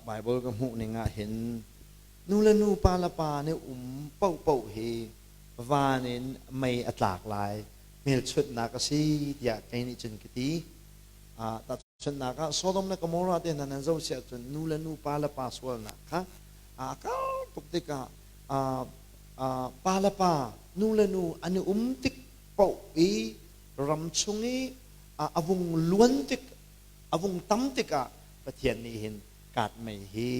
Baibal ka hmuh ning ah hin nu le nu, pa le pa nih um paohpaoh hi van in mei a tlak lai hmelchunhnak a si tiah kei nih cun ka ti. Tahchunhnak ah Sodom le Gomorrah te hna nan zoh si ahcun nu le nu, pa le pa sualnak kha a kar tuk tikah pa le pa, nu le nu an i um tik paoh i ram chung i a vung luan tik a vung tam tikah Pathian nih hin kaat mei hi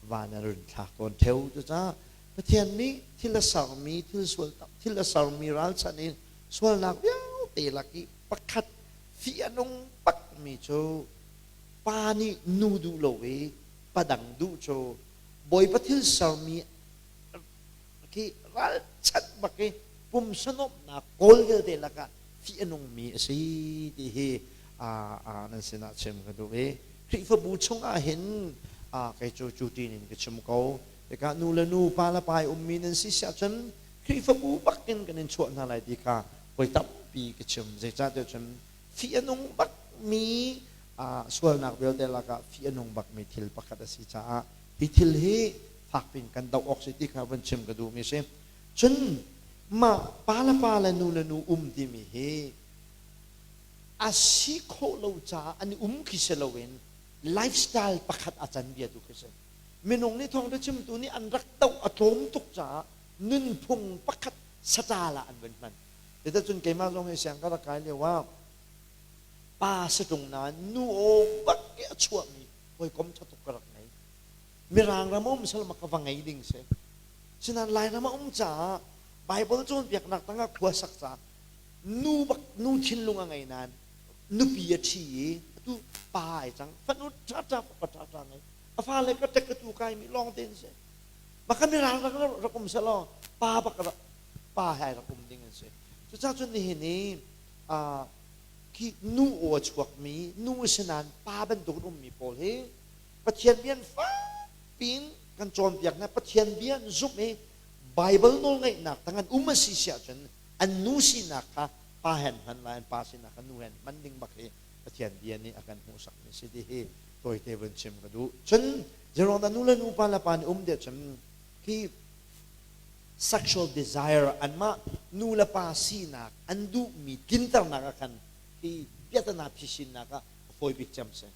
van a run thlak tawn theo. Cucaah Pathian nih thil a sermi thil sual thil a sermi ralchanh in sualnak vialte lak i pakhat fih a nung bakmi cu pa nih nu duh lo i pa dang duh cu Bawipa thil sermi khi ralchanh bak i pumsa nuamhnak kawl vialte lakah fih a nungmi a si ti hi nan sinah chim ka duh i Khrihfabu chungah hin kei cu cu ṭin in ka chim ko. Tikah nu le nu, pa le pa i ummi nan si siah cun Khrihfabu bakin kan in chuah hna lai ti kha voi tampi ka chim. Zeicahtiah cun fih a nung bakmi sualnak vialte lakah fih a nung bakmi thil pakhat a si caah hi thil hi fakpi in kan doh awk si ti kha vun chim ka duhmi si. Cun mah pa le pa le nu le nu um timi hi a si khawh lo caah an i um khi si loin lifestyle pakhat a can bia tu khi si. Minung nih thawngṭha chimtu nih an rak doh a tlawm tuk caah nunphung pakhat saṭal ah an vun hman. Cuticun keimah zong hi siang ka rak kai lio ah pa si ṭung nain nu aw bak i a chuahmi hawikom ṭha tuk ka rak ngei. Mirang ram um sal ma ka va ngei ding si. Sinain Lairam a um caah Bible cawnpiaknak tangah khua sak caah nu bak nu thinlung a ngei nain nupi a ṭhi i atu pa ai cang fanu ṭha ṭha fapa ṭha ṭha ngei a fale ka ṭek ka tu kai mi lawng te an si maka mirang rak rak um selaw pa bak rak pa hai rak um ding an si cucaah cun nihin i khi nu aw a chuakmi nu si nain pa bantuk in ummi pawl hi Pathian bia fakpi in kan cawnpiak hna. Pathian bia an zumh i Baibal nawlngaihnak tang an um a si si ahcun an nu sinak kha Pa hen hman lai, an pa sinak kha nu hen hman ding bak hi Pathian bia nih a kan hmuhsakmi si ti hi tawite vun chim ka duh. Cun zeiruang dah nu le nu, pa le pa nih um tiah cun khi sexual desire anmah nu le pa sinak an duhmi tlinternak ah khan hi piahtana phisinnak ah a fawi bik cem si.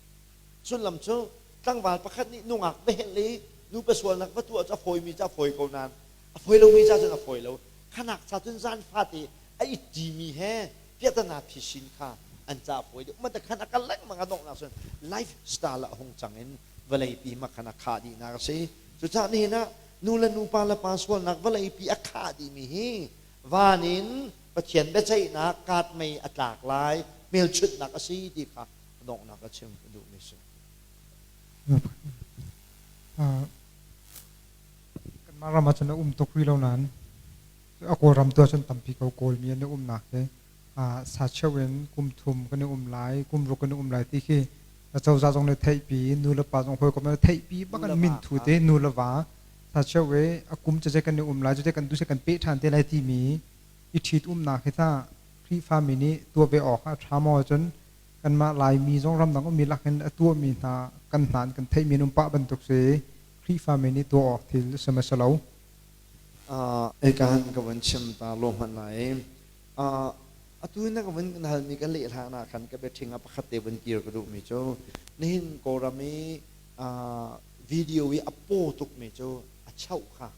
Sullam cu tlangval pakhat nih nungak va helh i nupa sualnak va tuah cu a fawimi cu a fawi ko nain a fawi lomi ca cun a fawi lo. Khanak ca cun zan fate a ittimi he piahtana phisin kha an ca a fawi deuh. Mah khan a kal lengmang a donghnak cun lifestyle ah hung cang in vawleipi ma khan a khah dihnak a si. Cucaah nihin ah nu le nu pa le pa sualnak vawleipi a khah dihmi hi van in Pathian biaceihnak kaat mei a tlak lai hmelchunhnak a si ti kha donghnak a chim ka duhmi si. Kanmah ram ah cun a um tuk rih lo nain a Kawlram tu ahcun tampi ko Kawlmi an i umnak hi sa cheu in kum thum kan i um lai, kum ruk kan i um lai ti khi cozah zong nih theihpi, nu le pa zong hawikom nih theihpi bak an min thu te nu le va sa cheu i a kum cece kan i um lai, cuti kan duh kan peh ṭhan te lai timi i ṭhit umnak hi tah Khrihfami nih tuah ve awk a ṭha maw cun kanmah Laimi zong ramdang ummi lakin a tuahmi hna kan hna an kan theihmi an um pah bantuk si Khrihfami nih tuah awk thil a si ma si lo. Ekan ka van chim ta lo hmanh lai. Atu na ka van kan halmi ka leh hlan ah khan ka biaṭhing ah pakhat te van kir ka duhmi cu nihin Kawlram i video i a paw tukmi cu a chauh kha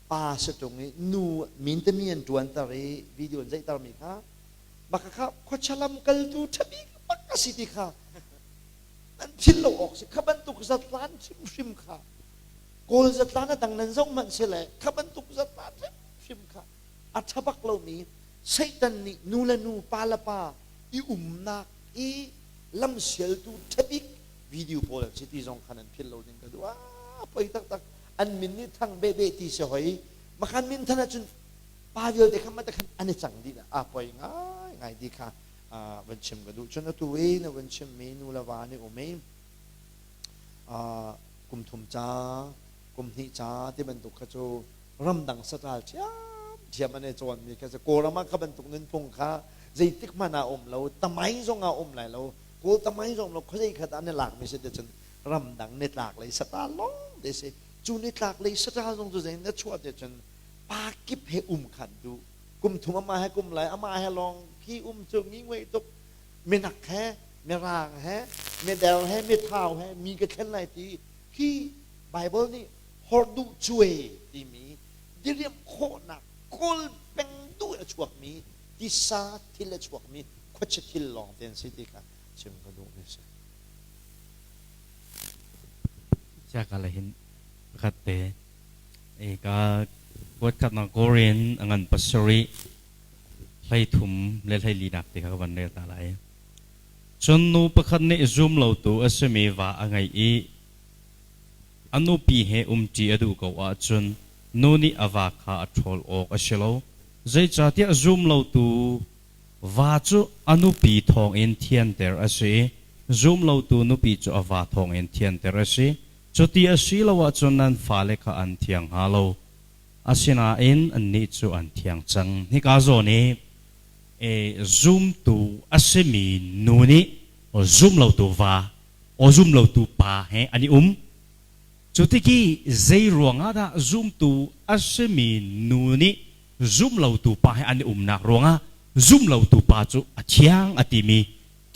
pa si ṭung i nu min tami an ṭuanter i video an zeihtermi kha Maka kha khuacha lamkaltu ṭhabik bak a si ti kha nan philh lo awk si. Kha bantuk zatlan hrimhrim kha Kawl zatlan a dang nan zoh hmanh si le kha bantuk zatlan hrimhrim kha a ṭha bak lomi Satan nih nu le nu, pa le pa i umnak i lamsialtu ṭhabik video pawl an si ti zong kha nan philh lo ding ka duh. Ah, poi taktak. An min nih thang bebe ti si hoi. Makhan min than ahcun pa vialte kha mah khan an i cang dih a poi ngai ngai ti kha van chim ka duh. Cun atu i na van chimmi nu le va nih um i kum thum ca, kum hnih ca ti bantuk kha cu ramdang saṭal ṭhiamṭhiam an i cawnmi kha si. Kawlram ah kha bantuk nunphung kha zeitik hmanh ah um lo, tamai zong ah um lai lo, Kawl tamai zong lo, khuazei khat ah an i lakmi si ti cun ramdang nitlak lei saṭal lawng te si. Cu nitlak lei saṭal zong cu zei na chuah ti cun pa kip he um khan duh. Kum thum amah he kum lai, amah he lawng khi um cu ngi nguai tuk. Minak he, mirang he, mider he, mithau he mi ka thlen lai ti khi Bible nih horduh cuai timi diriam khawhnak kawl peng duh a chuakmi tisa thil a chuakmi khuachia thil lawng te an si ti kha chim ka duh mi si. Siakala hin pakhat te Ka kuatkhatnak Korin a ngan pasarih 13 le 14nak ti kha ka van rel ta lai. Cun nu pakhat nih zum lotu a simi va a ngeih i a nupi he umṭi a duh ko ahcun nu nih a va kha a ṭhawl awk a si lo. Zeicahtiah zum lotu va cu a nupi thawngin thianter a si i zum lotu nupi cu a va thawngin thianter a si. Cuti a si lo ahcun nan fale kha an thiang hnga lo. Asinain annih cu an thiang cang. Hika zawn i zumtu a simi nu nih zumlotu va, aw zumlotu pa he an i um. Cu tik i zei ruangah dah zumtu a simi nu nih zumlotu pa he an i umnak ruangah zumlotu pa cu a thiang a timi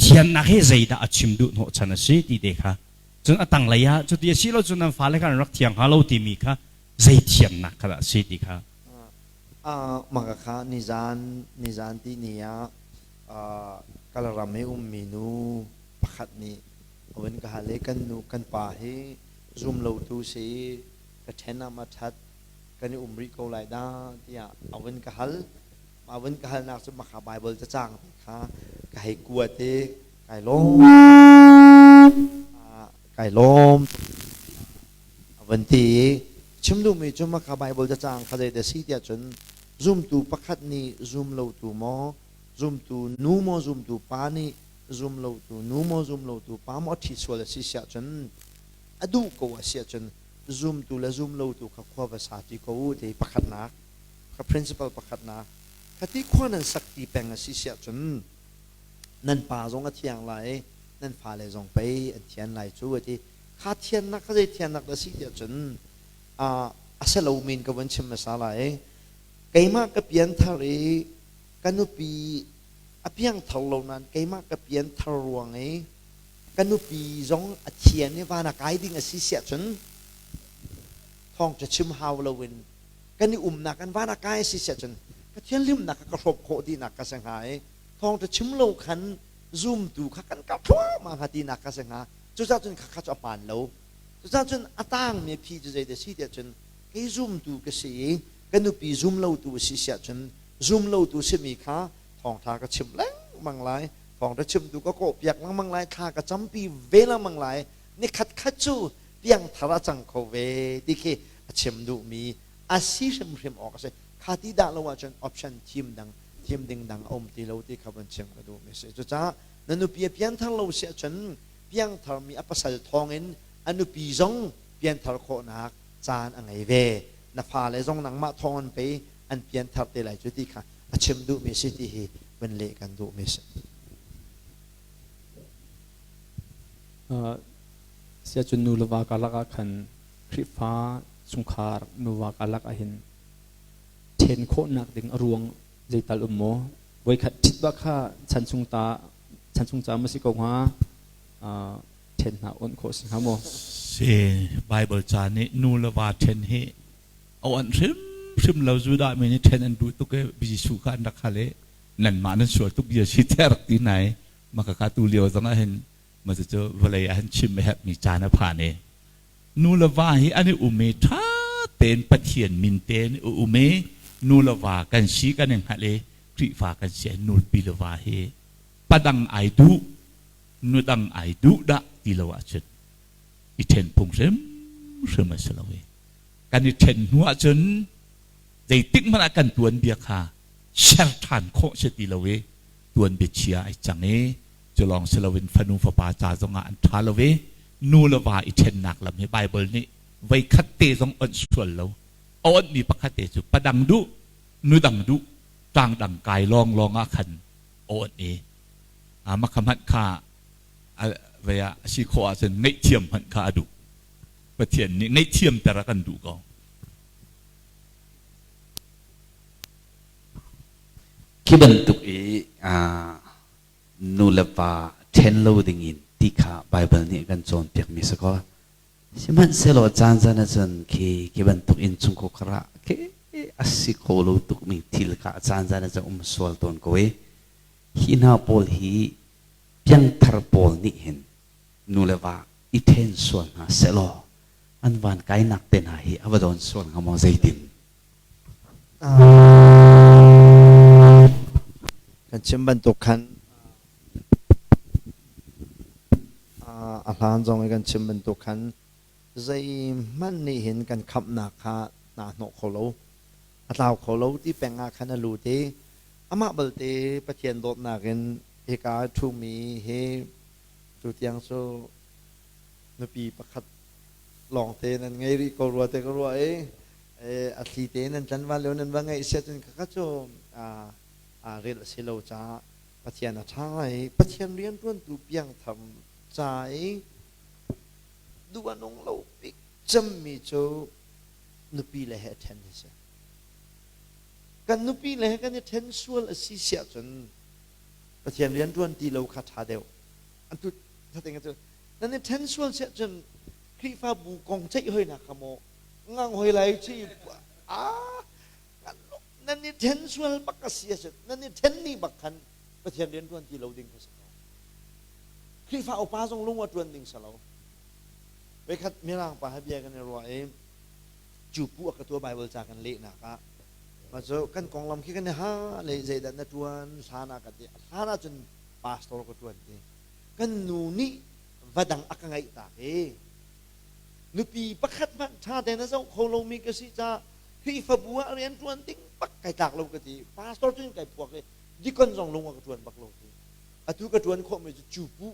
thiannak hi zeidah a chim duh hnawhchan a si ti te kha Cun a tanglei ah cuti a si lo cun nan fale kha an rak thiang hnga lo timi kha zei thiamnak kha dah a si ti kha. Maka kha nizan nizan ti ni ah Kalaram i ummi nu pakhat nih a vun ka hal i kan nu kan pa hi zum lotu si ka ṭhen ah ma ṭhat kan i um rih ko lai dah tiah a vun ka hal. A vun ka halnak cu maka Bible cacang te kha ka hei kuat i Kai lawm. Kai lawm. A van ti i chim duhmi cu maka Bible cacang kha zei dah si tiah cun zumtu pakhat nih zum lotu maw zumtu nu maw zumtu pa nih zum lotu nu maw zum lotu pa maw a ṭhi sual a si siah cun a duh ko a si ahcun zumtu le zum lotu kha khua va sa ti ko u ti pakhatnak kha principle pakhatnak. Khati khua nan sak ti peng a si siah cun nan pa zong a thiang lai i nan fale zong pei an thian lai cu a ti. Kha thiannak kha zei thiannak dah a si tiah cun a si lo men ka vun chim hmasa lai. Keimah ka pianthar i ka nupi a piangthar lo nain keimah ka pianthar ruang i ka nupi zong a thian i van a kai ding a si siah cun thawngṭha chim hau loin kan i umnak kan van a kai a si siah cun Pathian limnak kha ka hrawm khawh tinak ka si hnga i thawngṭha chim lo khan zumtu kha kan kal thluahmah hnga tinak ka si hnga. Cucaah cun khakha cu a hmaan lo. Cucaah cun a tangmi phi cu zeidah a si tiah cun kei zumtu ka si i ka nupi zum lotu a si siah cun zum lotu simi kha thawngṭha ka chim lengmang lai, thawngṭha chimtu ka kawhpiak lengmang lai, thla ka campi ve lengmang lai, nikhat khat cu piangthar a cang kho ve ti khi a chim duhmi a si hrimhrim awk a si. Kha ti dah lo ahcun option thim dang thim ding dang a um ti lo ti kha vun chim ka duhmi a si. Cucaah na nupi a pianthar lo si ahcun piangtharmi a pasal thawngin a nupi zong pianthar khawhnak caan a ngei ve. Na fale zong nangmah thawng an pei an pianthar te lai cu ti kha a chim duhmi si ti hi vun leh kan duhmi a si. Siacun nu le va karlak ah khan Khrihfa chungkhar nuva karlak ah hin ṭhen khawhnak ding a ruang zeital um maw? Voikhat ṭhit bak kha chan chung ta chan chung ca ma si ko hnga ṭhen hna onh khawh si hnga maw? Si Bible ca nih nu le va ṭhen hi a onh hrimhrim lo. Judah mi nih ṭhen an duh tuk i Jesuh kha an rak hal i nanmah nan sual tuk bia si tiah rak ti hna i maka ka tu lio zong ah hin ma cu vawlei ah hin chim a herhmi caan a phan i nu le va hi an i um i ṭha tein Pathian min tein i um i nu le va kan si kan i hngalh i Khrihfa kan si ah nupi le va hi padang ai duh nu dang ai duh dah ti lo ahcun i ṭhen phung hrimhrim a si lo i kan i ṭhen hnu ahcun zeitik hmanh ah kan tuanbia kha ser ṭhan khawh si ti lo i tuanbia chia ai cang i cu lawng si loin fanu fapa ca zongah an ṭha lo i nu le va i ṭhennak lam hi Baibal nih voi khat te zong onh sual lo. A onhmi pakhat te cu padang duh, nu dang duh, ṭang dang kai lawnglawng ah khan a onh i makha hmanh kha vei ah a si khawh ahcun ngaihthiam hmanh kha a duh. Pathian nih ngaihthiamter a kan duh ko. Khi bantuk i nu le va ṭhen lo dingin ti kha Baibal nih a kan cawnpiakmi si kaw sihmanhsehlaw caan caan ahcun khi khi bantuk innchungkhar karah khi a si kho lo tukmi thil kha a caan caan ahcun um sual tawn ko i hi hna pawl hi piangthar pawl nih hin nu le va i ṭhen sual hna sehlaw an van kainak te hna hi a va dawn sual hnga maw zeitin? Kan chim bantuk khan a hlan zong i kan chim bantuk khan zeihmanh nih hin kan khamhnak kha naa hnawh kho lo, a tlau kho lo ti peng ah khan a lut i amah balte Pathian dawtnak in hika a ṭhumi hi tutiang cu nupi pakhat lawngte nan ngei rih ko rua te ka ruah i a thli tein nan tlanval lio nan va ngeih siah cun khakha cu rel a si lo caah Pathian a ṭha i Pathian rianṭuantu piangthar ca i duh a nung lo bik cemmi cu nupi le he ṭhen hi si. Kan nupi le he kan i ṭhen sual a si siah cun Pathian rianṭuan ti lo kha ṭha deuh. An tu nan i ṭhen sual siah cun Khrihfabu kong ceih hoinak kha maw ngang hoi lai chi a nan i ṭhen sual bak a si a nan i ṭhen ni bak khan Pathian rian ṭuan ti lo ding kha si ko. Khrihfa upa zong lung a ṭuan ding si lo. Voikhat Mirang pa he bia kan i ruah i cu pu a ka tua Bible ca kan lehnak ah mah cu kan konglam khi kan i ha le zeidah na ṭuan hlan ah ka ti hlan ah cun pastor ka ṭuan ti kan nu nih va dang a ka ngaih tak i Nupi pakhat hmanh ṭha tein a zoh kho lomi ka si caah Khrihfabu ah rian ṭuan ding bak kai tlak lo ka ti. Pastor cun kai phuak i deacon zong lung a ka ṭuan bak lo ti. Atu ka ṭuan khawhmi cu cupu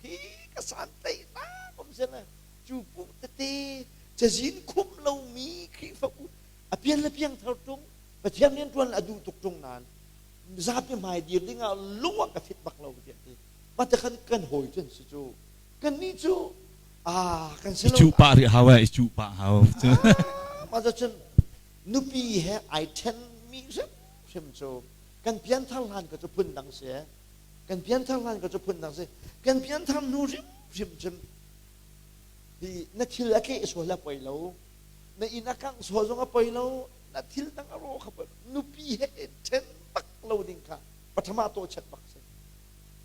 hi ka santlaihnak um si le cupu tete cazin khumh lomi Khrihfabu a pian le piangthar ṭung. Pathian rian ṭuan a duh tuk ṭung nain zapi hmai dir ding ah lung ah ka fit bak lo tiah ti. Mah te khan kan hawi cun si cu. Kannih cu ah kan si lo. I cuh pah rih hau eh, i cuh pah hau. Mah cun nupi he ai ṭhen mi hrimhrim cu kan pianthar hlan ka cu phun dang si. Kan pianthar hlan ka cu phun dang si. Kan pianthar hnu hrimhrim cun hi na thil a tleh sual a poi lo. Na inn a kangh sual zong a poi lo. Na thil dang a rawh kha poi. Nupi he ṭhen bak lo ding kha pathama tawchet bak si.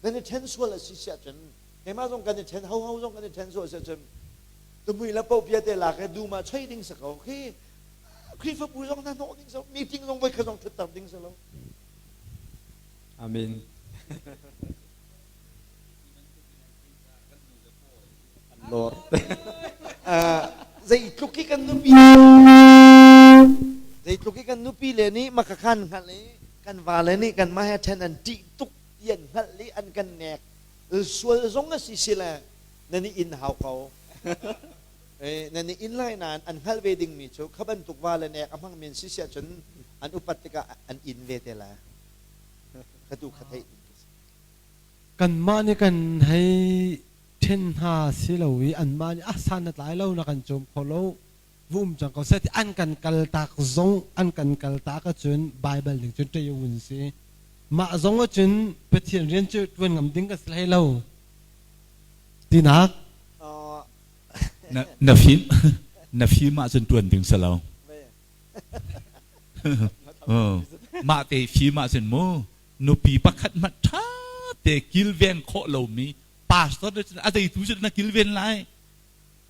Nan i ṭhen sual a si siah cun keimah zong kan i ṭhen ho ho zong kan i ṭhen sual siah cun tumui le poh bia te lak i dum ah choi ding si ko khi Khrihfabu zong hna hnawh ding si meeting zong voi khat zong ṭhutter ding si lo. Amen. Lord. Zeitluk i kan nupi zeitluk i kan nupi le nih makakhan hngalh i kan vale nih kanmah he ṭhen an ṭih tuk ti an hngalh i an kan nek sual zong a si si le nan i inn hau ko nan i inn lai nain an hngalh ve dingmi cu kha bantuk va le nek a hmangmi an si si ahcun an upat tikah an inn ve te lai ka tu kha theih ding Kanmah nih kan hei ṭhen hna si lo i anmah nih a san na tlai lo na kan cawm kho lo va um cang ko seh ti an kan kaltak zong an kan kaltak ahcun Baibal ning cun ṭei un si. Mah zong ahcun Pathian rian cu ṭuan ngam ding kan si hlei lo tinak. Na, na fim na fim ahcun ṭuan ding si lo. Mah te fim ahcun mu nupi pakhat hmanh ṭha te kilven khawh lomi pastor nih cun a zeitu cu na kilven lai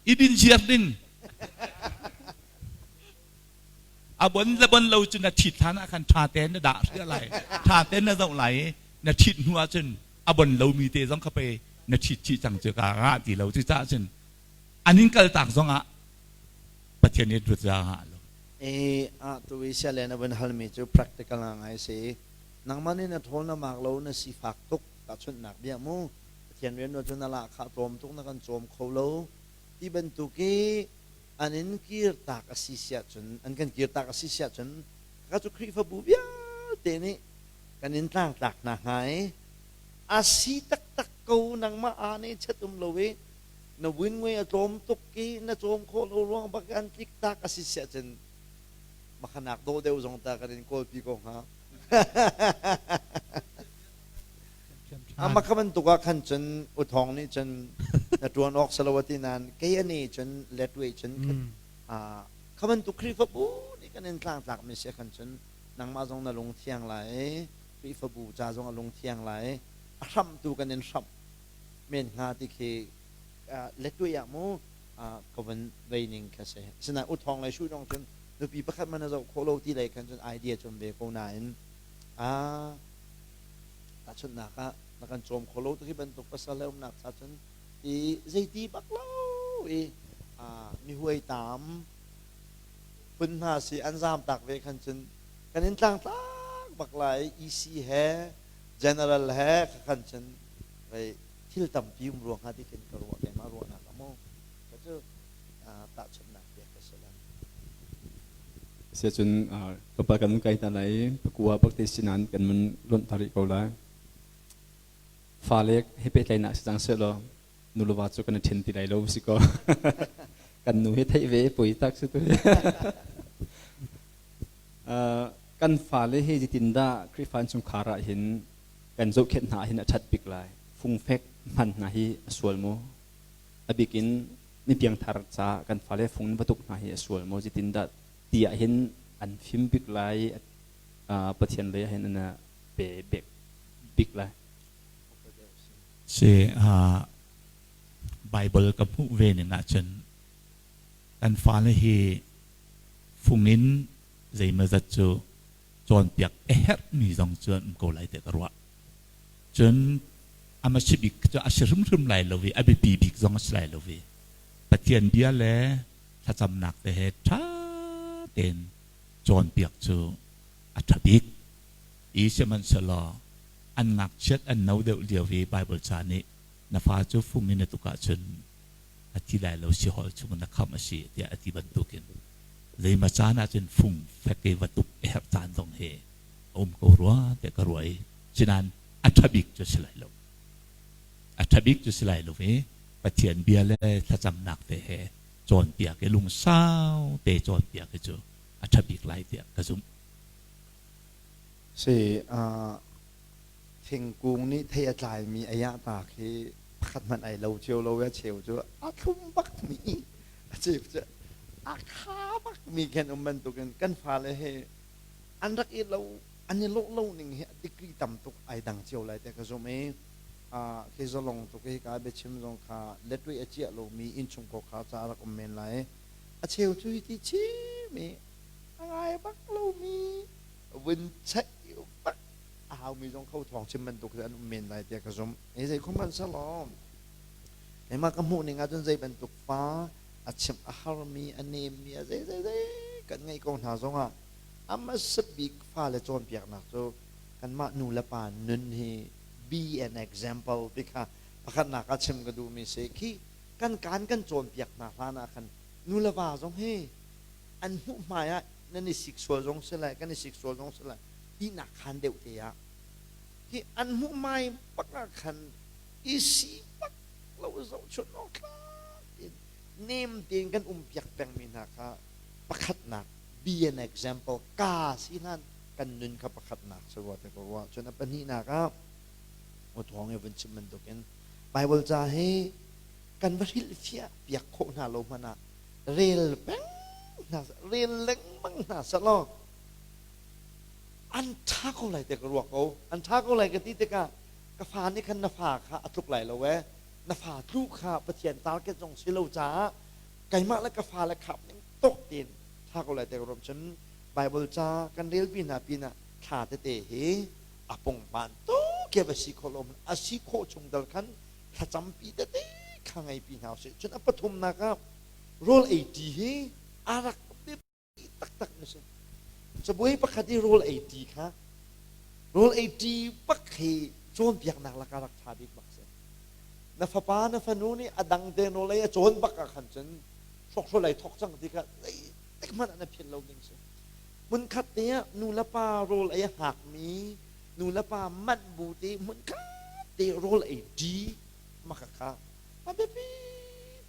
i din ziar ding a bon le bon lo cu na ṭhit hlan ah khan ṭha tein na dah hriah lai ṭha tein na zoh lai i na ṭhit hnu ah cun a bon lomi te zong kha pei na ṭhit chih cang cu ka ngah ti lo cucaah cun an in kaltak zong ah Pathian nih ruat za ngah lo. Eh, ah tu i sia na van halmi cu practical ngai si. Nangmah nih na ṭhawl na maak lo na sifak tuk tahchunhnak bia mu. Pathian rian cu na lahkhah tlawm tuk na kan cawm kho lo. Ti bantuk i an in kirtak a si siah cun an kan kirtak a si siah cun ka cu Khrihfabu vialte nih kan in tlangtlak hna hnga i a si taktak ko nangmah aa nih chet um lo i na win a tlawm tuk i na cawm khawh lo ruang bak an tlik tak a si siah cun makhanak dawh deuh zong ta kan in kawlpi ko hnga. Ama kha bantuk ah khan cun uthawng nih cun na ṭuan awk si lo a ti nain kei ani cun letwe cun kha bantuk Khrihfabu nih kan in tlangtlak mi si khan cun nangmah zong na lung thiang lai Khrihfabu ca zong a lung thiang lai a hramhtu kan in hramh men hnga ti khi letwe ah mu ka van vei ning kha si. Asinain uthawng le shu dong cun nupi pakhat man a zoh khawh lo ti lei khan cun idea cun ve ko nain tahchunhnak ah na kan cawm kho lo ti bantuk pasal le umnak cha cun i zeiti bak lo i mi huai tam phun hna si an zam tak ve khan cun kan in tlang tlak bak lai EC he general he khan cun vei thil tampi um ruang hnga ti khin ka ruah keimah ruahnak a mu ka cu tahchunhnak pek ka si lan. Siacun tlawmpal kan kai hna lai i pakua bakte sinan kan mun lonh ta rih ko lai. Fale he pehtlaihnak si cang sehlaw nu le va cu kan i ṭhen ti lai lo si kaw. Kan nu hi theih ve poi tak si tu. Kan fale hi zeitindah Khrihfa innchungkhar ah hin kan zohkhenh hna hin a ṭhat bik lai. Fungfek hman hna hi a sual maw? A bik in mi piangthar ca kan fale fung va tuk hna hi a sual maw zeitindah ti ah hin an fim bik lai Pathian lei ah hin an pe bik bik lai. Si Bible ka hmuh ve ning ahcun kan fale hi fung in zeimawzat cu cawnpiak a herhmi zong cu an um ko lai tiah ka ruah. Cun a si bik cu a si hrimhrim lai lo i a biapi bik zong a si lai lo i Pathian bia le thlacamnak te he ṭha tein cawnpiak cu a ṭha bik. I sihmanhsehlaw an ngakchiat an no deuh lio i Baibal ca nih na fa cu fung in na tuk ahcun a thi lai lo sihol chung na khamh a si tiah a ti bantukin zeimaw caan ahcun fung fek i va tuk. a herh caan zong hi a um ko rua tiah ka ruah i sinain a ṭha bik cu si lai lo. A ṭha bik cu si lai lo i Pathian bia le thlacamnak te he cawnpiak i lungsau te cawnpiak hi cu a ṭha bik lai tiah ka zumh. Si, thingkung nih thei a tlaimi a yahtak hi pakhat hmanh ai lo cio lo i a cheu cu a thlum bakmi a cheu cu a kha bakmi khan um bantukin kan fale hi an rak i lo an i lawh lo ning hi a degree tam tuk ai dang cio lai tiah ka zumh i khi zalong tuk hi ka biachim zong kha letway a ciah lomi innchungkhar kha ca rak um men lai. A cheu cu hi ti chim i a ngai bak lomi vun check bak a haumi zong kho thawng chim bantuk an um men lai tiah ka zumh. Ei zei khom hmanh selaw keimah ka hmuh ning ahcun zei bantuk fa a chimh a harmi a nemmi a zei zei zei kan ngeih ko hna zongah a hmasa bik fale cawnpiaknak cu kanmah nu le pa nun hi be an example ti kha pakhatnak ah chim ka duhmi si. Khi kan kaan kan cawnpiak hna hlan ah khan nu le va zong hi an hmuh hmai ah nan i sik sual zong si lai, kan i sik sual zong si lai, ihnak khan deuh te ah hi an hmuh hmai bak ah khan i si bak lo zohchunh awk tlak in nem tein kan um piak pengmi hna kha pakhatnak be an example ka si hlan kan nun kha pakhatnak si rua te ko rua. Cun a pahnihnak ah thawng i vun chim bantukin Bible ca hi kan va hrilhfiah piak khawh hna lo hmanh ah rel peng hna, rel lengmang hna selaw an ṭha ko lai te ka ruah ko. An ṭha ko lai ka ti tikah ka fa nih khan na fa kha a tluk lai lo ee, na fa tlu kha Pathian target zong si lo caah keimah le ka fa le khap ning tok tein ṭha ko lai te ka ruah. Cun Bible ca kan relpi hna pinah thla tete hi a pungman tuk ke va si khawh lo a si khawh chung dal khan thlacampi tete kha ngeipi hna usih. Cun a pathumnak ah rawl ei ṭi hi a rak biapi taktak mi si. Cabuai pakhat i rawl ei ṭi kha, rawl ei ṭi bak hi cawnpiaknak lakah rak ṭha bik bak si. Na fapa na fanu nih a dang te rawl ei a cawn bak ah khan cun hrawkhrol ei thawk cang ti kha zeitik hmanh ah na philh lo ding si. Hmunkhat te ah nu le pa rawl ei a hngakmi, nu le pa manh bu te hmunkhat te rawl ei ṭi maka kha a biapi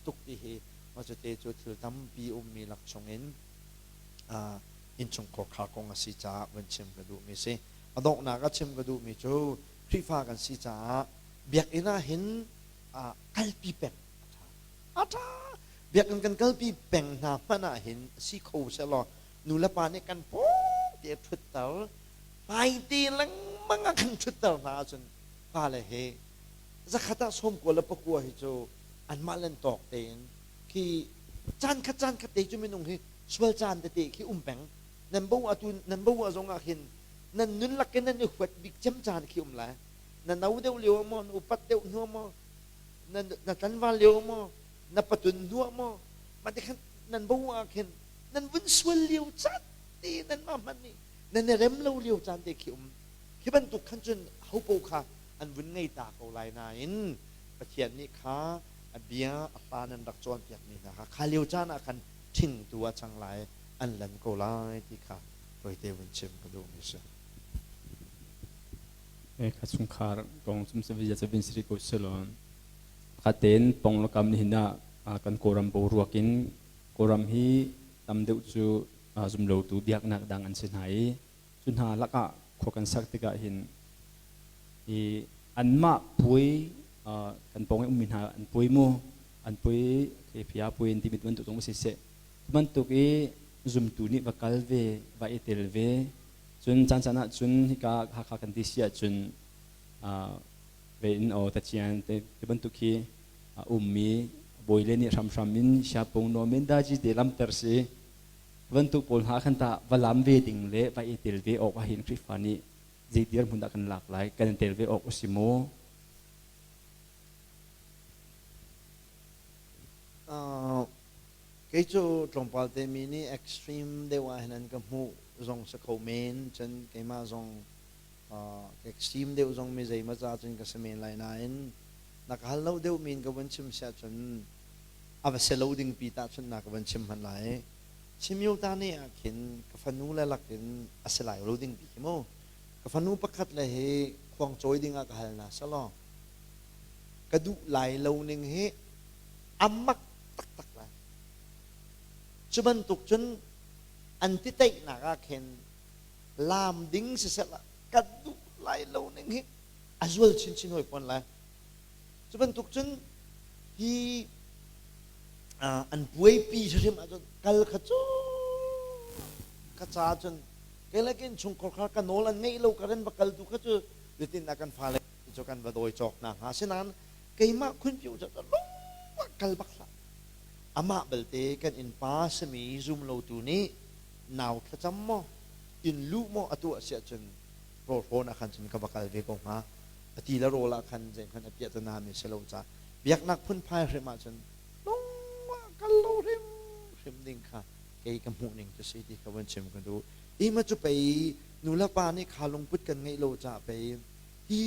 tuk ti hi mah cu te cu thil tampi ummi lak chungin innchungkhar khar kong a si caah vun chim ka duhmi si. A donghnak ah chim ka duhmi cu Khrihfa kan si caah biakinn ah hin kalpi peng a ṭha. A ṭha. Biakinn kan kalpi peng hna hmanh ah hin si kho sehlaw nu le pa nih kan pawng te ṭhutter, hmaite lengmang ah kan ṭhutter hna ahcun fale hi zakhat ah 99 hi cu anmah len tawk tein khi caan khat caan khat te cu minung hi sual caan tete khi um peng. Nan bo atu nan bo ah zong ah khin nan nun lak in nan i huat bik cem caan khi um lai. Na no deuh lio maw, na upat deuh hnu maw, na na tlanval lio maw, na patun hnu maw, mah ti khan nan bo ah khin nan vun sual lio caan te, nan mah hmanh nih nan i rem lo lio caan te khi um. Khi bantuk khan cun hopo kha an vun ngei ta ko lai nain Pathian nih kha a bia a pa nan rak cawnpiakmi hna kha kha lio caan ah khan ṭhingtu ah cang lai, an lan ko lai ti kha tawite vun chim ka duhmi si. Kha chungkhar kong cum se via vin siri ko selon khaten pong lokam ni hina kan Kawlram boruak in Kawlram hi tam deuh cu zumlotu biaknak dang an si hna i cu hna lakah khua kan sak tikah hin i anmah puai kan pawng i ummi hna an puai mu an puai khefia puai an timi bantuk zong si seh bantuk i zumtu nih va kal ve, va i tel ve. Cun caan caan ah cun hika Hakha kan ti si ahcun ve in aw tachian te bantuk hi a ummi bawi le nih hramhram in siapung nomin daji te lamter si bantuk pawl hna khan tah va lam ve ding le va i tel ve awk ahhin Khrihfa nih zei dirhmun dah kan lak lai, kan tel ve awk a si maw? Kei cu tlawmpal te mi nih extreme deuh ah hin an ka hmuh zong si kho men. Cun keimah zong extreme deuh zong mi zeimaw ca cun ka si men lai nain na ka hal lo deuh mi in ka vun chim siah cun a va si lo ding pi tahchunhnak ka van chim hmanh lai. Chimyota ne ah khin ka fanu le lakin a si lai lo ding bi hi mu. Ka fanu pakhat le hi khuang cawi ding ah ka hal na selaw ka duh lai lo ning hi a mak taktak lai. Cu bantuk cun an ti teihnak ah khin laam ding siseh ka duh lai lo ning hi a zual chinchin hawi fawn lai. Cu bantuk cun hi an buaipi hrim ahcun kal kha cu ka ca cun kei le kin chungkhar kha ka nawl an ngeih lo ka ren va kal tu kha cu zeitindah kan fale cu kan va dawi cawk hna hnga sinain keimah khunpi u cu lungah kal bak hlah amah belte kan innpa simi zum lotu nih nau thlacam maw inn luh maw a tuah si ahcun rawlhrawn ah khan cun ka va kal ve ko hnga a ti le rawl ah khan zeihmanh a piahtana mi si lo caah biaknak phunphai hrim ahcun lungah kal lo hrim hrim ding kha kei ka hmuh ning cu si ti kha van chim ka duh. Ima cu pei nu le pa nih kha lungput kan ngeih lo caah pei hi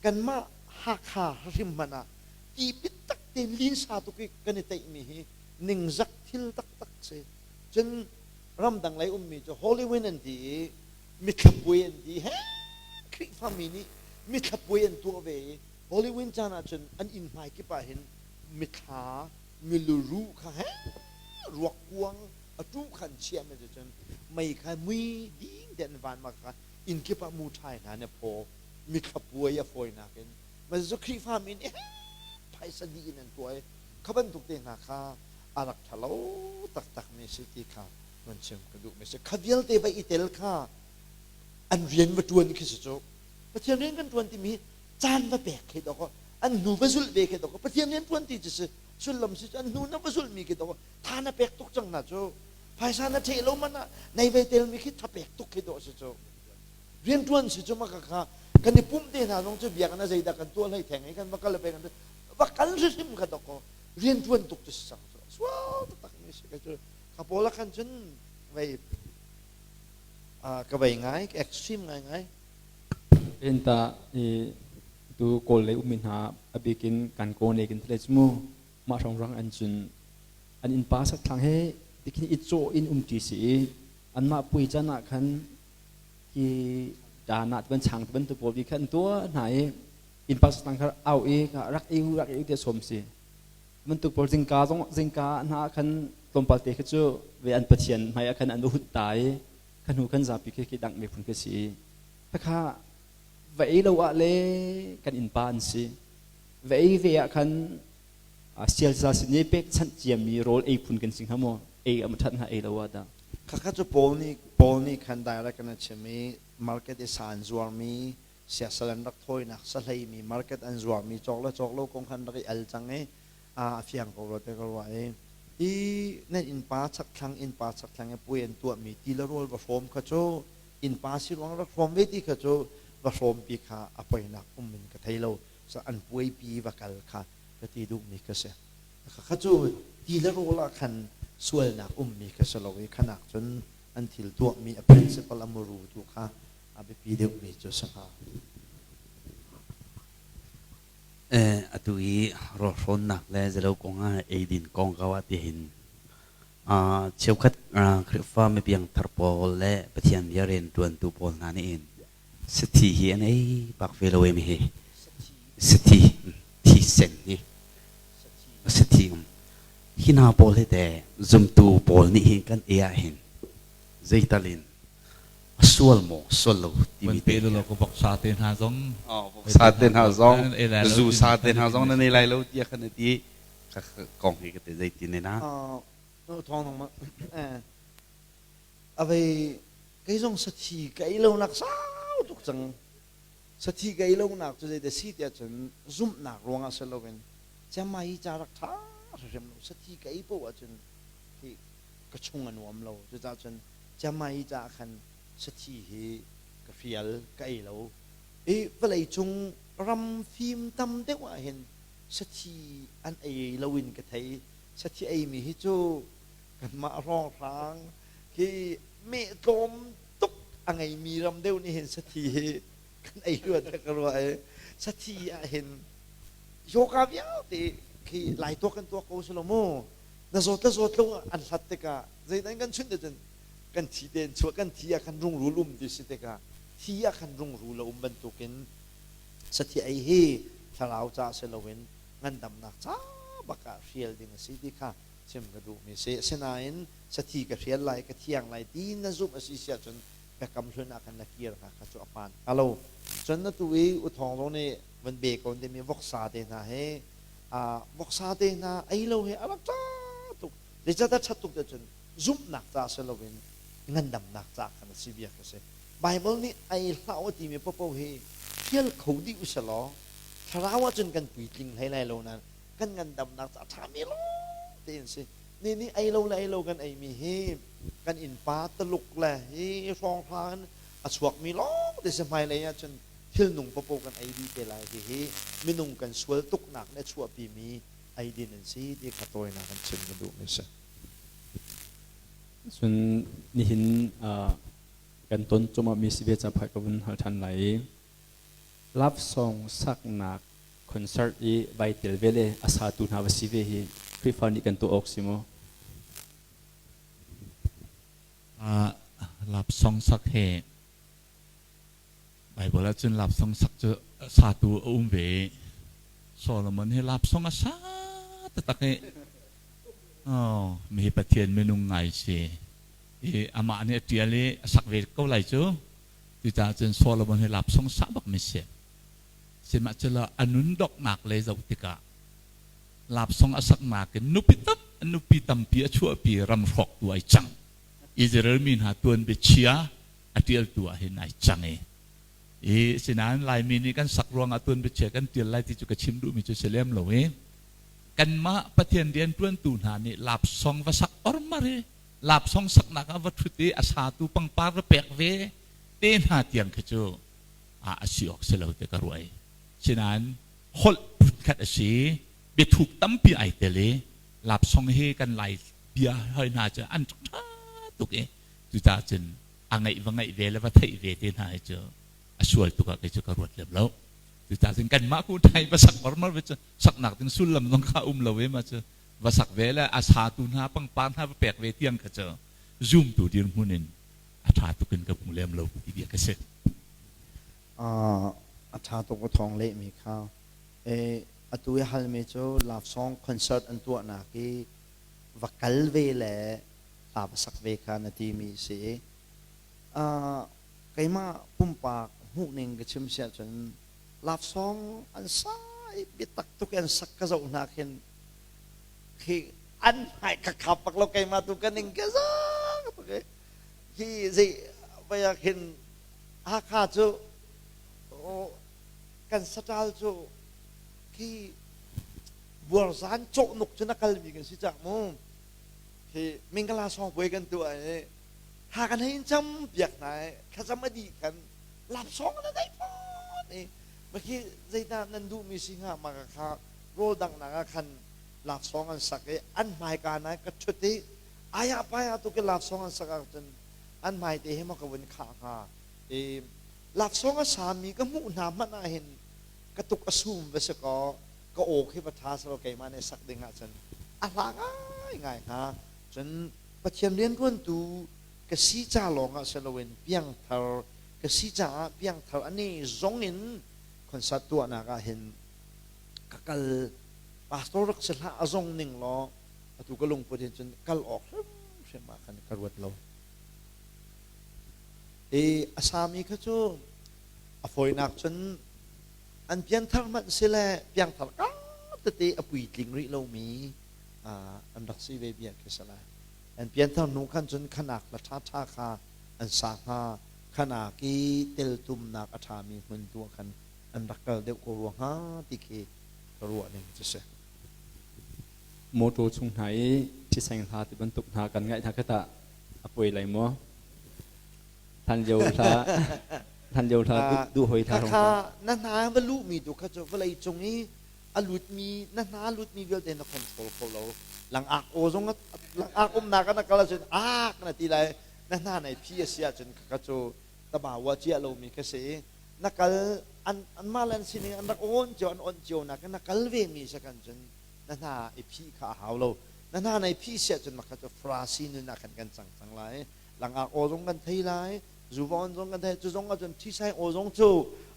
kanmah Hakha hrim hmanh ah ti biatak tein linsa tuk i kan i teihmi hi ningzak thil taktak si. Cun ramdang lei ummi cu Holy Wind an ti i mithlapuai an ti he Khrihfami nih mithlapuai an tuah ve i Holy Wind caan ahcun an inn hmai kip ah hin mithla miluruh kha he ruak kuang a tu kha an chiah mi cun mei kha mui ding te an van ma kha inn kip ah mu ṭhai hna ne phaw mithlapuai a fawinak in ma cu Khrihfa mi nih phaisa dih in an tuah i kha bantuk te hna kha a rak ṭhalo taktak mi si ti kha van chim ka duh mi si kha vialte va i tel kha an rian va ṭuan khi si cu Pathian rian kan ṭuan timi caan va pek khi dawk an hnu va zulh ve khi dawk Pathian rian ṭuan ti cu si sullam si cu an hnu na va zulh mi khi dawk tha na pek tuk cang na cu phaisa na ṭheh lo man ah nei ve tel mi khi tha pek tuk khi dawh si cu rian ṭuan si cu maka kha kan i pumh te hna zong cu biakinn a zeidah kan tuah hlei theng i kan va kal ve kan va kal hrimhrim kha dawk rian ṭuan tuk cu si cang cu sual taktak mi si ka cu kha pawl ah khan cun vei ka vei ngai extreme ngai ngai Enta i tu kawl lei ummi hna a bikin kan kaw ne kin thle mu mah hrawng rang an cun an innpa sakthlang he tikhin i cawh in um ṭi si i anmah pui can ah khan hi dana ban chang bantuk pawl bi khan tuah hna i innpa sakthlang kha au i rak i rak i te som si bantuk pawl zingka zong zingka hna khan tlawmpal te kha cu ve an pathian hmai ah khan an hut ta i kha hnu khan zapi khi khi dang miphun khi si khakha va ei lo ah le kan innpa an si va ei ve ah khan sialza sin i pek chanh ciami rawl ei phun kan si hnga maw ei am that hnga ei lo ah dah Khakha cu Paul nih Paul nih khan direct an chim i market i sa an zuarmi siasal an rak thawinak sahleimi market an zuarmi cawk le cawk lo kong khan rak i al cang i a fiang ko rua te ka ruah i hi nan innpa chakthlang innpa chakthlang i puai an tuahmi ti le rawl va hrawm kha cu innpa si ruang rak hrawm ve ti kha cu va hrawmpi kha a poinak um in ka thei lo so an puaipi va kal kha ka ti duhmi ka si kha cu ti le rawl ah khan sualnak ummi kha si lo i khanak cun an thil tuahmi a principle a muru tu kha a biapi deuhmi cu si hnga. Atu i rawlhrawnnak le zalo kongah eidin kongkau ah tihin cheukhat Khrihfa mipiangthar pawl le Pathian bia rianṭuantu pawl hna nih hin sathi hi an ei bak ve lo em hi. Sathi, thisen hi. Sathi um. Hi hna pawl hi teh zumtu pawl nih hin kan ei ah hin zeital in a sual maw sual lo timi te lo ko voksa te hna zong voksa te hna zong zu sa te hna zong nan ei lai lo tiah khan ti kong hi ka te zeitin ne na thong nong ma avei kei zong sathi ka ei lo nak sau tuk cang sathi ka ei lo nak cu zeite si tiah cun zumhnak ruangah si loin chiangmai hi ca rak ṭha hrim lo sathi ka ei poh ahcun hi ka chung a nuam lo cucaah cun Chiangmai caah khan sathi hi ka hrial ka ei lo i vawlei cung ram fim tam deuh ah hin sathi an ei lo in ka thei sathi eimi hi cu kanmah hrawnghrang khi meh tlawm tuk a ngeimi ram deuh nih hin sathi hi kan ei rua tiah ka ruah i sathi ah hin yoga vialte khi lai tuak kan tuak ko si lo mu. Na zawt le zawt lo an hlat tikah zeidah kan chunh cun kan thi tein chuah, kan thi ah khan rungrul um ti si tikah thi ah khan rungrul a um bantukin sathi ei hi thlarau ca si loin ngandamnak ca bak ah hrial ding a si ti kha chim ka duhmi si. Asinain sathi ka hrial lai, ka thiang lai ti na zumh a si si ahcun biakam hlun ah khan na kir hnga kha cu a hmaan hnga lo. Cun atu i U Thawng zong nih van be ko timi voksa te hna hi voksa te hna ei lo hi a rak ṭha tuk. Zeicahtiah ṭhat tuk te cun zumhnak ca si loin ngandamnak ca khan a si bia ka si. Bible nih ei hlah u timi paohpaoh hi hrial kho dih u selaw thlarau ahcun kan puitling hlei lai lo nain kan ngandamnak ca ṭhami lawng tein si. Ni nih ei lo le ei lo kan eimi hi kan innpa Taluk le hi hrawnghrang in a chuakmi lawng te si. Hmailei ahcun thilnung paohpaoh kan ei dih te lai. Hihi minung kan sual tuknak nih a chuahpimi eidin an si ti kha tawinak in chim ka duhmi si. Cun nihin kan ton cuahmahmi si ve ca phai ka vun hal ṭhan lai i love song saknak concert i vai tel ve le a satu hna va si ve hi Khrihfa nih kan tuah awk si maw? Love song sak he Bible ahcun love song sak cu satu a um ve i Solomon hi love song a sa taktak i oh, mi Pathian minung ngai si i amah nih a ṭial i a sak ve ko lai cu. Cucaah cun Solomon hi love song sa bak mi si. Sihmanhsehlaw a nun donghnak lei zoh tikah love song a saknak in nupi tam nupi tampi a chuahpi, ram hrawktu ai cang. Israel mi hna tuanbia chia a ṭialtu ah hin ai cang i i sinain Laimi nih kan sak ruangah tuanbia chia kan ṭial lai ti cu ka chim duhmi cu si lem lo i kanmah Pathian rianṭuantu hna nih lapsong va sak ormar i lapsong saknak ah va ṭhut i a satu pangpar va pek ve te hna tiang khi cu a si awk si lo ti ka ruah i sinain holh phunkhat a si, biathuk tampi ai tel i lapsong hi kan Lai bia hoi hna cu an ṭha tuk i cucaah cun a ngaih va ngaih ve le va theih ve te hna hi cu a sual tuk ah kei cu ka ruat lem lo. Cucaah cun kanmah ku thai va sak marmar ve cu saknak ding sullam zong kha um lo ve ma cu va sak ve le a satu hna pangpar hna va pek ve tiang kha cu zumtu dirhmun in a ṭha tuk in ka hmu lem lo ti bia ka si. A ṭha tuk a thawng lehmi kha. Atu i halmi cu love song concert an tuahnak i va kal ve le hla va sak ve kha na timi si i keimah pumpak hmuhning ka chim si ahcun love song an sa i biatak tuk i an sak ka zoh hna khin khi an hmai ka khap bak lo. Keimah tu ka ning ka zak tuk i hi zei vai ah khin Hakha cu kan saṭal cu khi buarzan cawhnuk cun a kalmi kan si cang mu. Khi Mingala sawngpuai kan tuah i ha kan hei in cam piak hna i thlacam a dih khan lapsawng na dai fawn i khi zeidah nan duhmi si hnga ma kha rawl danghnak ah khan laksawng an sak i an hmaika na ka ṭhut i aya paya tu ke laksawng an sak ahcun an hmaite he maw ka vun khah hnga i laksawng a sami ka hmuh hna hmanh ah hin ka tuk a sum va si kaw ka aw khi va ṭha selaw keimah nih sak ding ahcun a hla ngai ngai hnga. Cun Pathian rianṭuantu ka si ca lawng ah si loin piangthar ka si caah piangthar ani zong in concert tuahnak ah hin ka kal. Pastor rak si hlah a zong ning law atu ka lungput hin cun kal awk hrimhrim ah khan ka ruat lo i a sami kha cu a fawinak cun an pianthar hmanh si le piangthar ka tete a puitling rih lomi an rak si ve bia khi si lai. An pianthar hnu khan cun khanak la ṭhaṭha kha an sa hnga, khanak i teltumnak a ṭhami hmun tu ah khan an rak kal deuh ko rua hnga ti khi ka ruah ning cu si. Motor chung hna i thiseng hla ti bantuk hna kan ngaih hna kha tah a poi lai maw? Hlan lio hla, hlan lio hla duh hoi hla. Kha na hna va luhmi tu kha cu vawlei cung i a lutmi na hna lutmi vialte na control kho lo. Langak aw zong langak umnak ah na kal ahcun ak na ti lai, na hna nai phi a si ahcun kha cu tabawa cia lomi kha si. Na kal an anmah le an sining an rak awn cio, an onh cio nak na kal ve mi sakan cun na hna i phih kha a hau lo. Na hna nei phi siah cun makha cu Farasi nun ah khan kan cang cang lai. Langak aw zong kan thei lai, zuvawn zong kan thei, cu zong ah cun thisai aw zong cu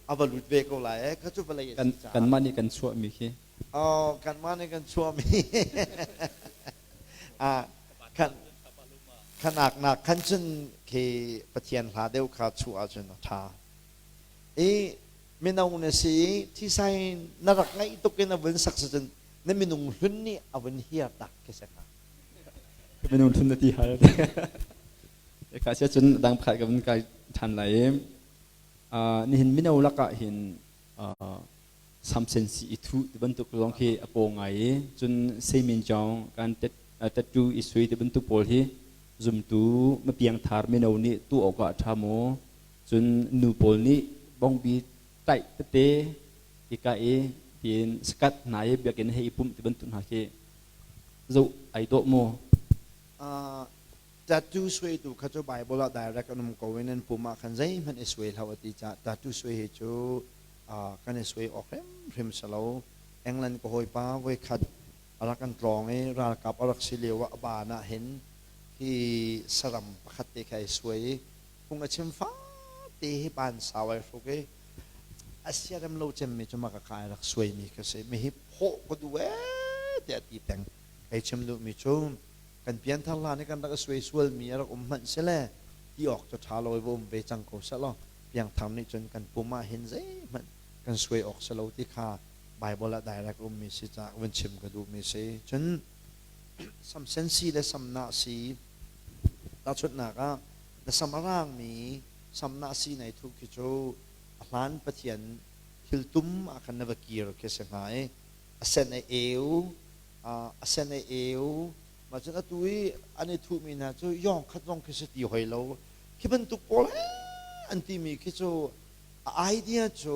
a va lut ve ko lai eh. Kha cu vawlei a Kan si caah. kanmah nih kan chuahmi khi. Oh, kanmah nih kan chuahmi. Ah, kan khanak nak khan cun khi Pathian hla deuh kha chuah ahcun a ṭha. I mino na si i thisai na rak ngaih tuk in a vun sak si cun na minung hlun nih a vun hiar tak khi si hnga. Minung hlun na ti hal. Ka sia cun dang pakhat ka vun kai ṭhan lai i nihin mino lakah hin samsen si i thuh ti bantuk zong khi a paw ngai i cun seimin jong kan tattoo i sui ti bantuk pawl hi zumtu mapiangthar mino nih tuah awk ah a ṭha maw cun nu pawl nih bongbi taih tete i ka i tiin sakat hna i biakinn hei i pumh ti bantuk hna khi zoh ai dawh maw? Tattoo suaitu kha cu Bible ah direct an um ko i nan pum ah khan zeihmanh i suai hlah u ti caah tattoo suai hi cu kan i suai awk hrimhrim si lo. England ka hawipa voikhat a rak kan tlawng i ralkap a rak si lio ah a baan ah hin hi saram pakhat te kha ai suai i phung a chim fate hi baan sau ai hruk i a siarem lo cemmi cu maka ka ai rak suaimi ka si. Mi hi phawh ka duh ee tiah ti peng. Kei chim duhmi cu kan pianthar hlan i kan rak i suai sualmi a rak um hmanh sile ti awk cu ṭha lo i va um ve cang ko seh law piangthar nih cun kan pum ah hin zeihmanh kan suai awk si lo ti kha Bible ah direct ummi si caah vun chim ka duhmi si. Cun samsen si le samnah si tahchunhnak ah na sam a raangmi samnah si nai thuh khi cu a hlan Pathian thil tum ah khan na va kir khi si hnga i a sen a eu a sen a eu mah cun atu i an i thuhmi hna cu yawng khat zong khi si ti hoi lo khi bantuk pawl an timi khi cu a idea cu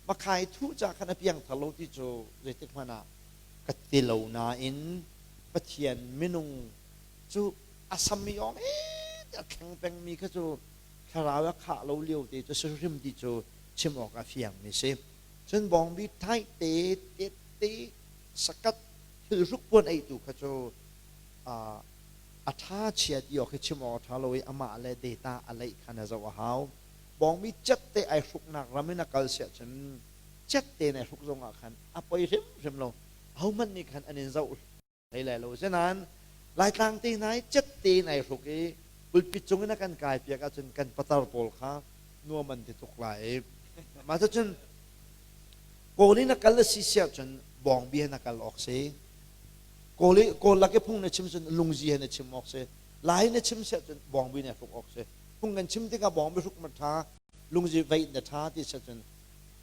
makhai thuh ca khan a piangthar lo ti cu zeitik hmanh ah ka ti lo nain Pathian minung cu a sam i yawng a thleng pengmi kha cu thlarau a khah lo lio te cu si hrim ti cu chim awk a fiangmi si. Cun bawngbi thai te tet te sakat thilhruk puan eitu kha cu a ṭha chia ti awk hi chim awk a ṭha lo i amah le data a leih kha na zoh a hau. Bawngbi cet te ai hruknak ram in a kal siah cun cet tein ai hruk zong ah khan a poi hrimhrim lo. Ahohmanh nih khan an in zoh hlei lai lo. Asinain Laitlang te hna i cet tein ai hruk i pulpit cung in a kan kai piak ahcun kan patar pawl kha nuam an ti tuk lai i mah cucun Kawl in a kal a si siah cun bawngbi he na kal awk si. Kawl i Kawl lak i phung na chim cun lungzi he na chim awk si. Lai na chim siah cun bawngbi na hruk awk si. Phung kan chim tikah bawngbi hruk ma ṭha, lungzi veih na ṭha ti siah cun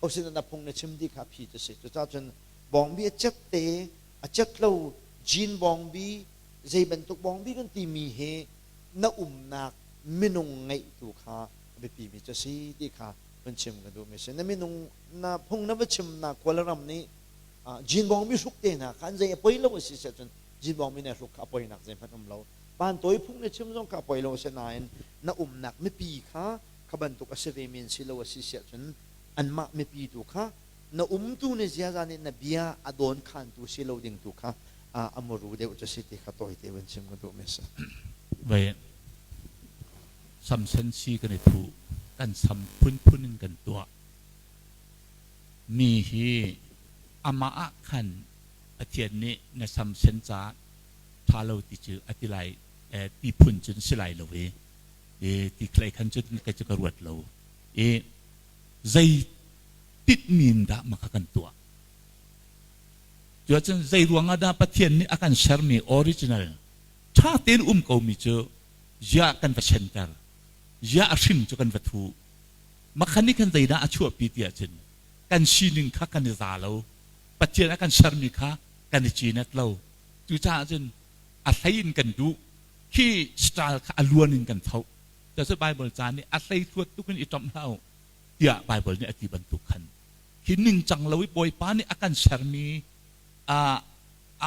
hosin na phung na chim ti kha phi cu si. Cucaah cun bawngbi a cet te a cet lo jean bawngbi zei bantuk bawngbi kan timi hi na umnak minung ngeihtu kha a biapimi cu a si ti kha vun chim ka duhmi a si. Na minung na phung na va chimnak Kawlram nih jean bawngbi hruk te hna kha an zei a poi lo a si si ahcun jean bawngbi na hruk kha a poinak zeihmanh um lo. Pantawi phung na chim zong kha a poi lo a si nain na umnak mipi kha kha bantuk a si ve men si lo a si si ahcun anmah mipi tu kha na umtu na ziaza nih na bia a dawn khantu si lo ding tu kha a muru deuh cu si ti kha tawite vun chim ka duh mi si. Vai samsen si kan i thuh kan sam phunphun in kan tuah mi hi amah ah khan Pathian nih na samsen ca ṭha lo ti cu a ti lai ti phun cun si lai lo i ti khlei khan cun ka cu ka ruat lo i zei tinhmi in dah maka kan tuah? Cuahcun zei ruangah dah Pathian nih a kan sermi original ṭha tein um komi cu ziah kan va senter, ziah a hrim cu kan va thuh. Makhan nih khan zeidah a chuahpi tiah cun kan sining kha kan i za lo. Pathian a kan sermi kha kan i cinet lo. Cucaah cun a hlei in kan duh. Khi style kha a luan in kan tho. Cucu Bible ca nih a hlei thluat tuk in i ṭamh hlah u. Tiah Baibal nih a ti bantuk khan hi ningcang lo i Bawipa nih a kan sermi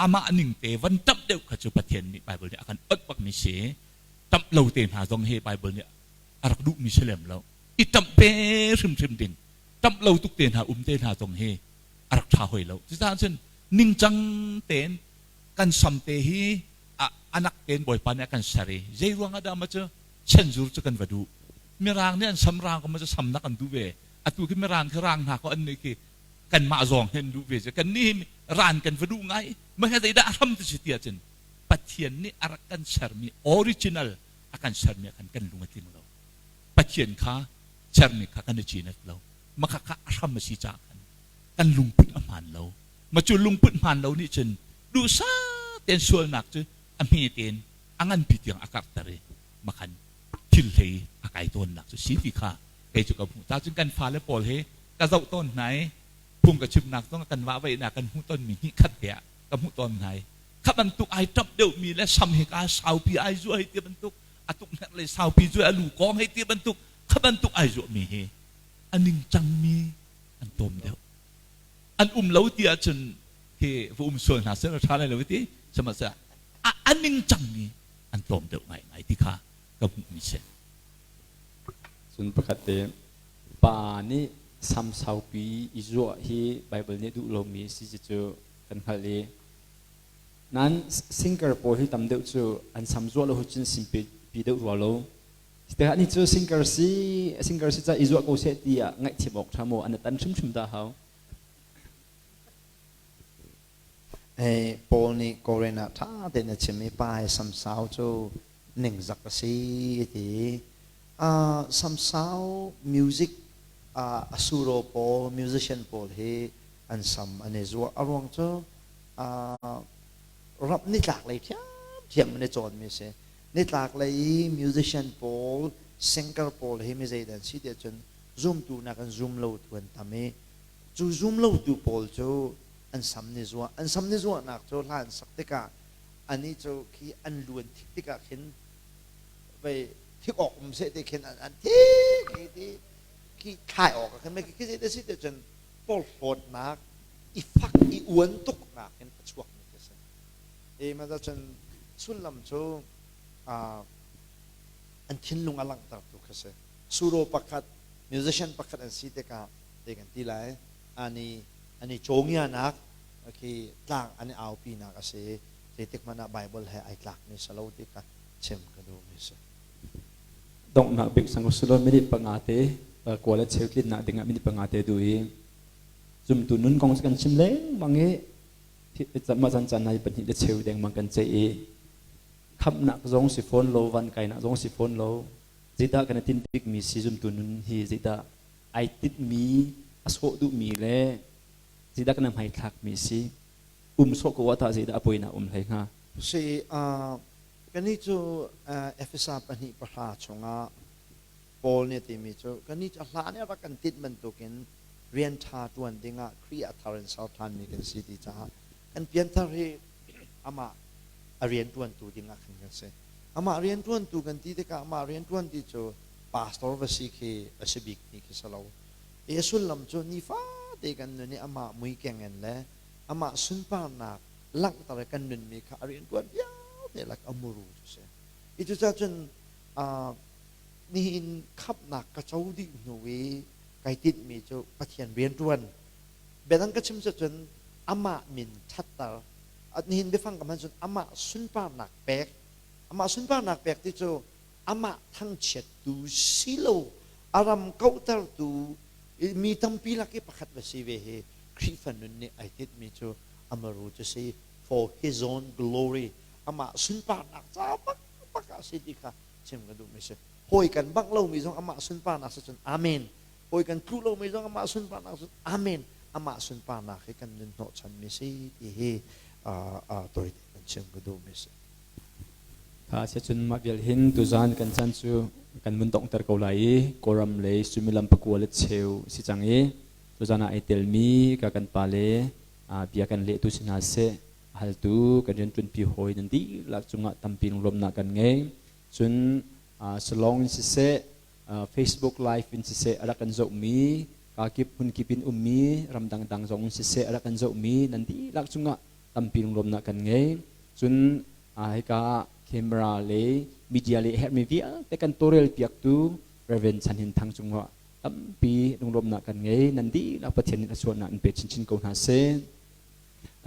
amah ning te van ṭamh deuh kha cu Pathian nih Baibal nih a kan onh bakmi si. Ṭamh lo te hna zong hi Baibal nih a rak duhmi si lem lo. I ṭamh ve hrimhrim ding. Ṭamh lo tuk te hna um te hna zong hi a rak ṭha hoi lo. Cucaah cun ningcang tein Kan samte hi anak tein Bawipa nih a kan ser i zei ruang ah dah ma cu senzur cu kan va duh. Mirang nih an sam rang ko ma cu samnak an duh ve. Atu khi mirang khi rang hna ko an nih khi kanmah zawng hi an duh ve cu. Kan nih hi ran kan va duh ngai. Mah hi zeidah a hram ti si ti ahcun Pathian nih a rak kan sermi original a kan sermi ah khan kan lung a tling lo. Pathian kha sermi kha kan i cinat lo. Mah kha a hram a si caah khan kan lungput a hmaan lo. Ma cu lungput hmaan lo nih cun duhsah tein sualnak cu a hme tein a nganpi tiang a karhter i makhan thil hlei a kai tawnnak cu si ti kha kei cu ka hmuh. Ta cun kan fale pawl he ka zoh tawn hna i phung ka chimnak zong kan vahvaihnak kan hmuh tonmi hnih khat te ah ka hmuh tawn hna i kha bantuk ai ṭap deuhmi le sam he ka saupi ai zuah hei ti bantuk a tuknek le saupi zuah a lu kawng hei ti bantuk kha bantuk ai zuahmi hi a ningcangmi an tlawm deuh. An um lo ti ahcun khi va um sual hna seh ṭha lai lo ti sihmanhsehlaw a ningcangmi an tlawm deuh ngaingai ti kha ka hmuhmi si. Cun pakhat te pa nih sam saupi i zuah hi Baibal nih duh lomi si cu kan hngalh i nain singer pawl hi tam deuh cu an sam zuah lo cun simpi deuh rua lo. Tikah ni cu singer si singer si ca i zuah ko seh ti ah ngaihthiam awk ṭha maw an tan hrimhrim dah hau. Hey, Paul nih Korin ah ṭha tein a chim i pa he samsau cu ningzak a si ti. Samsau music a suro pawl musician pawl hi an sam an i zuah. A ruang cu rap nitlak lei ṭhiamṭhiam an i cawnmi a si. Nitlak lei i musician pawl, singer pawl hi mi zeidah an si tiah cun zumtu nakin zum lotu an tam i cu zum lotu pawl cu an sam ni zuah. An sam ni zuahnak cu hla an sak tikah anih cu khi an luan thik tikah khin vei thik awk um seh ti khin an thik i ti khi thlai awk ah khin khi zei si ti cun porhlawtnak i fak i uan tuknak in a chuakmi khi a si. I mah cun sullam cu an thinlung a langhtertu khi a si. Suro pakhat musician pakhat an si tikah te kan ti lai ani ani cawngianak khi tlang an i aupinak a si. Zeitik hmanh ah Bible he ai tlakmi si lo ti kha chim ka duhmi si. Donghnak bik sang usulaw minute panga te kawl le cheu tlinnak dingah minute panga te duh i zumtu nun kong cu kan chim lengmang i mah caan caan nai pahnih le cheu dengmang kan ceih i khamhnak zong si fawn lo van kainak zong si fawn lo zeidah kan i tinh bikmi si zumtu nun hi zeidah ai tinhmi a sawh duhmi le zeidah kan hmaithlakmi si um sawh ko ah tah zeidah a poinak um hlei hnga? Si kannih cu Efesa pahnih pahra chungah Paul nih a timi cu kannih cu a hlan i a rak kan tinh bantukin rian ṭha ṭuan dingah Khrih a thar in ser ṭhanmi kan si ti caah kan pianthar hi amah a rian ṭuantu dingah khan kan si. Amah rian ṭuantu kan ti tikah amah rian ṭuan ti cu pastor va si khi a si bikmi khi si lo. I a sullam cu nifate kan nun i amah mui keng in le amah sunparnak langhter i kan nunmi kha a rianṭuan vialte lak a muru cu si. I cucaah cun nihin khamhnak ka co dih hnu i kai tinhmi cu Pathian rianṭuan. Biadang ka chim cun amah min ṭhatter. Nihin biafang ka hman cun amah sunparnak pek. Amah sunparnak pek ti cu amah thangchiattu si lo a ram kauhtertu mi tampi lak i pakhat va si ve hi Khrihfa nun nih ai tinhmi cu amaru cu si for his own glory amah sunparnak ca bakbak ah si ti kha chim ka duhmi si. Hawi kan bangh lomi zong amah sunparnak si cun amen. Hawi kan tlu lomi zong amah sunparnak cun amen. Amah sunparnak hi kan nun hnawhchanmi si ti hi tawite kan chim ka duhmi si. Kha cun mah vial hin tuzan kan chan cu kan mun donghter ko lai i Kawlram lei suimilam pakua le cheu si cang i tuzan ah ai telmi ka kan pa le bia kan lehtu si hna seh haltu kan rianṭuanpi hawi nan dihlak cungah tampi lunglawmhnak kan ngei. Cun salong in siseh Facebook live in siseh a rak kan zohmi kakip hmunkip in ummi ramdang dang zong in siseh a rak kan zohmi nan dihlak cungah tampi lunglawmhnak kan ngei. Cun hika camera le media le herhmi vialte kan tawlrel piaktu Reverend Chan Hin Thang cungah tampi lunglawmhnak kan ngei. Nan dihlak Pathian nih a sualnak in pe chinchin ko hna seh.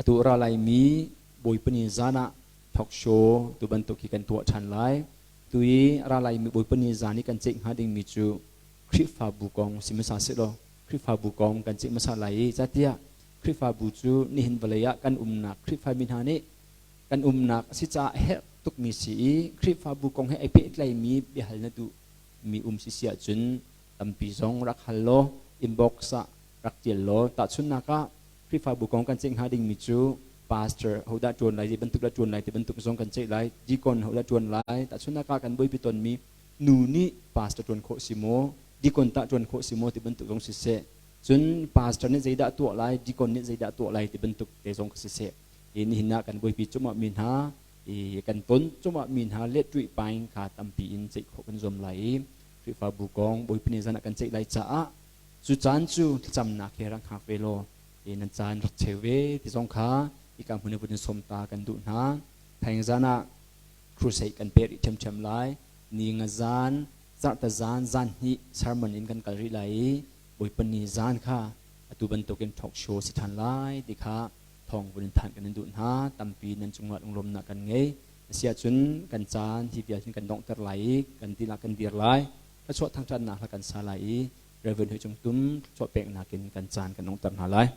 Atu ra laimi Bawipa ni zan ah talk show tu bantuk hi kan tuah ṭhan lai. Tu i ra laimi Bawipa ni zan i kan ceih hnga dingmi cu Khrihfabu kong si hmasa sehlaw Khrihfabu kong kan ceih hmasa lai i catiah Khrihfabu cu nihin vawlei ah kan umnak Khrihfami hna nih kan umnak a si caah a herh tukmi si i Khrihfabu kong he ai pehtlaimi biahal na duh mi um si si ahcun tampi zong rak hal law inbox ah rak tial law tahchunhnak ah Khrihfabu kong kan ceih hnga dingmi cu pastor hodah ṭuan lai ti bantuk dah ṭuan lai ti bantuk zong kan ceih lai deacon hodah ṭuan lai tahchunhnak ah kan buaipi tonmi nu nih pastor ṭuan khawh si maw deacon tah ṭuan khawh si maw ti bantuk zong siseh cun pastor nih zeidah tuah lai deacon nih zeidah tuah lai ti bantuk te zong siseh i nihin ah kan buaipi cumah mi hna i kan ton cumah mi hna le ṭuih paing kha tampi in ceih khawh kan zuam lai i Khrihfabu kong Bawipa nih zan ah kan ceih lai caah cu caan cu thlacamnak he rak hngak ve law nan caan rak cheu ve ti zong kha hika hmun i vun in sawm ta kan duh hna. Thaing zan ah crusade kan pek rih ṭhiamṭhiam lai. Ni nga zan, zarhte zan, zan hnih sermon in kan kal rih lai i Bawipa ni zan kha atu bantukin talk show si ṭhan lai ti kha thawng vun in thanh kan in duh hna. Tampi nan cungah lunglawmnak kan ngei. Asiahcun kan caan hi vial hin kan donghter lai i kan dilah kan dir lai. Thluachuah thangṭhatnak hla kan sa lai i Reverend Hui Cung Tum thluachuah peknak in kan caan kan donghter hna lai.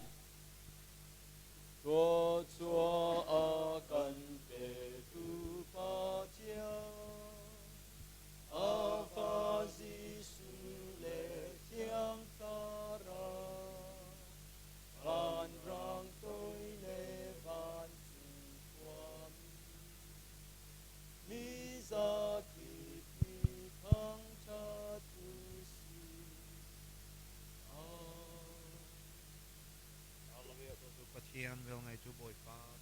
Thluachuah a kan petu Pathian, a Fa Jesuh le Thiang Thlarau, vanrang toi le vancung khuami, mi zakip nih thangṭhat u sih. Amen. Pathian velngeitu Bawipa.